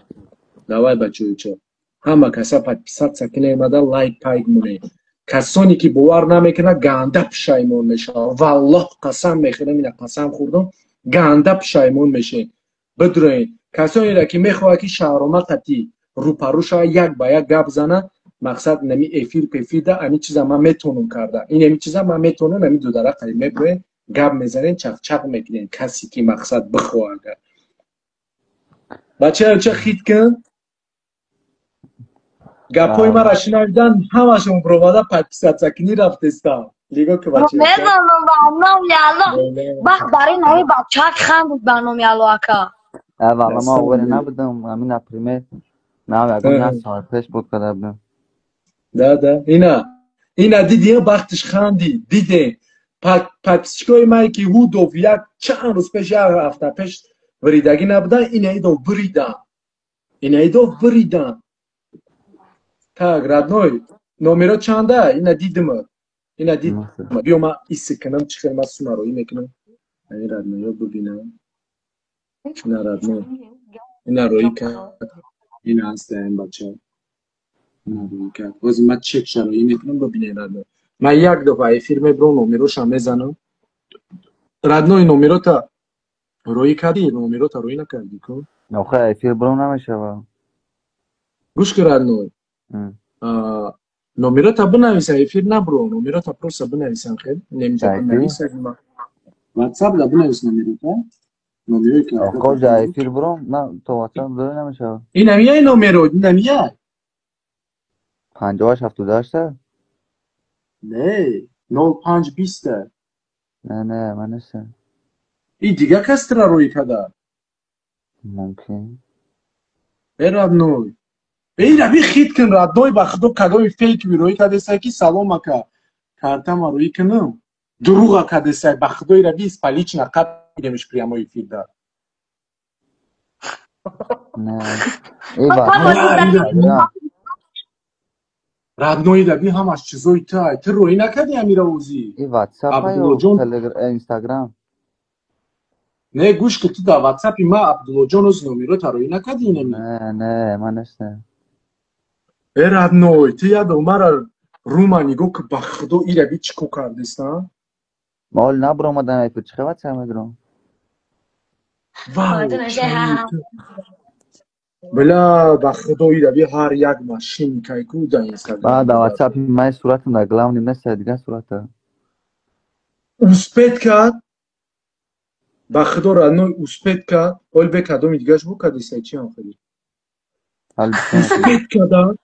Давай, бачаҳо, ҳама каса подписаться кунед, мада лайк пайк монед. Касоне ки бовар намекунад, ганда пушаймон мешавад. Валлоҳ қасам мехӯрам, ина қасам хӯрдам, ганда пушаймон мешавед. Бидроед. Касонеро ки мехоҳад ки шаҳрома қатъи рӯпарӯ шава, як ба як гап зана, мақсад нами эфир пефирда ами чиза ман метонам карда. Ин ами чиза ман метонам, ами дудара қариб меброем, гап мезанем, чақчақ мекунем, касе ки мақсад бихоҳад. Бачаё, ча хит кун? Гапҳои маро шунавидан ҳамашон бировада подписаться кунӣ рафтестам. Лиго ки бача. Медонам ба номи Аллоҳ. Бахт бар ин ҳои бачак хандид ба номи Аллоҳ ака. Валла ма уверен набудам, ами например, нав ягон як соат пеш буд карда будам. Да, да. Ина. Ина диди, бахтиш ханди, диде. Подписчикои мае ки ҳудов як чанд рӯз пеш, як ҳафта пеш виридагӣ набудан, ина идов биридан. Ина идов биридан. Так, родной, номеро чанда? Ина дидим. Ина дидим. Биё ма иси кунам, чӣ хел ма сума роӣ мекунам. Ай родной, ё бибинам. Ина родной. Ина роӣ кард. Ина ҳаст ин бача. Ина роӣ кард. Боз ма чек шароӣ мекунам, бибинед родной. Ман як дафъа эфир мебурам, номероша мезанам. Родной, номерота роӣ кардӣ? Номерота роӣ накардӣ ку? Охе эфир бурам намешава. Гӯш ки родной. Номерота бинависа, эфир набуро, номерота просто бинависам хел. Немиҷа бинависа. WhatsApp да бинавис номерота. Номерои ки Хоҷа эфир бурам, на то WhatsApp дора намешава. Ин ҳамияй номеро, ин ҳамияй. 58 78? Не, 05 20. Не, не, ман нестам. И дига кас тира роӣ када? Мумкин. Э родной. Эй раби хит кун родной, ба худо кадоми фейк роӣ кадесай ки салом ака. Картама роӣ кунам. Дурӯға кадесай, ба худои раби испалична қат мегемиш прямо эфирда. Не. Эй ва. Родной раби ҳамаш чизои тай. Ту роӣ накардӣ амира озӣ? Эй WhatsApp Абдуллоҷон. Телеграм, Инстаграм. Не, гӯш ки ту дар WhatsApp-и ма Абдуллоҷон ози номерота роӣ накардӣ инами? Не, не, ман нестам. Э родной, ту ядо мара рума нигоҳ ки ба худо и раби чӣ кор кардеста? Ма ҳол набуромадам эфир, чӣ хел WhatsApp медурам? Вау, била ба худо и раби ҳар як машин кайку дар Инстаграм. Ба дар WhatsApp-и ман суратам дар главный нест, дигар сурата. Успеть кард? Ба худо родной успеть кард. Ҳол бе кадоми дигаш бу кардеста чи ҳам хеле? Успеть карда?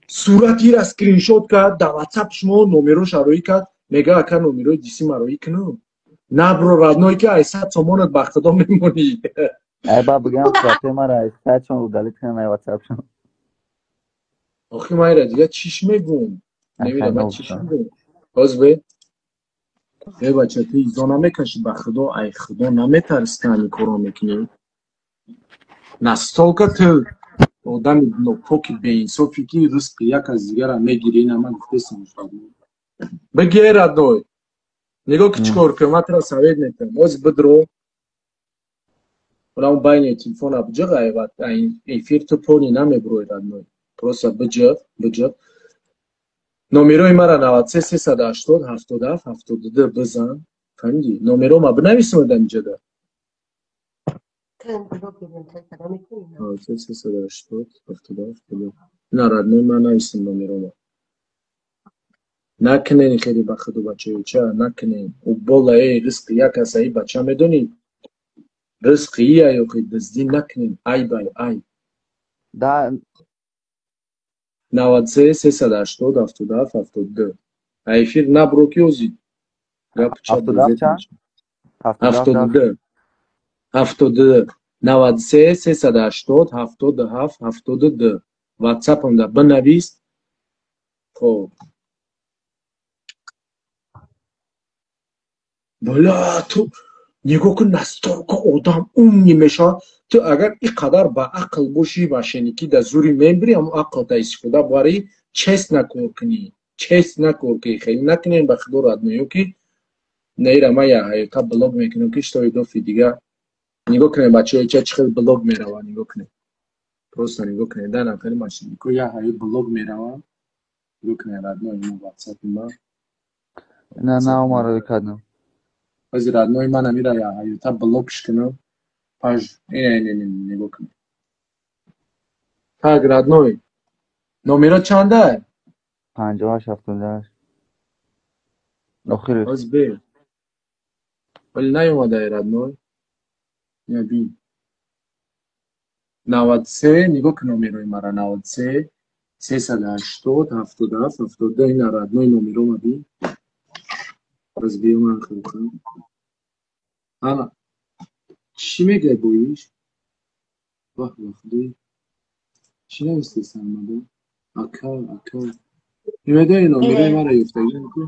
Сурати ира скриншот кард, дар WhatsApp шумо номероша роӣ кард, мега ака номерои дисима роӣ кунам. Набро родной ки ай 100 сомонат ба худо мемонӣ. Ай ба бигам сурати мара ай 100 сомон удалить кунам ай WhatsApp-шон. Охи ман ира дига чиш мегӯм? Намедонам ман чиш мегӯм. Боз бе. Э бача, ту изо намекашӣ ба худо, ай худо наметарсӣ ки ҳамин корро мекунӣ? Настолько ту одами нопоки беинсофӣ ки ризқи як аз дигара мегирӣ, ина ман гуфтесам. Бигӣ э родной. Нигоҳ ки чӣ кор кун, ман туро совет метиҳам. Оз бидро. Унам байни телефона биҷиғ, эфир ту пони намебурой родной. Просто биҷиғ, биҷиғ. Номерои мара 93 380 77 72 бизан. Фаҳмидӣ? Номеро ма бинависам дар инҷода. 93 380 77 72. На родной ма нависам номеро. Накунен хеле ба худу бачаё, ча накунен. У бола эй ризқи як аст, ай бача медонӣ? Ризқи ия ё ки дуздӣ накунен, айб ай айб. Да 93 380 77 72. А эфир набро ки ози. Гап ча 77 чанд? 72. 72. 93 380 77 72. WhatsApp-ам да бинавис. Хоб. Бля, ту нигоҳ кун, настолько одам умный мешавад. Ту агар ин қадар ба ақл бошӣ, мошенникӣ дар зури мебирӣ, ҳамон ақлта истифода барӣ, честно кор кунӣ. Честно кор кунӣ. Хеле накунем ба худо родной, ки неира ман я ҳаёта блог мекунам, ки что идофи дига. Нигоҳ кунем бачаҳо, ча чӣ хел блог мераванд, нигоҳ кунем. Просто нигоҳ кунем, дар нафари мошеннико я ҳаёт блог мераванд. Нигоҳ кунем родной, мо WhatsApp ма. На, на, омаро кардам. Ҳозир родной ман амира я ҳаёта блокш кунам. Паж, ина ина ина нигоҳ кунем. Так, родной. Номеро чанда? 58 78. Охириш. Ҳоз бе. Вале наёмадай родной. Я бин. 93, нигоҳ кун номерои мара 93 380 77 72, ина родной номеро ма бин. Ҳоз биё ман хелхам. Ана. Чӣ мегӯяй боиш? Ваҳ ваҳ худои. Чӣ навистесан мада? Ака, ака. Намедонӣ номерои мара ёфтагӣ ку?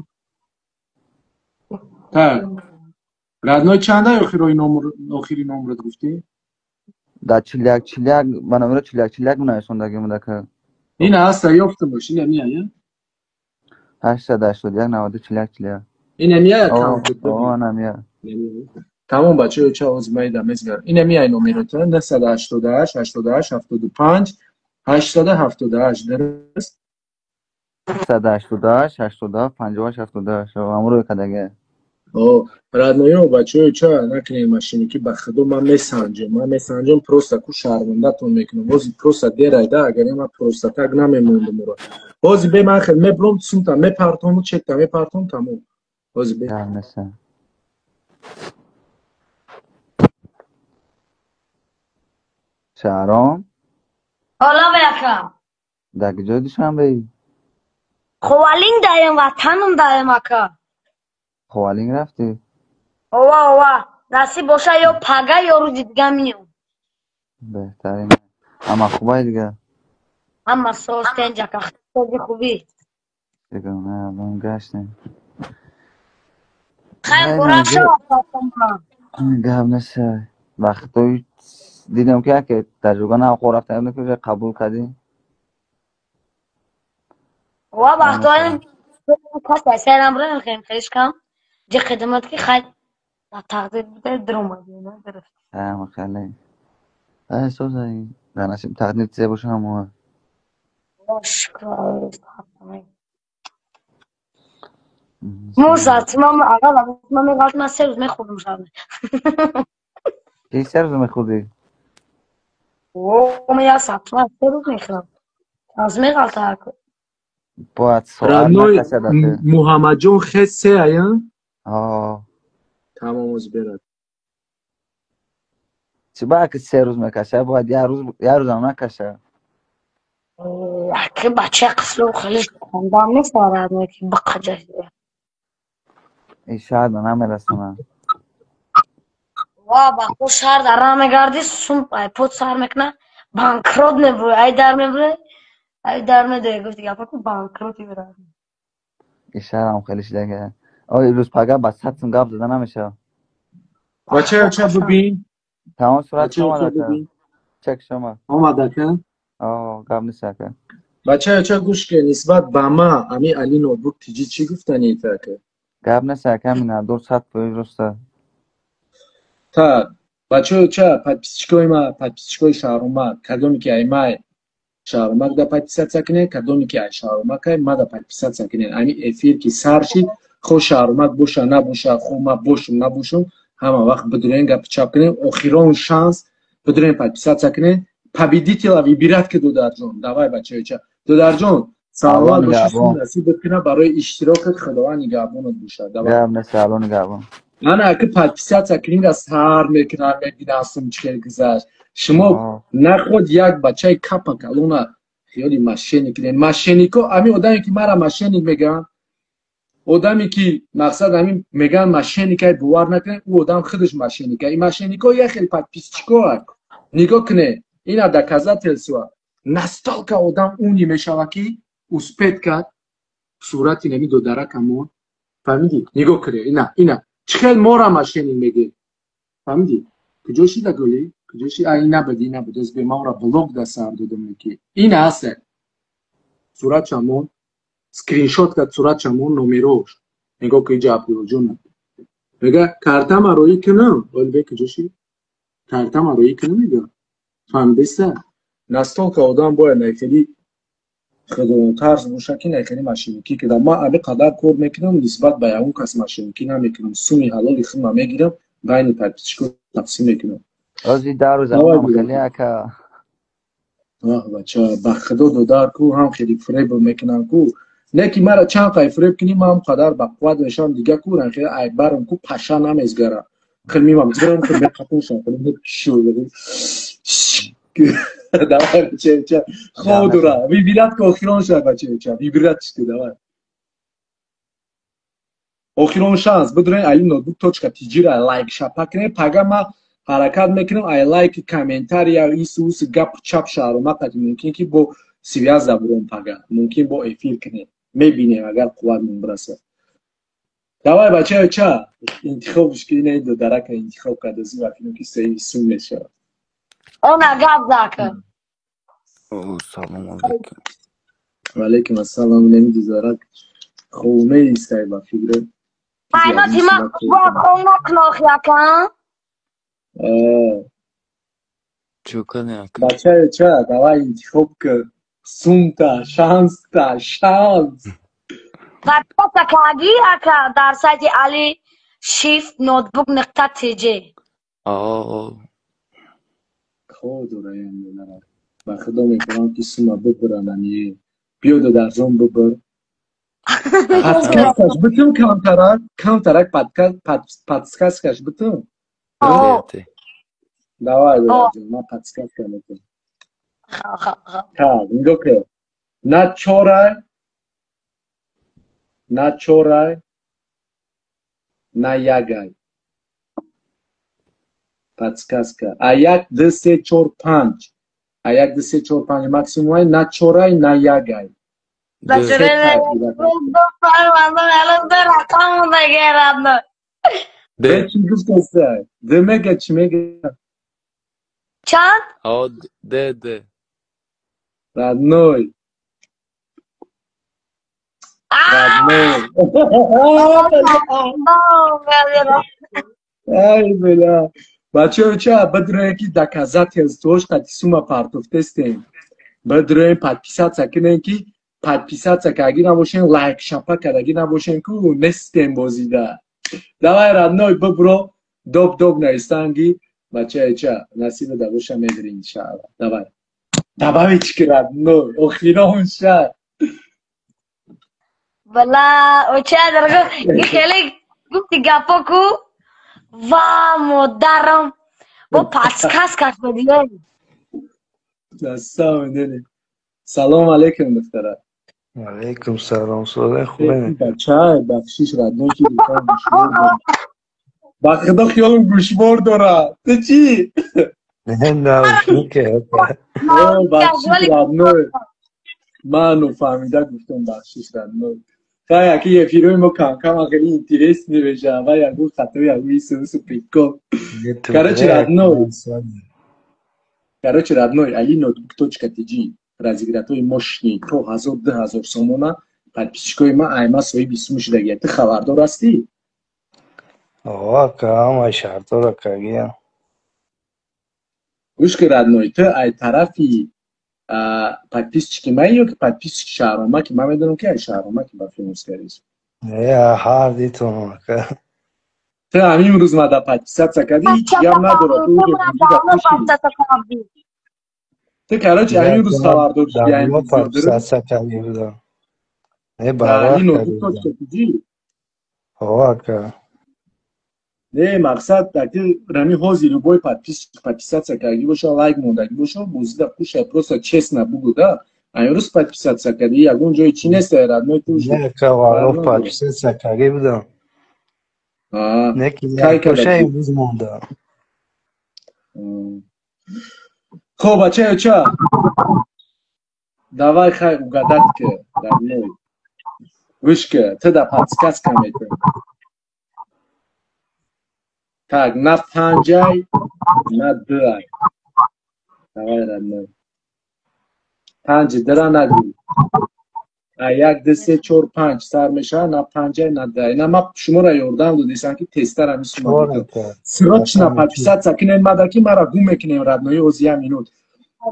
Так. Родной чанда охирои номер, охири номерат гуфтӣ? Да 41 41 ба номеро 41 41 менависондагӣ будака. Ина ҳаста ёфтамаш, ина мия, 881 92 41 41. Ина мия О, о, ана мия. Тамом бачаҳо, ча оз майда мезгар. Ина мия номеротон 988 88 75 878, дуруст? 888 87 58 78. Амро кадаге. О, родноё бачаҳо, ча накунем мошенникӣ, ба худо ман месанҷам, ман месанҷам, просто ку шармандатон мекунам. Ҳозир просто дерайда, агар ман просто так намемондам уро. Ҳозир бе ман хел мебурам, сумта мепартому, чекта мепартом, тамом. Ҳозир бе. Шаҳром? Ҳола бе ака. Дар куҷои Душанбеӣ? Ховалинг даем, ватанам даем ака. Ховалинг рафтӣ? Ова, ова. Насиб боша ё пага ё рӯзи дига миём. Беҳтарин. Ама хубай дига? Ама соз тенҷ ака, сози хубӣ. Дигона, алон гаштем. Хайр, бурав шава. Гап нест. Вақтои дидам ки яке таҷриба нав хор рафтам, ки қабул кардӣ. Ва вақтои кас сайрам бурам, хем хелиш кам. Ҷи хидмат ки хай тақдир буда даромадӣ, гирифт. Ҳама хеле. Ай созай, дар насиб тақдир чизе боша ҳамо. Шукр. Муса, ман ага ман меғалт, ман се рӯз мехӯрдам шаб. Ки се рӯз мехӯрдӣ? О, ман як саат ман се рӯз мехӯрам. Аз меғалта ака. Бояд соат Родной накашад ака. Муҳаммадҷон хес се ая? О. Тамом оз берад. Чӣ бояд ки се рӯз мекаша? Бояд як рӯз, як рӯзам накаша. Аки бача қисло хелиш хондам нест родной ки бақаҷа. Ин шаҳр да намерасонад. Ва бахо шаҳр дар раҳ мегардӣ, сум айпод сар мекуна, банкрот мебурӣ, ай дар мебурӣ, ай дар медои, гуфти гапа ку банкроти бирад. Ин шаҳрам хеле шидага. Ой, рӯз пага ба 100 сум гап зада намешавад. Бачаё, ча бибин? Тамом сурат Бачаё, омад ча ака. бибин? Чек шума. Омад ака? О, гап нест ака. Бачаё, ча гӯш ки нисбат ба ма ами Али ноутбук тиҷи чӣ гуфтанӣ ака? Гап нест ака, миннатдор 100% роста. Так, Бачаҳо, ча подписчикои ма, подписчикои Шаҳрумак, кадоме ки ай май Шаҳрумак да подписаться кунед, кадоме ки ай Шаҳрумак ай ма да подписаться кунед. Ами эфир ки сар шид, хо Шаҳрумак боша набоша, хо ма бошум набошум, ҳама вақт бидурен гапи чап кунем. Охирон шанс бидурен подписаться кунед. Победителя выбирать ки, додарҷон. Давай, бачаҳо, ча. Додарҷон, саломат бошӣ, насибат кунад барои иштирокат, Худованд нигаҳбонат бошад. Давай. Гап нест, Алло нигаҳбон. Ана аки подписаться кунед, сар мекунам, мебинам сум чӣ хел гузашт. Шумо наход як бачаи капа калона хиёли мошенник кунед. Мошеннико, ами одаме ки мара мошенник мегӯянд, одаме ки мақсад ҳамин мегӯянд мошенникай, бовар накунед, ӯ одам худаш мошенника. И мошеннико як хел подписчико. Нигоҳ кунед, ина доказательство. Настолько одам умный мешава ки успеть кард сурати нами додаракамон. Фаҳмидӣ? Нигоҳ кунед, ина, ина. Чӣ хел мора мошенник мегӯед? Фаҳмидӣ? Куҷо шида гули? Куҷо ши? А, ина буд, ина буд. Озбе мора блок да сар додам ки. Ина ҳаст. Суратшамон скриншот кард, суратшамон, номерош. Нигоҳ ки иҷа Абдуллоҷон. Мега картама роӣ кунам. Вале бе куҷо ши? Картама роӣ кунам мега. Фаҳмидеста? Настолько одам бояд нахели худотарс боша ки нахели мошенникӣ кунам. Ман ами қадар кор мекунам, нисбат ба ягон кас мошенникӣ намекунам. Суми ҳалоли худма мегирам, байни подписчико тақсим мекунам. Ози дару замонам хеле ака. Вах, бача, ба худо додар ку ҳам хеле фиреб мекунам ку. Не ки мара чанд қай фиреб кунӣ, ман ҳам қадар ба қувват мешавам, дига ку хеле айбарам ку паша намезгара. Хел мимам, зирам хел меқапушам, хел мекшу. Давай, бача, ходура. Выбирать ки охирон шад, бача, выбирать ки, давай. Охирон шанс, бидурен али ноутбук точка tg ра лайк шапа кунед, пага ма ҳаракат мекунам, ай лайки, комментария, ису усу гап чап Шаҳрумак қати мумкин ки бо связь забуром пага, мумкин бо эфир кунем. Мебинем, агар қувватмон бирасад. Давай, бачаё, ча интихобш ки ина додарака интихоб кардази ва филм ки сеи сум мешавад. Она гап зака. Салом алейкум. Ва алейкум ассалом, неми додарак хуб меистай ба фикр. Айно тима хона кнох яка. Чӯ кане ака? Бачаё, ча, давай интихоб ки. Сумта, шанста, шанс. Подписка каги ака дар сайти Ali Shift Notebook нуқта TJ. О. Ходура ям. Ба худо мекунам ки сума бибуранани. Биё, додарҷон, бибур. Подсказкаш битум камтарак, камтарак подсказкаш битум. Давай, додарҷон, ман подсказка метам. Так, нигоҳ кун. На чорай, на чорай, на ягай. Подсказка. А як, ду, се, чор, панҷ. А як, ду, се, чор, панҷ максимум ай, на чорай, на ягай. Д. Рақам мегирад. Д. Чӣ гуфтаста? Д мега, чӣ мега? Чанд? О, Д, Д. Родной. Родной. Ай, бля. Бачаҳо, ча бидурем ки доказательствош қати сума партофтестем. Бидурем подписаться кунем ки подписаться кардаги набошем, лайк шапа кардаги набошем ку нестем бозида. Давай, родной, бибро, доб доб наистанги. Бачаи ча, насиба да боша мегири иншаалло. Давай. Добавить ки, родной, охирон ша. Бала, оча дорого, и хеле гуфти гапо ку ва модарам бо подсказкаш بدиём. На самом деле. Салом алейкум, духтара. Алейкум салом, сода хубе. Бача, бахшиш, родной, ки гуфтам гӯшвор дора. Ба худо хиёлам гӯшвор дора. Ту чӣ? Не, наушники. О, бахшиш, родной. Ман нофаҳмида гуфтам, бахшиш, родной. Хай, аки эфирои мо кам-кам хеле интересный мешавад. Ва ягон хато, ягон ису усу прикол. Короче, родной. Короче, родной, али ноутбук.tg разыгратҳои мощный то 1000, 2000 сомона подписчикои ма айма соҳиби сум шудагия. Ту хабардор ҳастӣ? О, ака, ҳамаи шартҳоро кагиям. Гӯш ки родной, ту ай тарафи подписчики ман ё ки подписчики Шаҳрома, ки ман медонам ки ай Шаҳрома ки ба филмус кардис. Не, ҳар дитон ака. Ту ҳамин имрӯз мада подписаться кардӣ, ҳеҷ гап надорад. Ту короче ҳамин рӯз хабардор шудӣ. Подписаться кардӣ будам. Не, барвақт кардӣ. Ҳо, ака. Не, мақсад таки рами ҳозир любой подписчик подписаться кардагӣ боша, лайк мондагӣ боша, бозида куша, просто честно бугу, да. Ҳамин рӯз подписаться кардӣ, ягон ҷои чӣ нест, родной ту. Не, ака, валлоҳ подписаться кардӣ будам. Не, ки коша имрӯз монда. Хоб, бачаё, ча? Давай хай угадать ки, родной. Гӯш ки, ту да подсказка метавонӣ. Так, на панҷай, на дуай. Давай, родной. Панҷ дира нагӯ. А як, ду, се, чор, панҷ сар мешавад, на панҷай, на дуай. На, ман шуморо ёрдам додисам, ки тезтар ҳамин сума. Срочно подписаться кунед мада, ки мара гум мекунем, родной, ози як минут.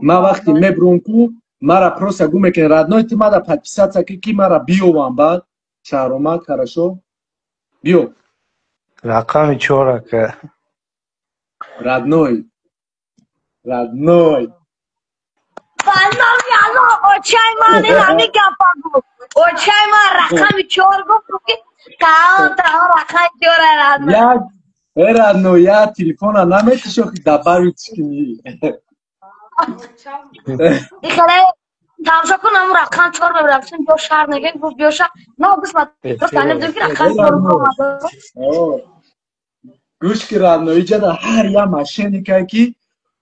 Ман вақте мебурам ку, мара просто гум мекунем. Родной, ту мада подписаться ки, ки мара биёвам баъд. Шаҳромад, хорошо? Биё. Рақами чор, ака. Родной. Родной. Фаллоҳи Аллоҳ, очай ман ин ҳамин гапа гуфт. Очай ман рақами чор гуфт, ки таом таом рақами чор родной. Як родной, я телефона наметишо, ки добавить кунӣ. Ихеле тамошо кун, ҳамун рақам чор мебарам. Чун биё шаҳр мегӯем, гуфт биё шаҳр. На, гӯш ма, просто намедонам ки рақам чор. Гӯш ки, родной, иҷада ҳар як мошенникае ки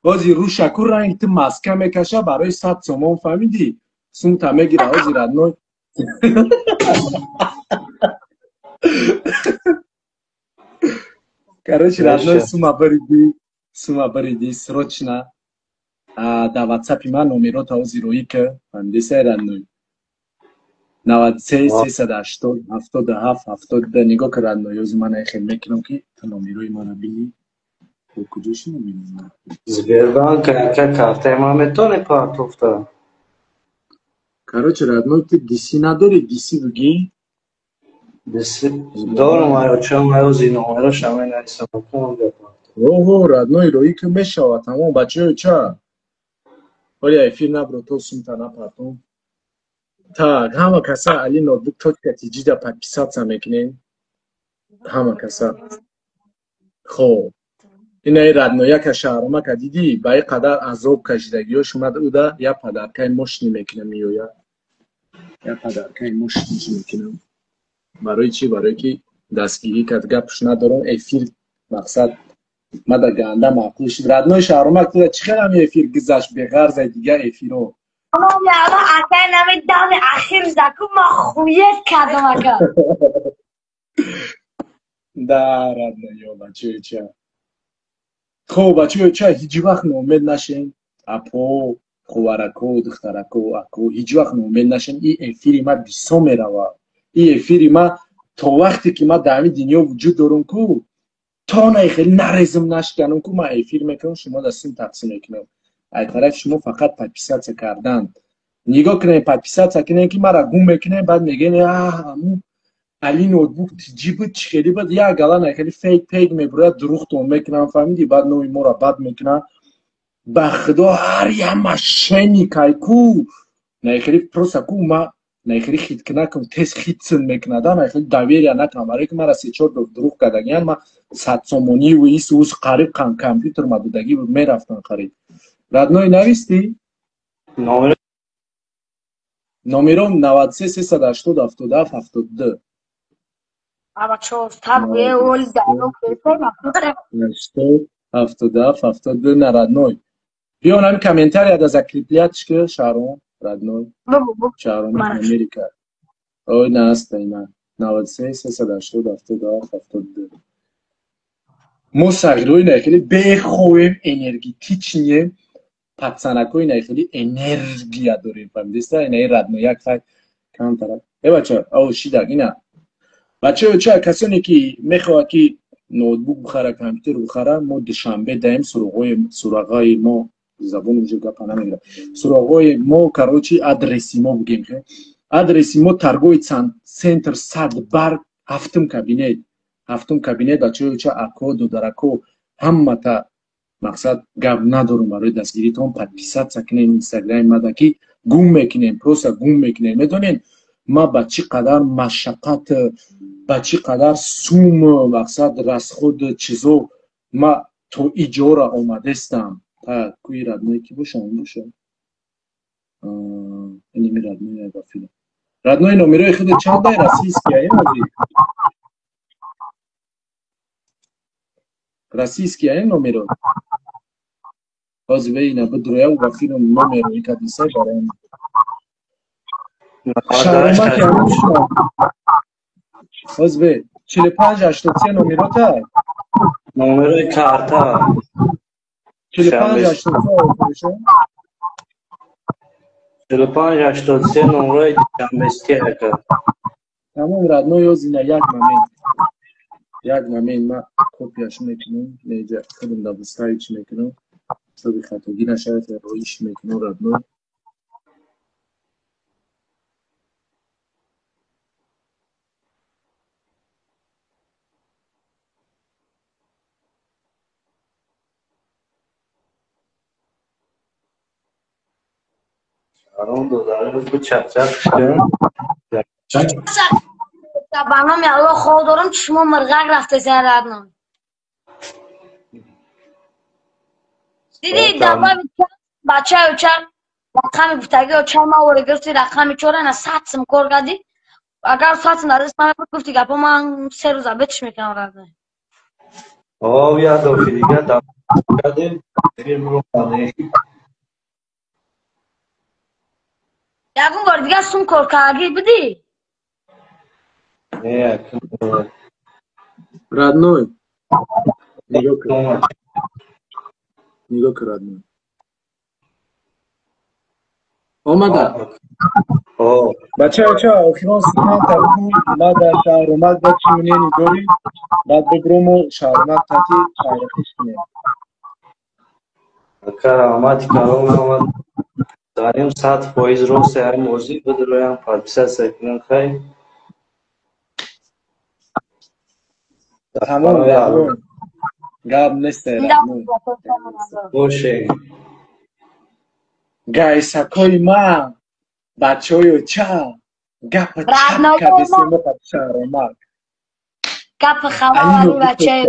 ҳозир рӯшаку ранг ту маска мекаша барои 100 сомон, фаҳмидӣ? Сумта мегира ҳозир, родной. Короче, родной, сума бариди, срочно. Дар ватсапи ман номерота ҳозир роӣ ки, фаҳмидисай, родной? 93 380 77 72. Нигоҳ ки, родной, ҳозир ман хел мекунам, ки ту номерои маро бинӣ. Куҷо шумо мебинед? Сбербанк, ака, картаи ман метавонӣ партофта? Короче, родной, ту диси надорӣ, диси бугӣ? Диси дорам, очам, ҳозир номероша менависам. Оҳо, родной, роӣ ки мешавад, тамом, бачаё, ча? Оля эфир набро, то сумта напартом. Так, ҳама каса али ноутбук точка tg да подписаться мекунем. Ҳама каса. Хоб. Инаи родной, яка Шаҳрома ка дидӣ, ба ин қадар азоб кашидагиёш омад уда, як падаркаи мошини мекунам меояд. Як падаркаи мошини мекунам. Барои чӣ? Барои ки дастгирӣ кард, гапш надорам, эфир мақсад мада ганда маъқул шуд. Родной, Шаҳрома, туда чӣ хел ҳами эфир гузашт беғарзай дигар эфиро? Акай намедами ахир заку ма хует кардам, ака. Да, родной, ё бачаё, ча. Хоб, бачаё, ча, ҳеҷ вақт ноумед нашем. Апо, хуварако, духтарако, ако, ҳеҷ вақт ноумед нашем. Ин эфири ма бисо меравад. Ин эфири ма то вақте ки ман дар ҳамин дунё вуҷуд дорам ку, то на хеле нарезм нашканам ку, ман эфир мекунам, шумо да сум тақсим мекунам. Ай тарафи шумо фақат подписаться кардан. Нигоҳ кунем, подписаться кунем, ки мара гум мекунем, баъд мегӯем, аму али ноутбук тиҷи буд, чӣ хеле буд, як гала на хеле фейк пейк мебурад, дурӯғтон мекунам, фаҳмидӣ? Баъд номи моро бад мекунам. Ба худо ҳар як мошенникай ку, на хеле просто ку ма на хеле хит накунам, тез хитсн мекунада, на хеле доверия накунам, барои ки мара се-чор бор дурӯғ кардагиян, ма 100 сомонӣ ва ис ус қариб компютер ма додагӣ мерафтан қариб. Родной, навистӣ? Номером 93 380 77 72. Ама чор таб оли диалог 80 77 72 на родной. Биё нами комментария да закреплять ки Шаҳром, родной. Шаҳром Америка. Ой, на аста ина. 93 380 77 72. Мо сағирои нахели бехоем, энергетичнем, пацанакои нахели энергия дорем, фаҳмидиста? Инаи родной як фай камтара. Э бача, ав шидак ина. Бачаё, ча, касоне ки мехоҳад ки ноутбук бихара, компютер бихара, мо душанбе даем, суроғаи мо Забон уже гапа намегирад. Суроғҳои мо, короче, адреси мо бигем, адреси мо торговый центр Садбарг, ҳафтум кабинет. Ҳафтум кабинет, бачаҳо, ча ако, додарако, ҳаммата мақсад гап надорум барои дастгиритон. Подписаться кунем инстаграми мада, ки гум мекунем, просто гум мекунем. Медонед, ма ба чӣ қадар машаққат, ба чӣ қадар сум, мақсад расход чизо ма то иҷора омадестам. Та куи родной ки боша, он боша. Иними родной ба филм. Родной номерои худ чандай российский ай ози? Российский ай номеро? Ҳозир бе ина бидрояв ба филм номеро икадисай барои шаромати ҳамон. Ҳозир бе 45 83 номерота? Номерои карта. 45 83 45 83 номерои душанбести ака. Тамом, родной, озина як момент. Як момент, ма копияш мекунам, неҷа худам да выставить мекунам. Чтобы хатогӣ нашавад, роиш мекунам, родной. Арон додари бу чақчақ кушкан. Ба номи Аллоҳ хол дорам, чишмо мирғак рафтесан, родной. Диди добавить бачаи оча рақами гуфтаги оча ма оре гирифти рақами чора на 100 сум кор кардӣ. Агар 100 сум дар даст ман гуфти гапо ман се рӯза бетиш мекунам, родной. О, я дофи дига дам кардем, фирм ро. Ягон бор дига сум кор кардӣ будӣ? Не, родной. Нигоҳ кун. Нигоҳ кун, родной. Омада. Бача, оча, охирон сухан табикун, ма дар шаҳромад ба чӣ мнение дорӣ? Баъд биброму шаҳромад тати хайрхуш кунем. Ака, раҳмати калон омад. Дарим 100% рост ҳар мозӣ бидроям подписаться кунам, хай. Тамом, родной. Гап нест, родной. Боше. Гайсакои ма, бачаҳои оча, гапа чап кардесем мо қад шаҳромад. Гапи хабар бачаи.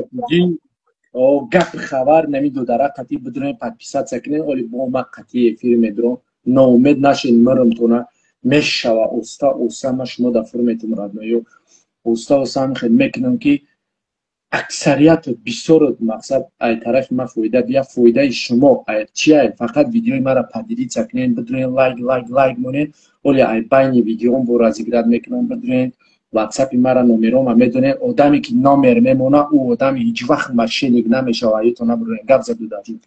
О, гапи хабар нами додара қати бидроем подписаться кунем, оли бо ма қати эфир медром. Ноумед нашин, мирмтона мешава оста оста ма шумо да фурметум, родной. Оста оста мехед мекунам ки аксарият бисёр мақсад ай тарафи ма фоида бия, фоидаи шумо ай чи ай фақат видеои мара поделиться кунен, бидроен лайк лайк лайк монен, оли ай байни видеом бо разыграть мекунам, бидроен ватсапи мара номерома медонен, одаме ки номер мемона, ӯ одами ҳеҷ вақт мошенник намешава, аюто набурен. Гап заду даҷуд.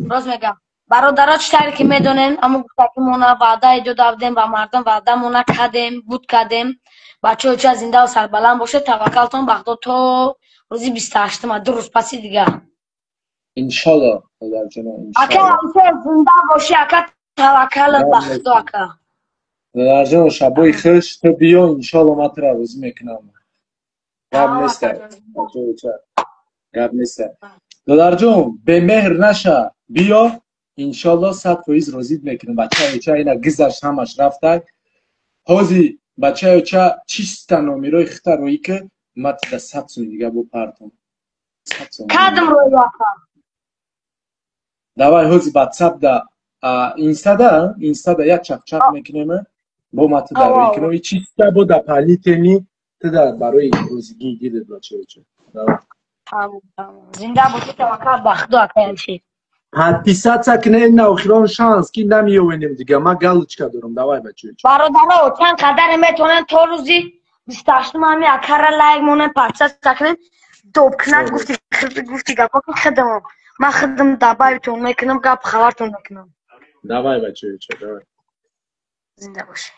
Рост мегам. Бародаро, чӣ таре ки медонен, амо гуфтагимона ваъдаи дода будем ба мардум, ваъдамона кардем, буд кардем. Бачаҳо, ча зиндаву сарбаланд бошед, таваккалтон ба Худо то рӯзи 28-ма, ду рӯз паси дига. Иншалло, додарҷоно, Ака, зинда бошӣ, ака, таваккалат ба Худо, ака. Додарҷоно, шабои хуш, ту биё, иншалло ман тура розӣ мекунам. Гап нест, гап нест. Додарҷон, бемеҳр наша, биё, иншалло 100% розит мекунам. Бачаҳо, ча ина гизаш ҳамаш рафтак. Ҳози бачаё ча чиста номерои хита роӣ ки ма тида 100 сум дига бо партом. 100 сум. Кадм роӣ ака? Давай ҳози ватсап да инстада, инстада як чақчақ мекунем, бо ма тида роӣ кунам. И чиста бо да палитени тида барои розигӣ дидед бачаё ча. Давай. Тамом, тамом. Зинда бошӣ, таваккал ба Худо, ака Ялши. Подписаться кунед на охирон шанс ки намеёвенем дига, ма галочка дорам. Давай бачаё. Бародаро, чанд қадаре метавонанд то рӯзи 28-ум ҳами акара лайк монанд, подписаться кунед, доб кунад, гуфти гуфти гапо ки худам. Ман худам добавитон мекунам, гап хабартон мекунам. Давай бачаё, давай. Зинда бошед.